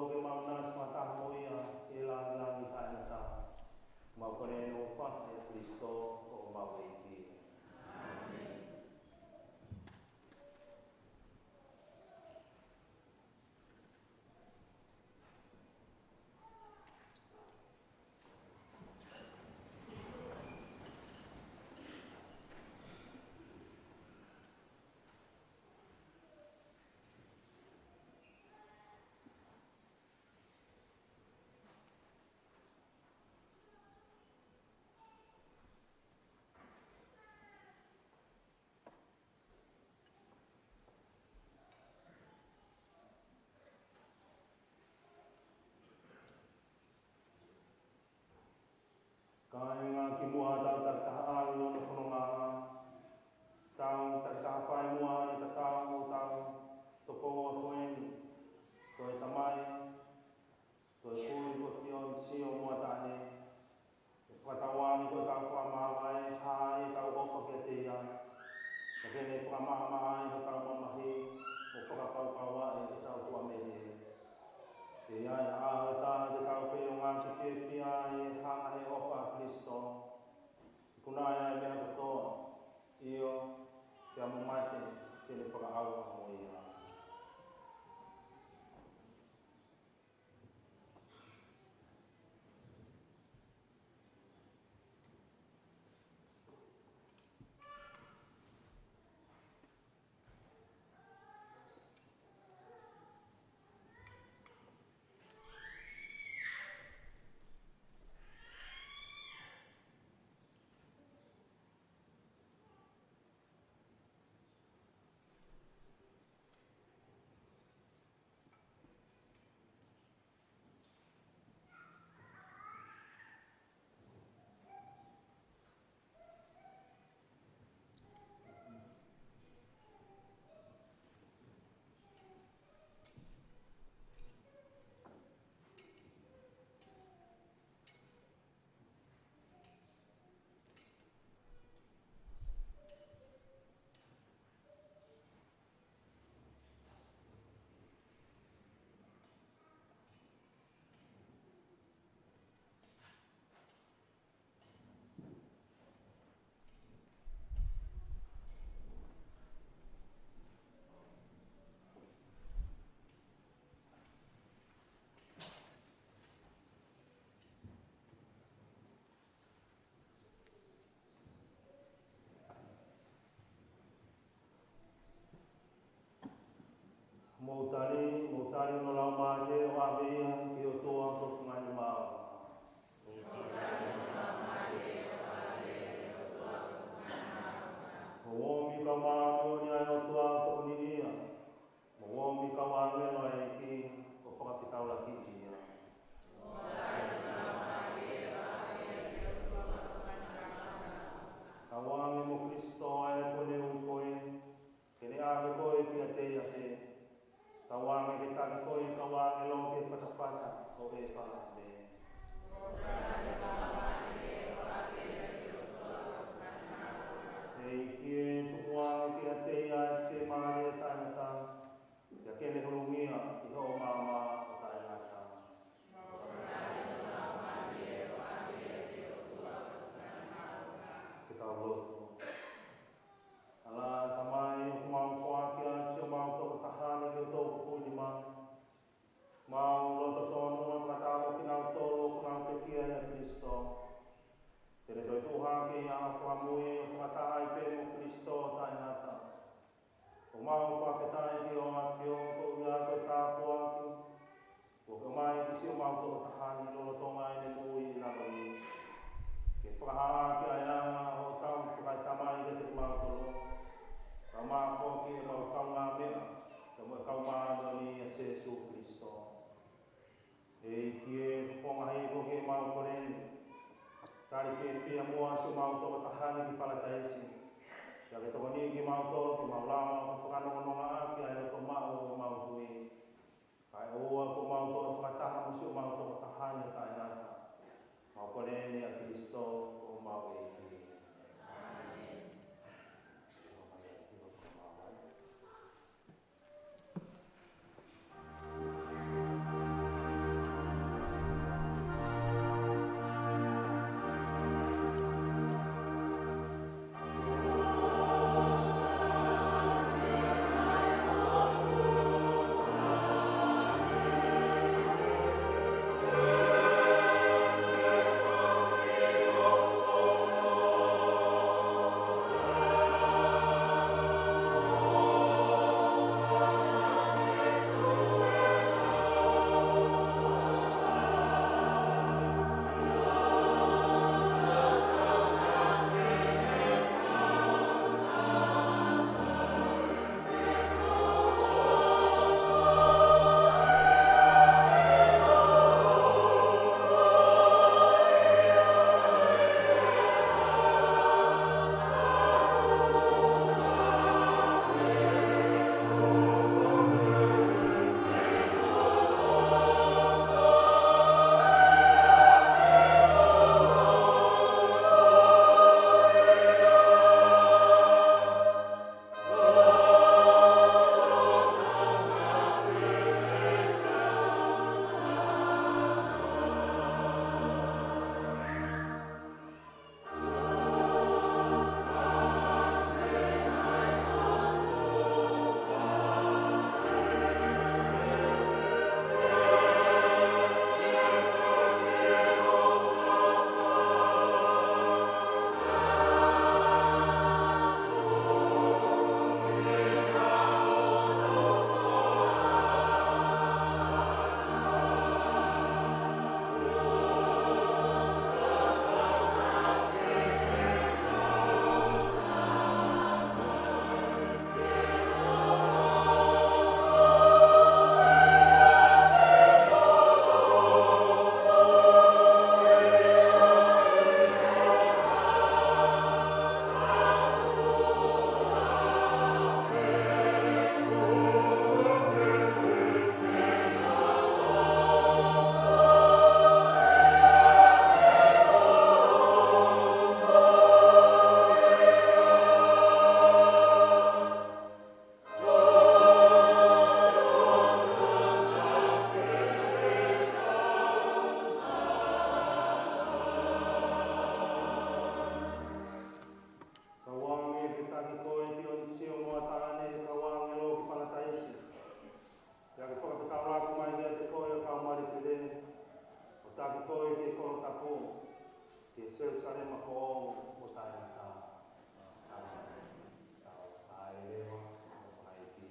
ke mau nasi fakataha mo ia ʻi he lāngilangi taʻengata. Mau kole ʻi he huafa ʻo Kalaisi ko homau ʻEiki. ʻĀmeni. Kāinga, kimuʻa tau takitaha ʻalu ʻi hono fononga, tau takitaha fai muʻa ʻa e tatau ʻo hotau tokoua ko eni, ko e tamai, ko e kui ko Tionisio Moataʻane, ʻi he fakatauange ko ʻetau fakamāvae, hā ʻetau ʻofa kiate ia, ka ke ne fakamaʻamaʻa ʻi hotau mamahi, ʻo fakakaukauaʻi ʻetau tuʻamelie. Ke ʻi ai ha ʻaho ʻe taha te tau feʻiloaki fiefia ai ʻi he hanga ʻe he ʻofa ʻa Kalaisi, ikunaʻi ʻa e meʻa kotoa, ʻio, pea mo mate, ke ne fakaʻauha mo ia. Mou tali, mou tali ʻi hono laumālie ʻo ʻave ia ki he ʻOtua ko e Tuongaʻane Māʻolunga. Mou ō mai kau māʻoniʻoni ʻa e ʻOtua ʻoku tokoni ia. Mou ō mai kau ʻāngelo ʻa e ʻEiki ʻo fakafetaulaki ia. Tauange mo Kalaisi ʻa e pō ne ui koe, ke ne ʻave koe kiate ia pē. Tauange ke taki koe ʻe he kau ʻāngelo ki he fatafata ʻo ʻĒpalahame. ʻEiki ē, tuku ange kiate ia ʻa e fiemālie taʻengata, pea ke ne hulungia ʻi hoʻo maama ʻo taʻengata. Ke tau lotu. ʻAlā, Tamai, ʻoku mau foaki atu siʻomau toko taha ni ki ho toʻukupu nima. Mau loto tonu ʻo fakataha mo kinautolu ʻoku nau pekia ʻia Kalaisi. Ke ne toe tuʻu hake ʻi he ʻaho fakamui ʻo fakataha ai pē mo Kalaisi taʻengata. ʻOku mau fakafetaʻi ki hoʻo ʻAfio, koeʻuhi ko e tāpuaki kuo ke ʻomai ki siʻomau toko taha ni lolotonga ʻene moʻui ʻi lalo ni. Ke fakahā ʻaki ʻa e anga ʻo hotau fakaetamai kiate kimautolu, kae ʻumaʻā foki ʻemau kaungāmeʻa, pea mo e kau māʻoniʻoni ʻia Sīsū Kalaisi. ʻEiki ē, fofonga hifo ki heʻemau kole ni. Tali fiefia muʻa siʻomau toko taha ni ki Palataisi. Pea ke tokoniʻi kimautolu ke mau lava ʻo fakanongonongoʻaki ʻa e loto maʻu ʻo homau tui. Kae ʻoua kuo mau toe fakataha mo siʻomau toko taha ni ʻo taʻengata. Mau kole ni ʻia Kalaisi ko homau ʻEiki. ʻĀmeni. ʻi Selusalema foʻou mo taʻengata. ʻA e leva ʻo e ʻEiki.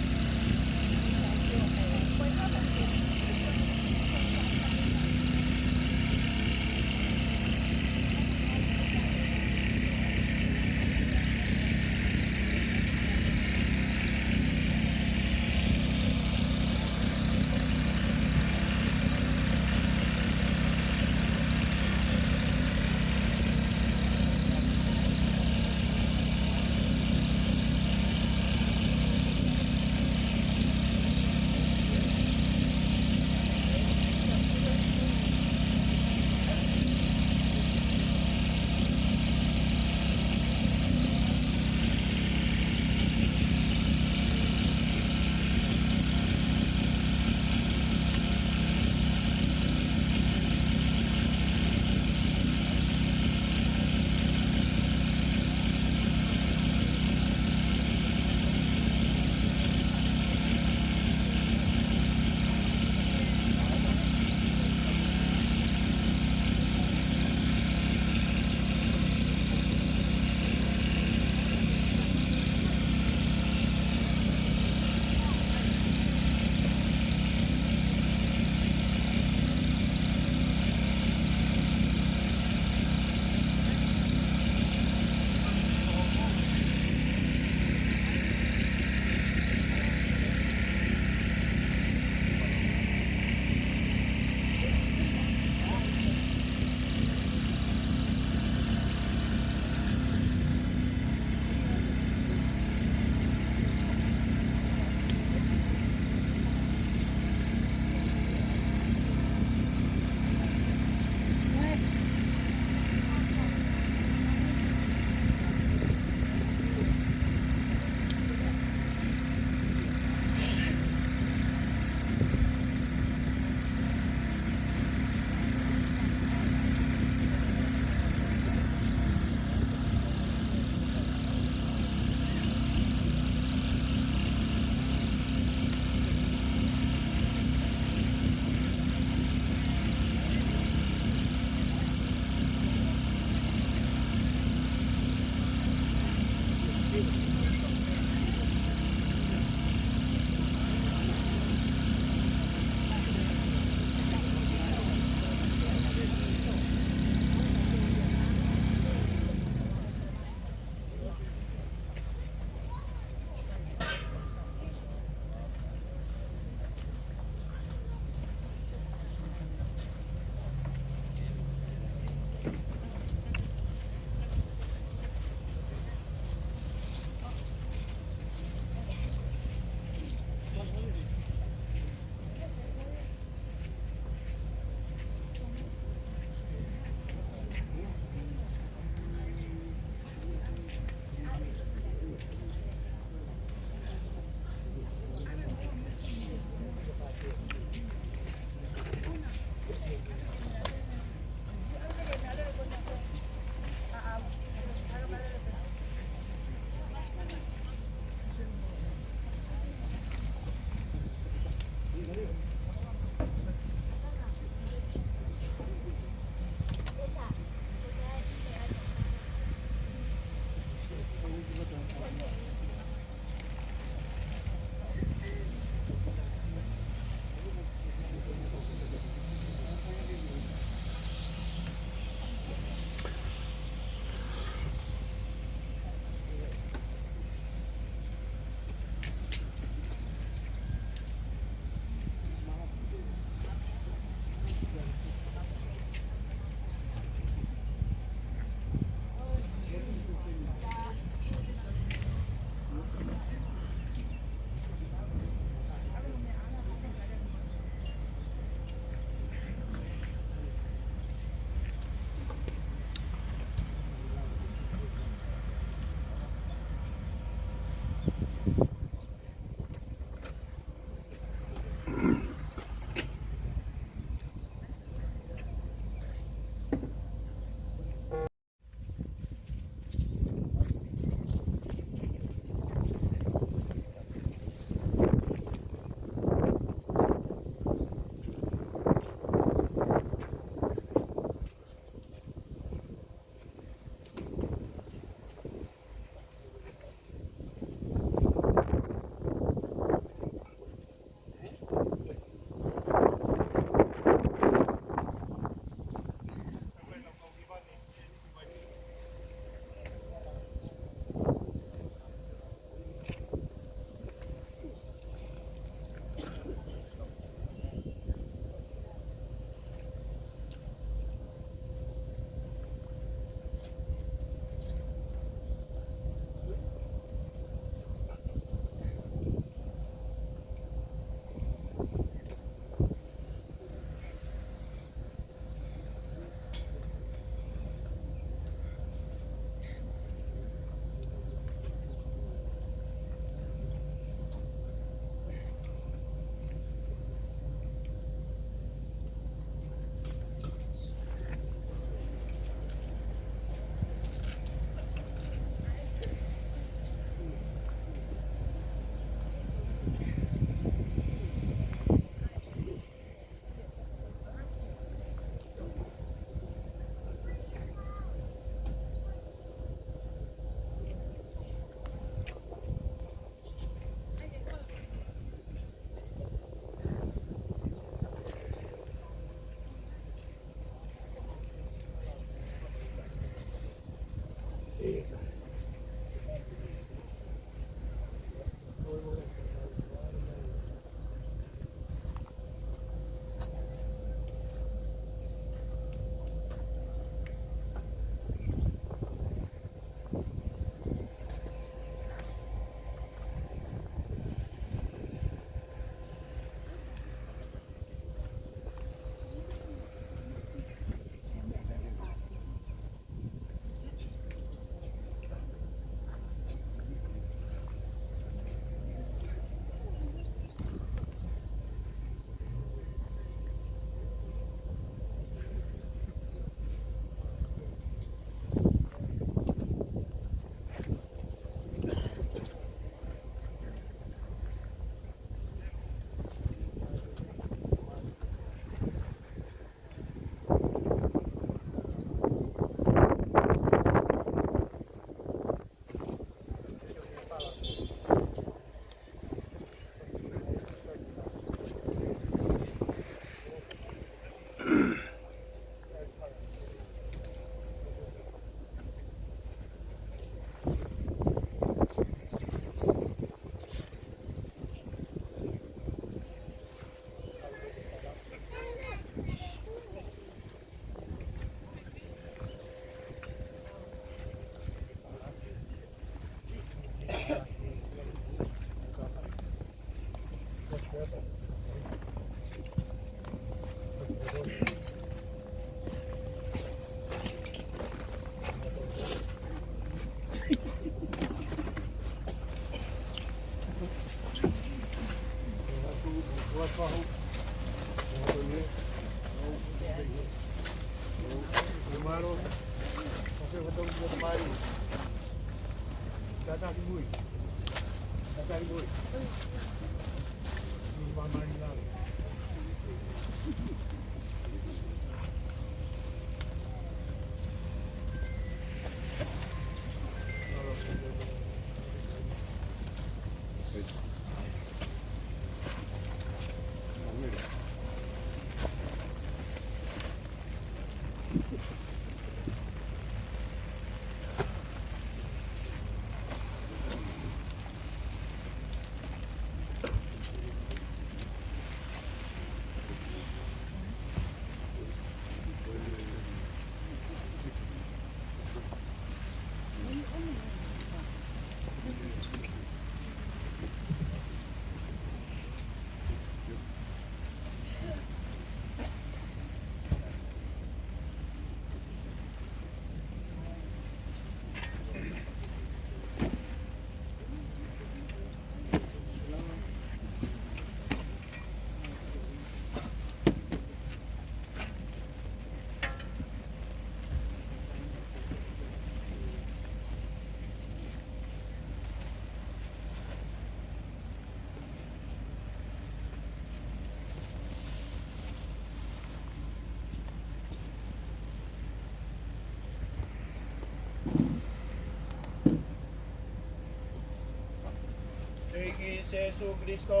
ʻEiki Sēsū Kalaisi,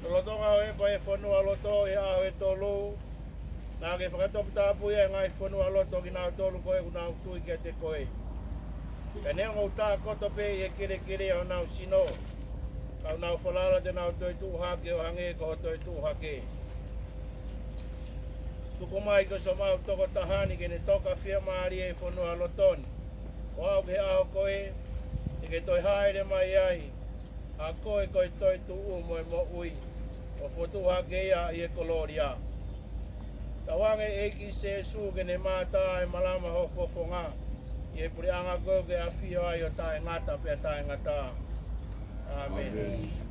lolotonga ʻo e pō ʻo e fonualoto ʻi he ʻaho ʻe tolu, naʻa ke fakatoputapuʻi ʻa e ngaahi fonualoto ʻo kinautolu ko ē ʻoku nau tui kiate koe. Pea neongo ʻoku tākoto pē ʻi he kelekele ʻa honau sino, ka ʻoku nau falala te nau toe tuʻu hake ʻo hangē ko hoʻo toe tuʻu hake. Tuku mai ko siʻomau toko taha ni ke ne toka fiemālie ʻi he fonualoto ni, ʻo aʻu ki he ʻaho ko ē te ke toe hāʻele mai ai, ʻa koe ko e toetuʻu mo e moʻui, ʻo fokotuʻu hake ia ʻi he kolōlia. Tauange ʻEiki Sēsū ke ne mātā ʻa e malama ho fofonga, ʻi he puleʻanga ko ē ʻoku ke ʻafio ai ʻo taʻengata pea taʻengata. ʻĀmeni. ʻĀmeni.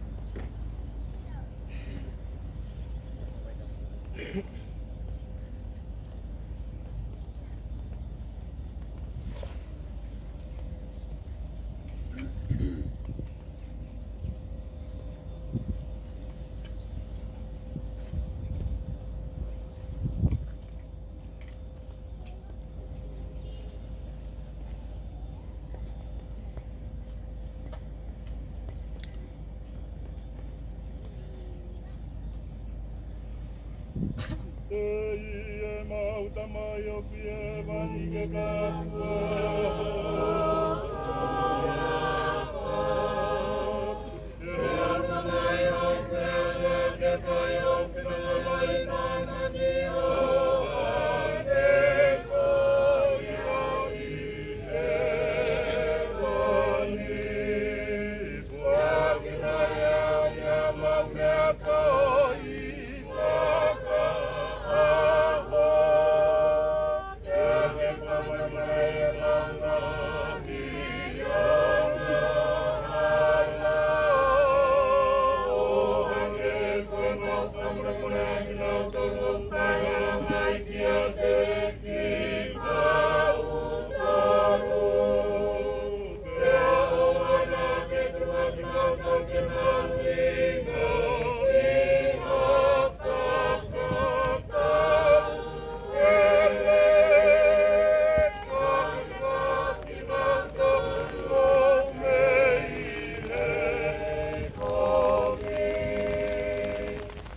ʻEiki, ʻemau Tamai ʻoku ʻi hēvani, ke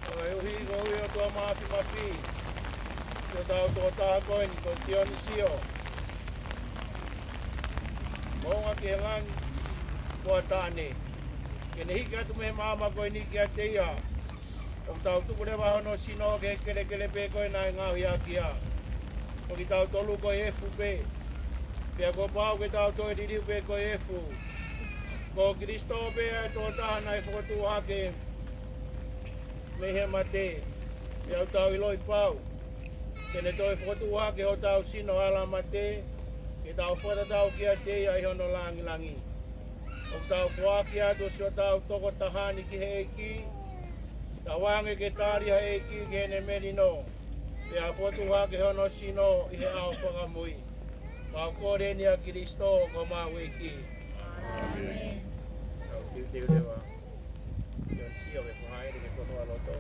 Fakafetaʻi ʻOtua Māfimafi, ʻi hotau tokotaha ko eni ko Tionisio Moʻunga ki he Langi Kuataʻane, ke ne hiki atu mei he maama ko eni kiate ia, ʻoku tau tuku leva hono sino ki he kelekele pē ko ē naʻe ngaohi ʻaki ia. Ko kitautolu ko e efu pē, pea kuo pau ke tau toe liliu pē ko e efu. Ko Kalaisi pē ʻa e tokotaha naʻe fokotuʻu hake mei he mate, pea ʻoku tau ʻiloʻi pau te ne toe fokotuʻu hake hotau sino ʻa e mate, ke tau fakatatau kiate ia ʻi hono langilangi. ʻOku tau foaki atu siʻotau tokotaha ni ki he ʻEiki, tauange ke tali ʻe he ʻEiki ki heʻene melino, Pea fotu hake hono sino ʻi he ʻaho fakamui. Mau kole ni ʻia Kalaisi ko homau ʻEiki. ʻĒmeni. Tau teuteu leva. Tau sio ki he faʻahinga ke kotoa loto.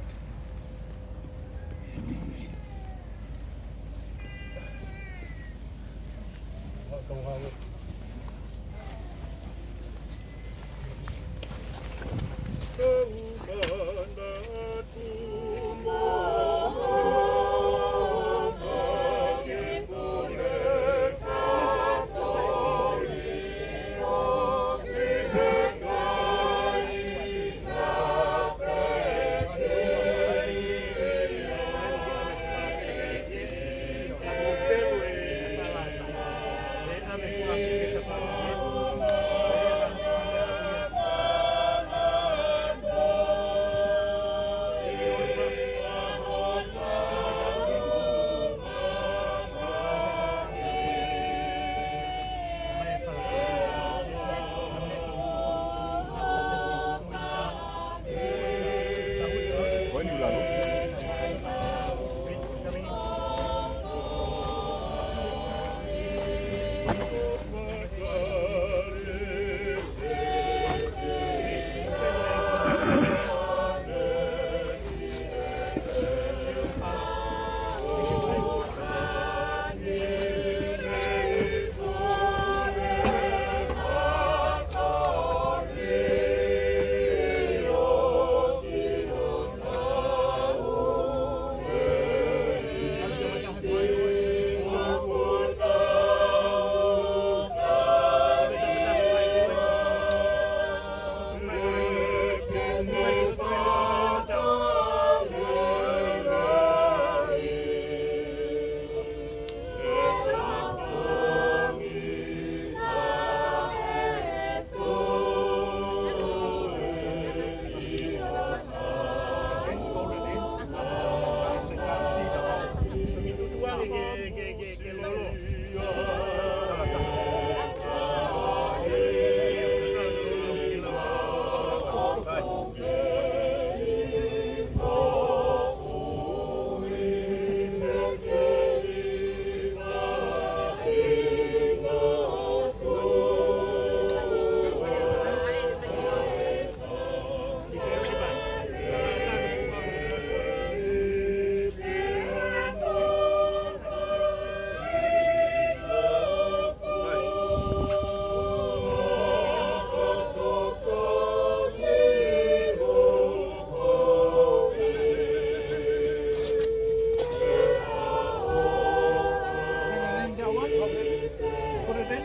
Put it in.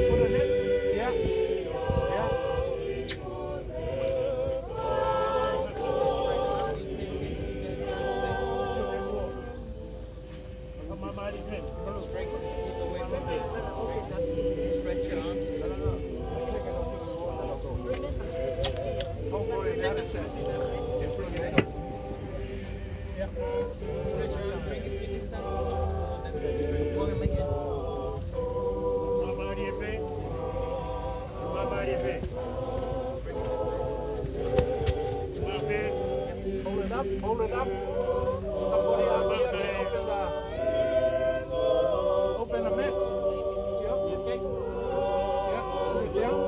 Put it in. Yeah. Yeah. Hold it up, hold it up. Somebody out there can open the, open the mess. Yep, okay. Yep, put it down.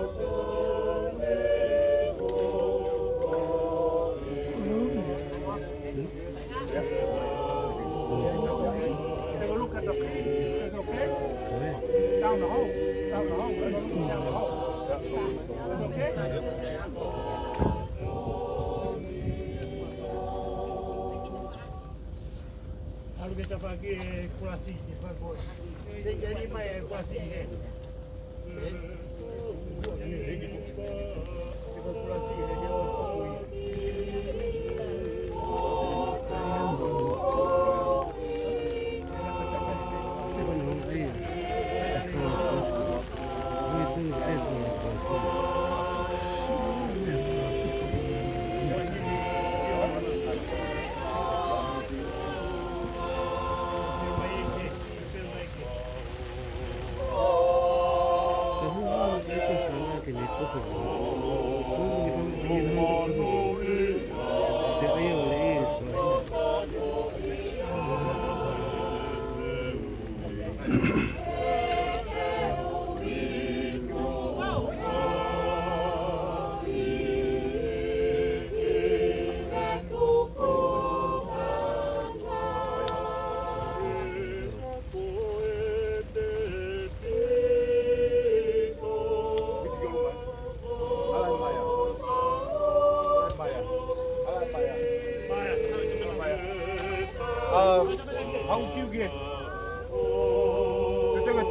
Take a look at the, it's okay. Down the hole, down the hole. Take a look down the hole. It's okay. ʻAlu ke tafaʻaki e kuasi, ke fai ko ē. Te ke lima e kuasi he.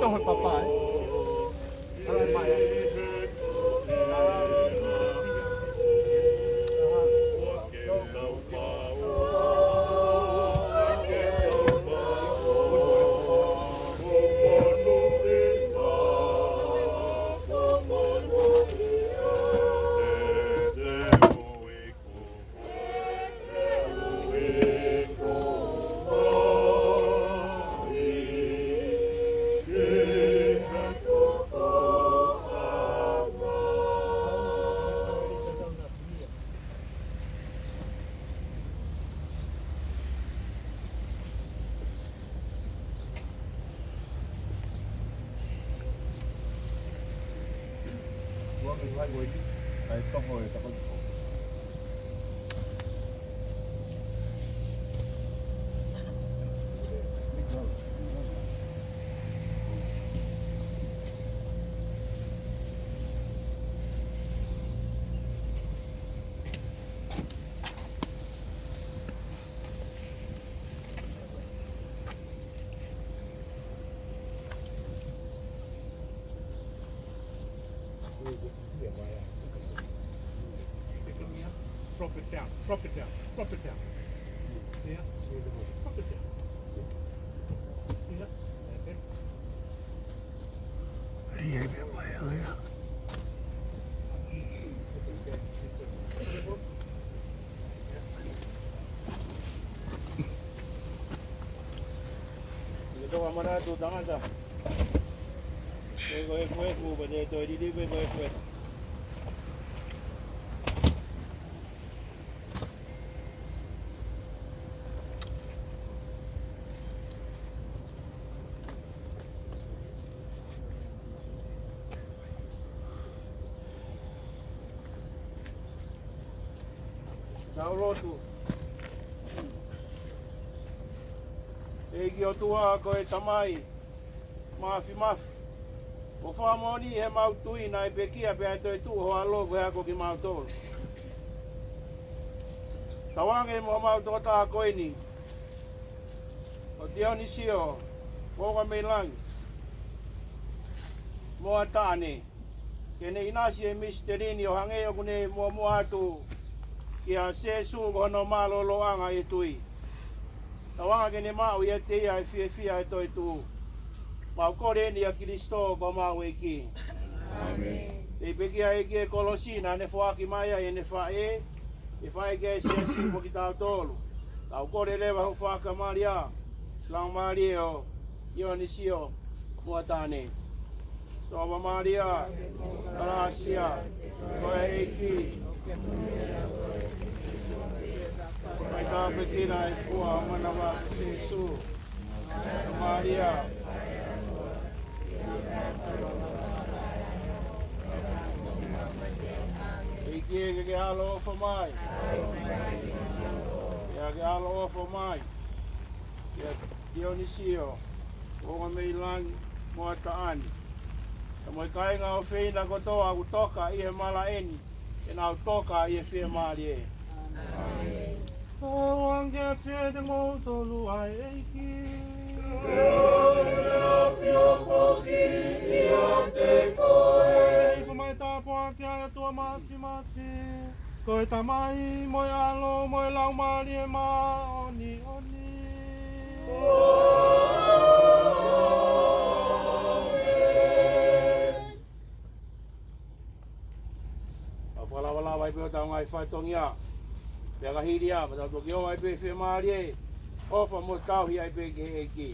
Toho papa, ē. Ala mai, ē. Drop it down, drop it down, drop it down. Yeah, drop it down. Yeah, that's it. Liai pē mai ʻa ia. Ia toka mana tu tangata. Ko e, ko e, ko e, ko e, ko e, ko e, ko e. Tau lotu. ʻEiki ʻOtua, ko e Tamai Māfimafi, ʻoku fakamoʻoni ʻi heʻemau tui naʻe pekia pea toetuʻu ho ʻAlo ko e hako kimautolu. Tauange mo homau tokotaha ko eni, ʻo Tionisio Kuonga mei Langi, Moataʻane, ke ne ʻinasi he misiteli ni ʻo hangē ʻoku ne muʻomuʻa atu kia Sīsū ko hono mālōlōʻanga ʻi he tui. Tauange ke ne maʻu ʻiate ia e fiefia ʻo e toetuʻu. Mau kole eni ʻia Kilisitō ko homau ʻEiki. ʻĒmeni. Tei pekia ʻEiki e kolosi naʻa ne foaki mai ai ʻene faʻē, ʻe faʻē ki ai e siasi mo kitautolu. Tau kole leva ho fakamalia, Laumālie ʻo Tionisio Moataʻane. Toa Malia, Kalasia, ko e ʻEiki. Mai tāpuekina e fua ʻo manava Sīsū. Malia. ʻEiki ke ke ʻaloʻofa mai. Ia ke ʻaloʻofa mai. Ia Tionisio, Kuonga mei Langi, Moataʻane. Pea mo e kāinga ʻofeina kotoa ʻoku toka ʻi he malaʻe ni, ke nau toka ʻi he fiemālie. ʻOange fiefia kiate kimoutolu ʻa e ʻEiki. Ke ʻafio foki ʻiate koe. ʻEiki, fai mai tāpuaki ʻa e ʻOtua Māfimafi, ko e Tamai, mo e ʻAlo, mo e Laumālie Māʻoniʻoni. ʻOfa lava lava ai pē ʻo tau ngaahi fatongia. Pea ka hili ia, pea tau toki ō ai pē fiemālie. ʻOfa mo tauhi ai pē ki he ʻEiki.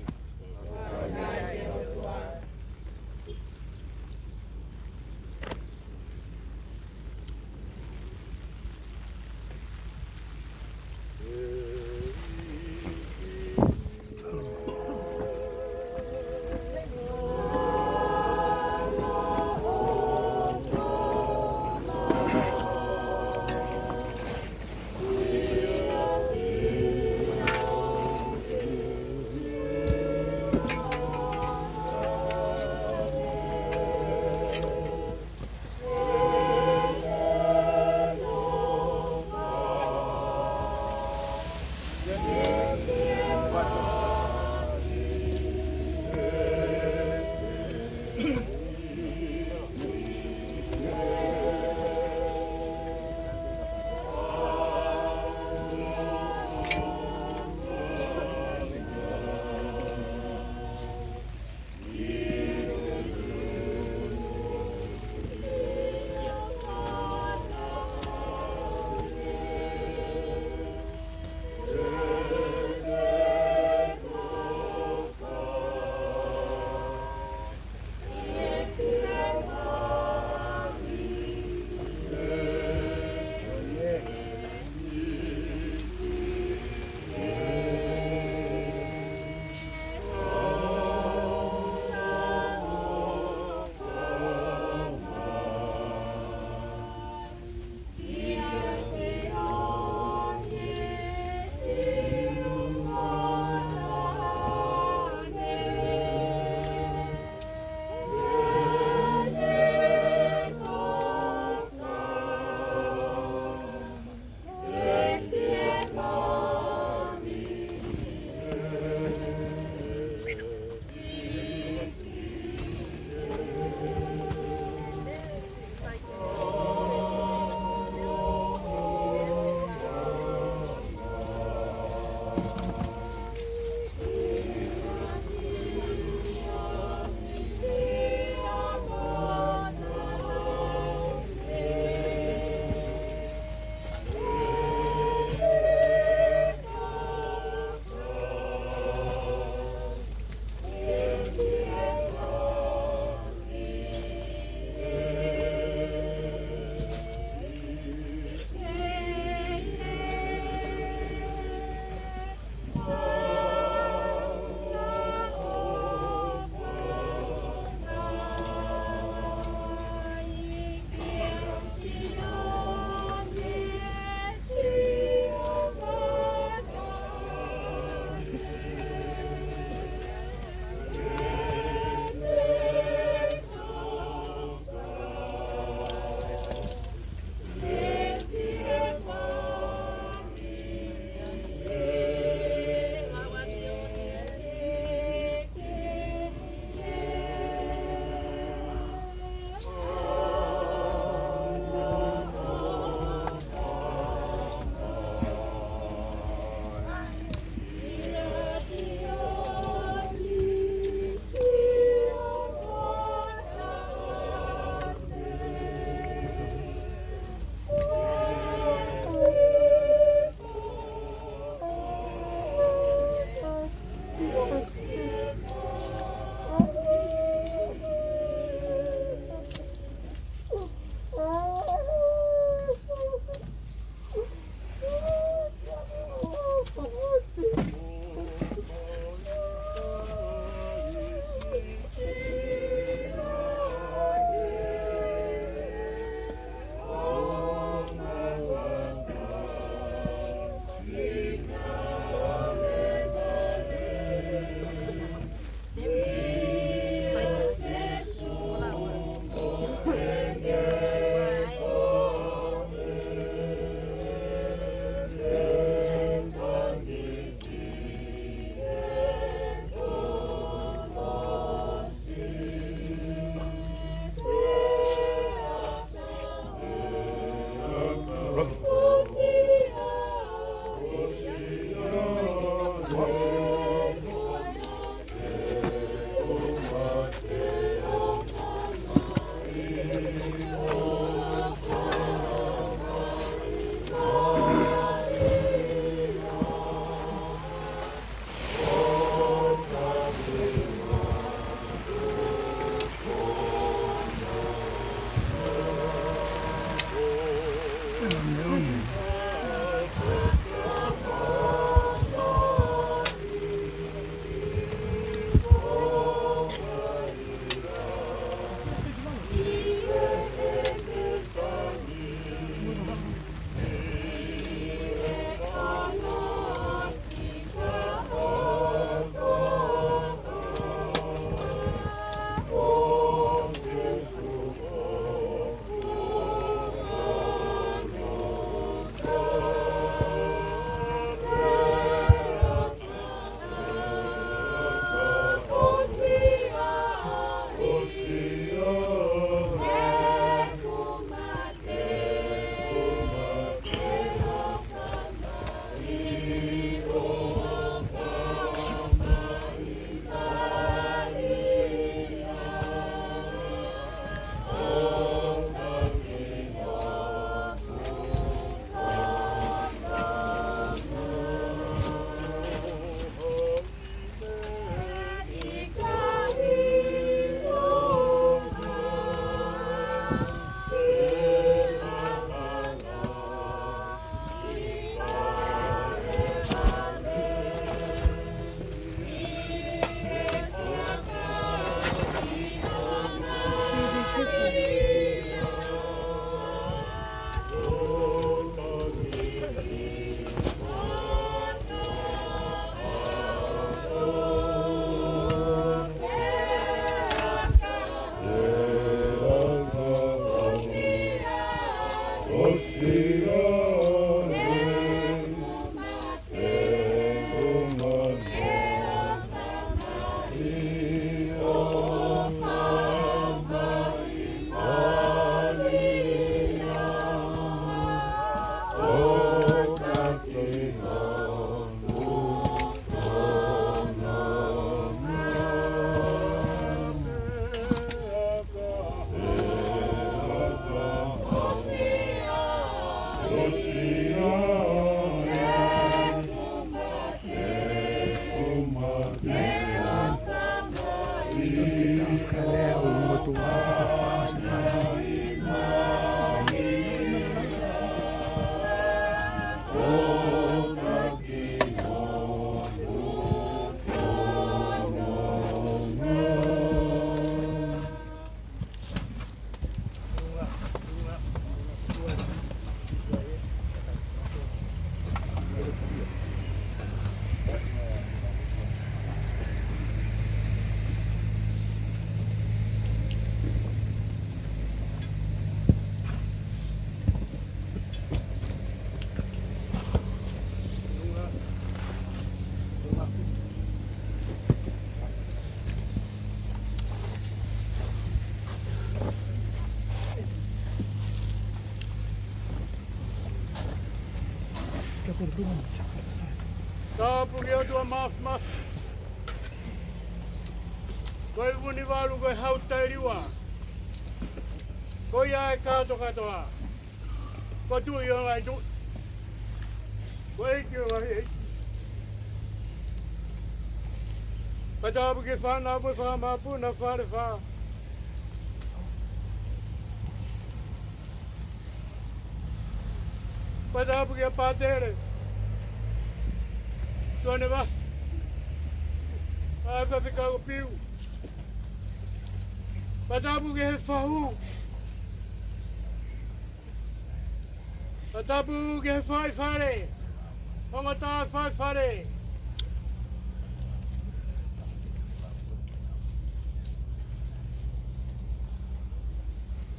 Tāpuaki ʻOtua Māfimafi. Ko e Vunivalu, ko e Hau Taʻeliua. Ko ia ʻa e kātokātoa. Ko Tuʻi ʻo e ngaahi tuʻi. Ko e ʻEiki ʻo e ngaahi ʻeiki. Pea tāpuaki e fānau mo e fakamāpuna Falefā. Pea tāpuaki e pātele, Tuʻanevahe, ʻa e faifekau Piu. Pea tāpuaki e fahu. Pea tāpuaki e faifale, ongo tā faifale.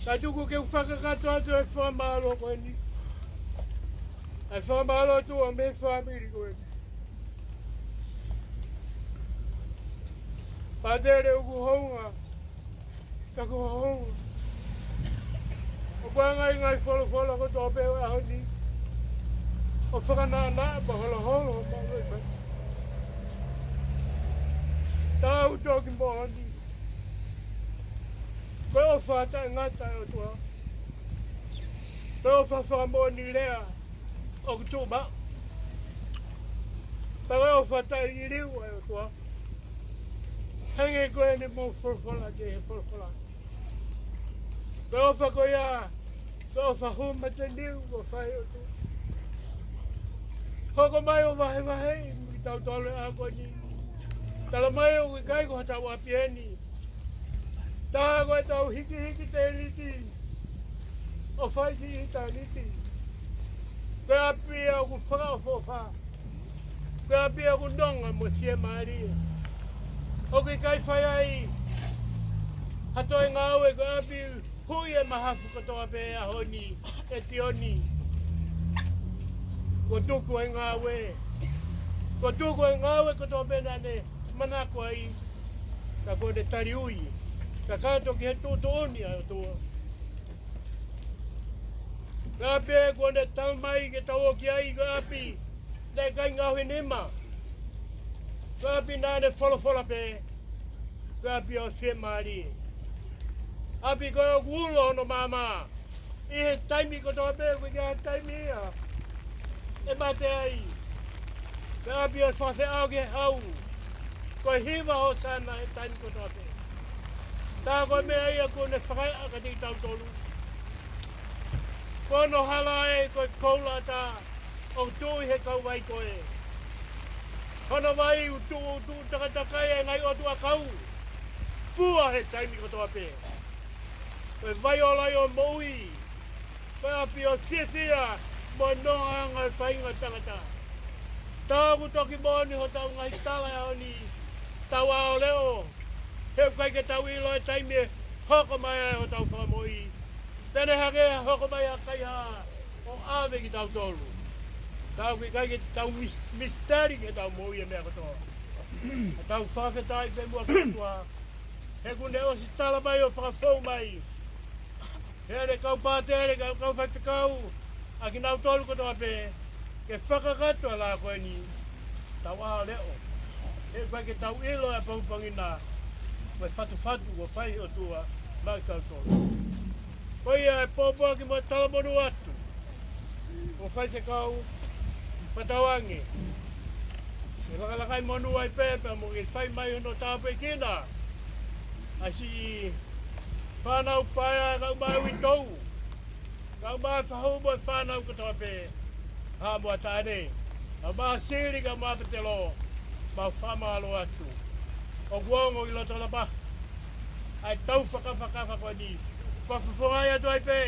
Kae tuku ke u fakakakato atu e fakamālō ko eni. ʻA e fakamālō atu mei he fāmili ko eni. Pātele ʻoku hounga, ka ko hounga. ʻOku ʻi ai e ngaahi, ngaahi folofola kotoa pē ʻo e ʻaho ni, ʻo fakanānā pea holoholo homau loto. Tau toki moʻoni. Ko e ʻofa taʻengata ʻa e ʻOtua. Ko e ʻofa fakamoʻoni lea ʻoku tuʻu maʻu. Ko e ʻofa taʻeliliu ʻa e ʻOtua. Hangē ko eni ʻoku mou folofola ki he folofola. Ko e ʻofa ko ia, ko e ʻofa hū mata niu ʻoku fai ʻe he ʻOtua. Hoko mai ʻo vahevahe mo kitautolu he ʻaho ko eni. Tala mai ʻoku ʻikai ko hotau ʻapi eni. Tā ko ʻetau hikihiki tēniti ʻo fai ki ʻitāniti. Ko e ʻapi ʻoku fakaʻofoʻofa. Ko e ʻapi ʻoku nonga mo e fiemālie. ʻOku ʻikai fai ai ha toe ngāue, ko e ʻapi hui e mahafu kotoa pē ʻaho ni ʻe Tioni. Kuo tuku e ngāue. Kuo tuku e ngāue kotoa pē naʻa ne manako ai. Ka kuo ne taliui. Kakato ki he tuʻutuʻuni ʻa e ʻOtua. Ko e ʻapi ē kuo ne tala mai ke tau ō ki ai, ko e ʻapi naʻe ʻikai ngaohi nima. Ko e ʻapi naʻa ne folofola pē. Ko e ʻapi ʻo e fiemālie. ʻApi ko ē ʻoku ulo hono maama ʻi he taimi kotoa pē, ʻoku ʻikai ha taimi ia ʻe mate ai. Ko e ʻapi ʻo e fakafeʻao ki he hau. Ko e hiva hōsana he taimi kotoa pē. Tā ko e meʻa ia kuo ne fakaeʻa kiate kitautolu. Ko hono hala ē ko e koula ʻatā ʻoku tuʻu ʻi he kauvai ko ē. Hono vai ʻoku tuʻu, tuʻu takatakai e ngaahi ʻotu ʻakau. Fua he taimi kotoa pē. Ko e vai ola ʻo e moʻui. Ko e ʻapi ʻo e fiefia mo e noaʻanga ʻo e faʻahinga tangata. Tā ʻoku toki moʻoni hotau ngaahi tala ʻaho ni, tau ʻā ʻo leʻo. He ʻoku ʻikai ke tau ʻilo e taimi ʻe hoko mai ai hotau Fakamoʻui. Pea ne hangē ha hoko mai ʻa e kaihaʻa ʻo ʻave kitautolu. Tā ʻoku ʻikai ke tau mis-, misiteli ke tau moʻui e meʻa kotoa. Ka tau fakafetaʻi pē muʻa ki he ʻOtua. He kuo ne ʻosi tala mai ʻo fakafou mai. He ʻa e kau pātele, kau, kau faifekau, ʻa kinautolu kotoa pē, ke fakakakato ʻa e lao ko eni, tau ʻā ʻo leʻo. He ʻoku ʻikai ke tau ʻilo ʻa e pongipongi na, mo e fatufatu kuo fai ʻe he ʻOtua maʻa kitautolu. Ko ia e pōpoaki mo e talamonū atu. Ko e faifekau, fakatauange ke lakalaka monū ai pē, pea mo ke fai mai hono tāpuekina ʻa e siʻi fānau paea, kau mai uitou, kau mai fahu mo e fānau kotoa pē, haʻa mo e taʻane, kau mai Sili, kau mai Petelo, mau fakamālō atu. ʻOku ongo ʻi loto Lapaha ʻa e tau fakafakafa ko eni. Fakafofongaʻi atu ai pē,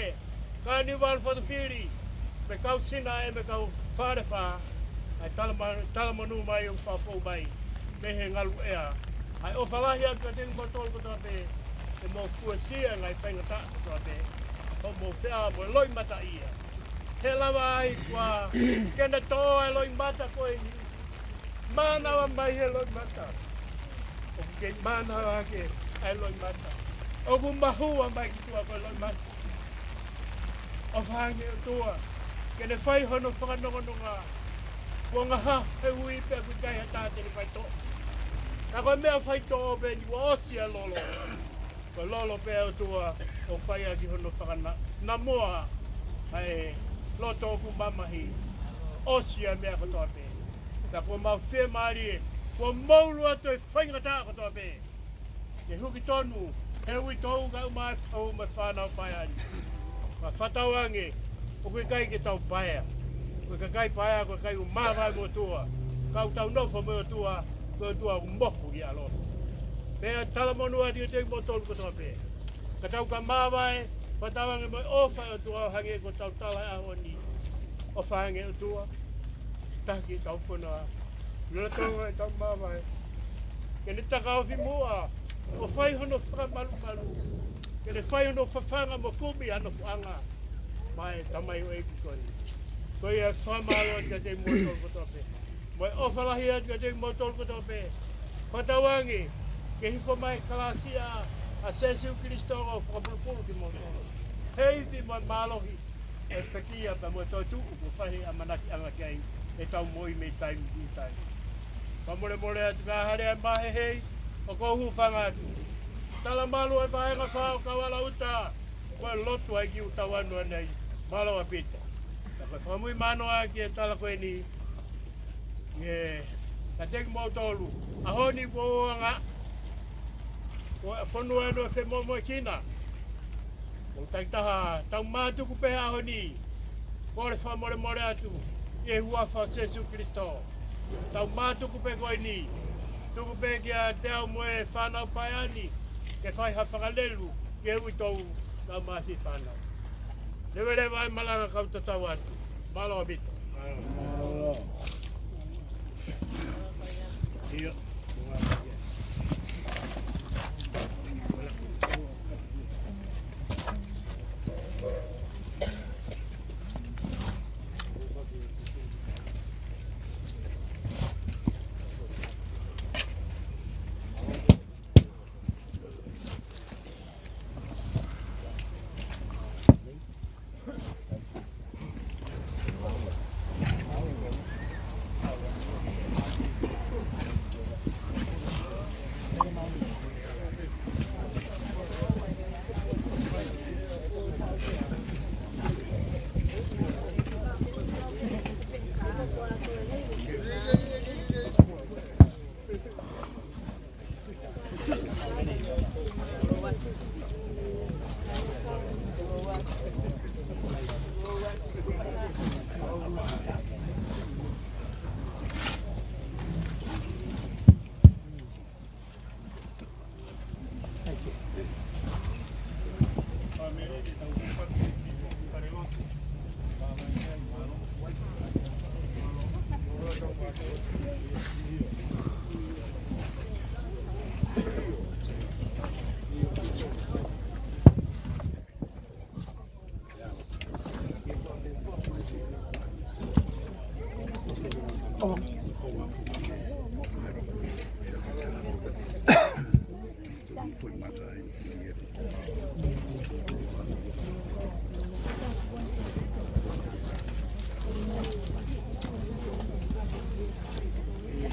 kau Niuvalu Fotofili, mo e kau Sina ē, mo e kau Falefa, ʻa e talama-, talamonū mai ʻoku fakafou mai mei he ngaluʻea. ʻA e ʻofa lahi atu kiate kimoutolu kotoa pē, ke mou fuesia e ngaahi faingataʻa kotoa pē, ʻo mou feʻao mo e loʻimata ia. He lava ai kuo ke ne toʻo e loʻimata ko eni. Mānava mai he loʻimata. ʻOku kei mānava hake ʻa e loʻimata. ʻOku mahua mai ki tuʻa ko e loʻimata. ʻOfa ange ʻOtua ke ne fai hono fakanonganonga. Kuo ngaha he ui pē, ʻoku ʻikai ha taha te ne faitoʻo. Ka ko e meʻa faitoʻo pē eni, kuo ʻosi ʻa e lolo. Ko e lolo pē ʻa e ʻOtua ʻoku fai ʻaki hono fakana-, namoa ʻa e loto ʻoku mamahi. ʻOsi ʻa e meʻa kotoa pē. Ka kuo mau fiemālie, kuo mau lua toe faingataʻa kotoa pē. Ke huki tonu he uitou, kau mai fahu mo e fānau paea ni. Ka fakatauange, ʻoku ʻikai ke tau paea. Ko e kakai paea, ko e kakai ʻoku māvae mo e ʻOtua. Ka ʻoku tau nofo mo e ʻOtua, ko e ʻOtua ʻoku mohu ʻi ʻaloʻofa. Pea talamonū atu kiate kimoutolu kotoa pē. Ka tau ka māvae, fakatauange mo e ʻofa ʻa e ʻOtua ʻo hangē ko ʻetau tala he ʻaho ni. ʻOfa ange ʻOtua, taki ʻetau fonua. Lolotonga ʻetau māvae. Ke ne takaofi muʻa, ʻo fai hono fakamalumalu. Ke ne fai hono fafanga mo kumi hano puʻanga. Maʻa e tamaioʻeiki ko eni. Ko ia e fakamālō atu kiate kimoutolu kotoa pē. Mo e ʻofa lahi atu kiate kimoutolu kotoa pē. Fakatauange ke hifo mai e kalāsia ʻa Sīsū Kalaisi ʻo fakapulupulu kimoutolu. He ivi mo e mālohi, e pekia pea mo e toetuʻu kuo fai ʻamanaki ʻanga ki ai ʻetau moʻui mei taimi ki taimi. Fakamolemole atu ka hale ai mahehei ʻoku ou hūfanga atu. Talamalu ʻo e vahenga fā ʻo Kaualauta, ko e lotu ʻa e ʻEiki ʻoku tau anu ai. Mālō ʻaupito. Ka ko e fakamuimui mānoa ki he tala ko eni, ʻi he, kiate kimoutolu, ʻaho ni kuo anga, ko e fonua ʻoku femoʻuekina. ʻOku takitaha tau mātuku pē ʻaho ni, kole fakamolemole atu, ʻi he huafa ʻo Sīsū Kalaisi. Tau mātuku pē ko eni, tuku pē kiate au mo e fānau paea ni, ke fai ha fakalelu, ke ui tou, tau māsi fānau. Leveleva e malanga kau tatau atu. Mālō ʻaupito.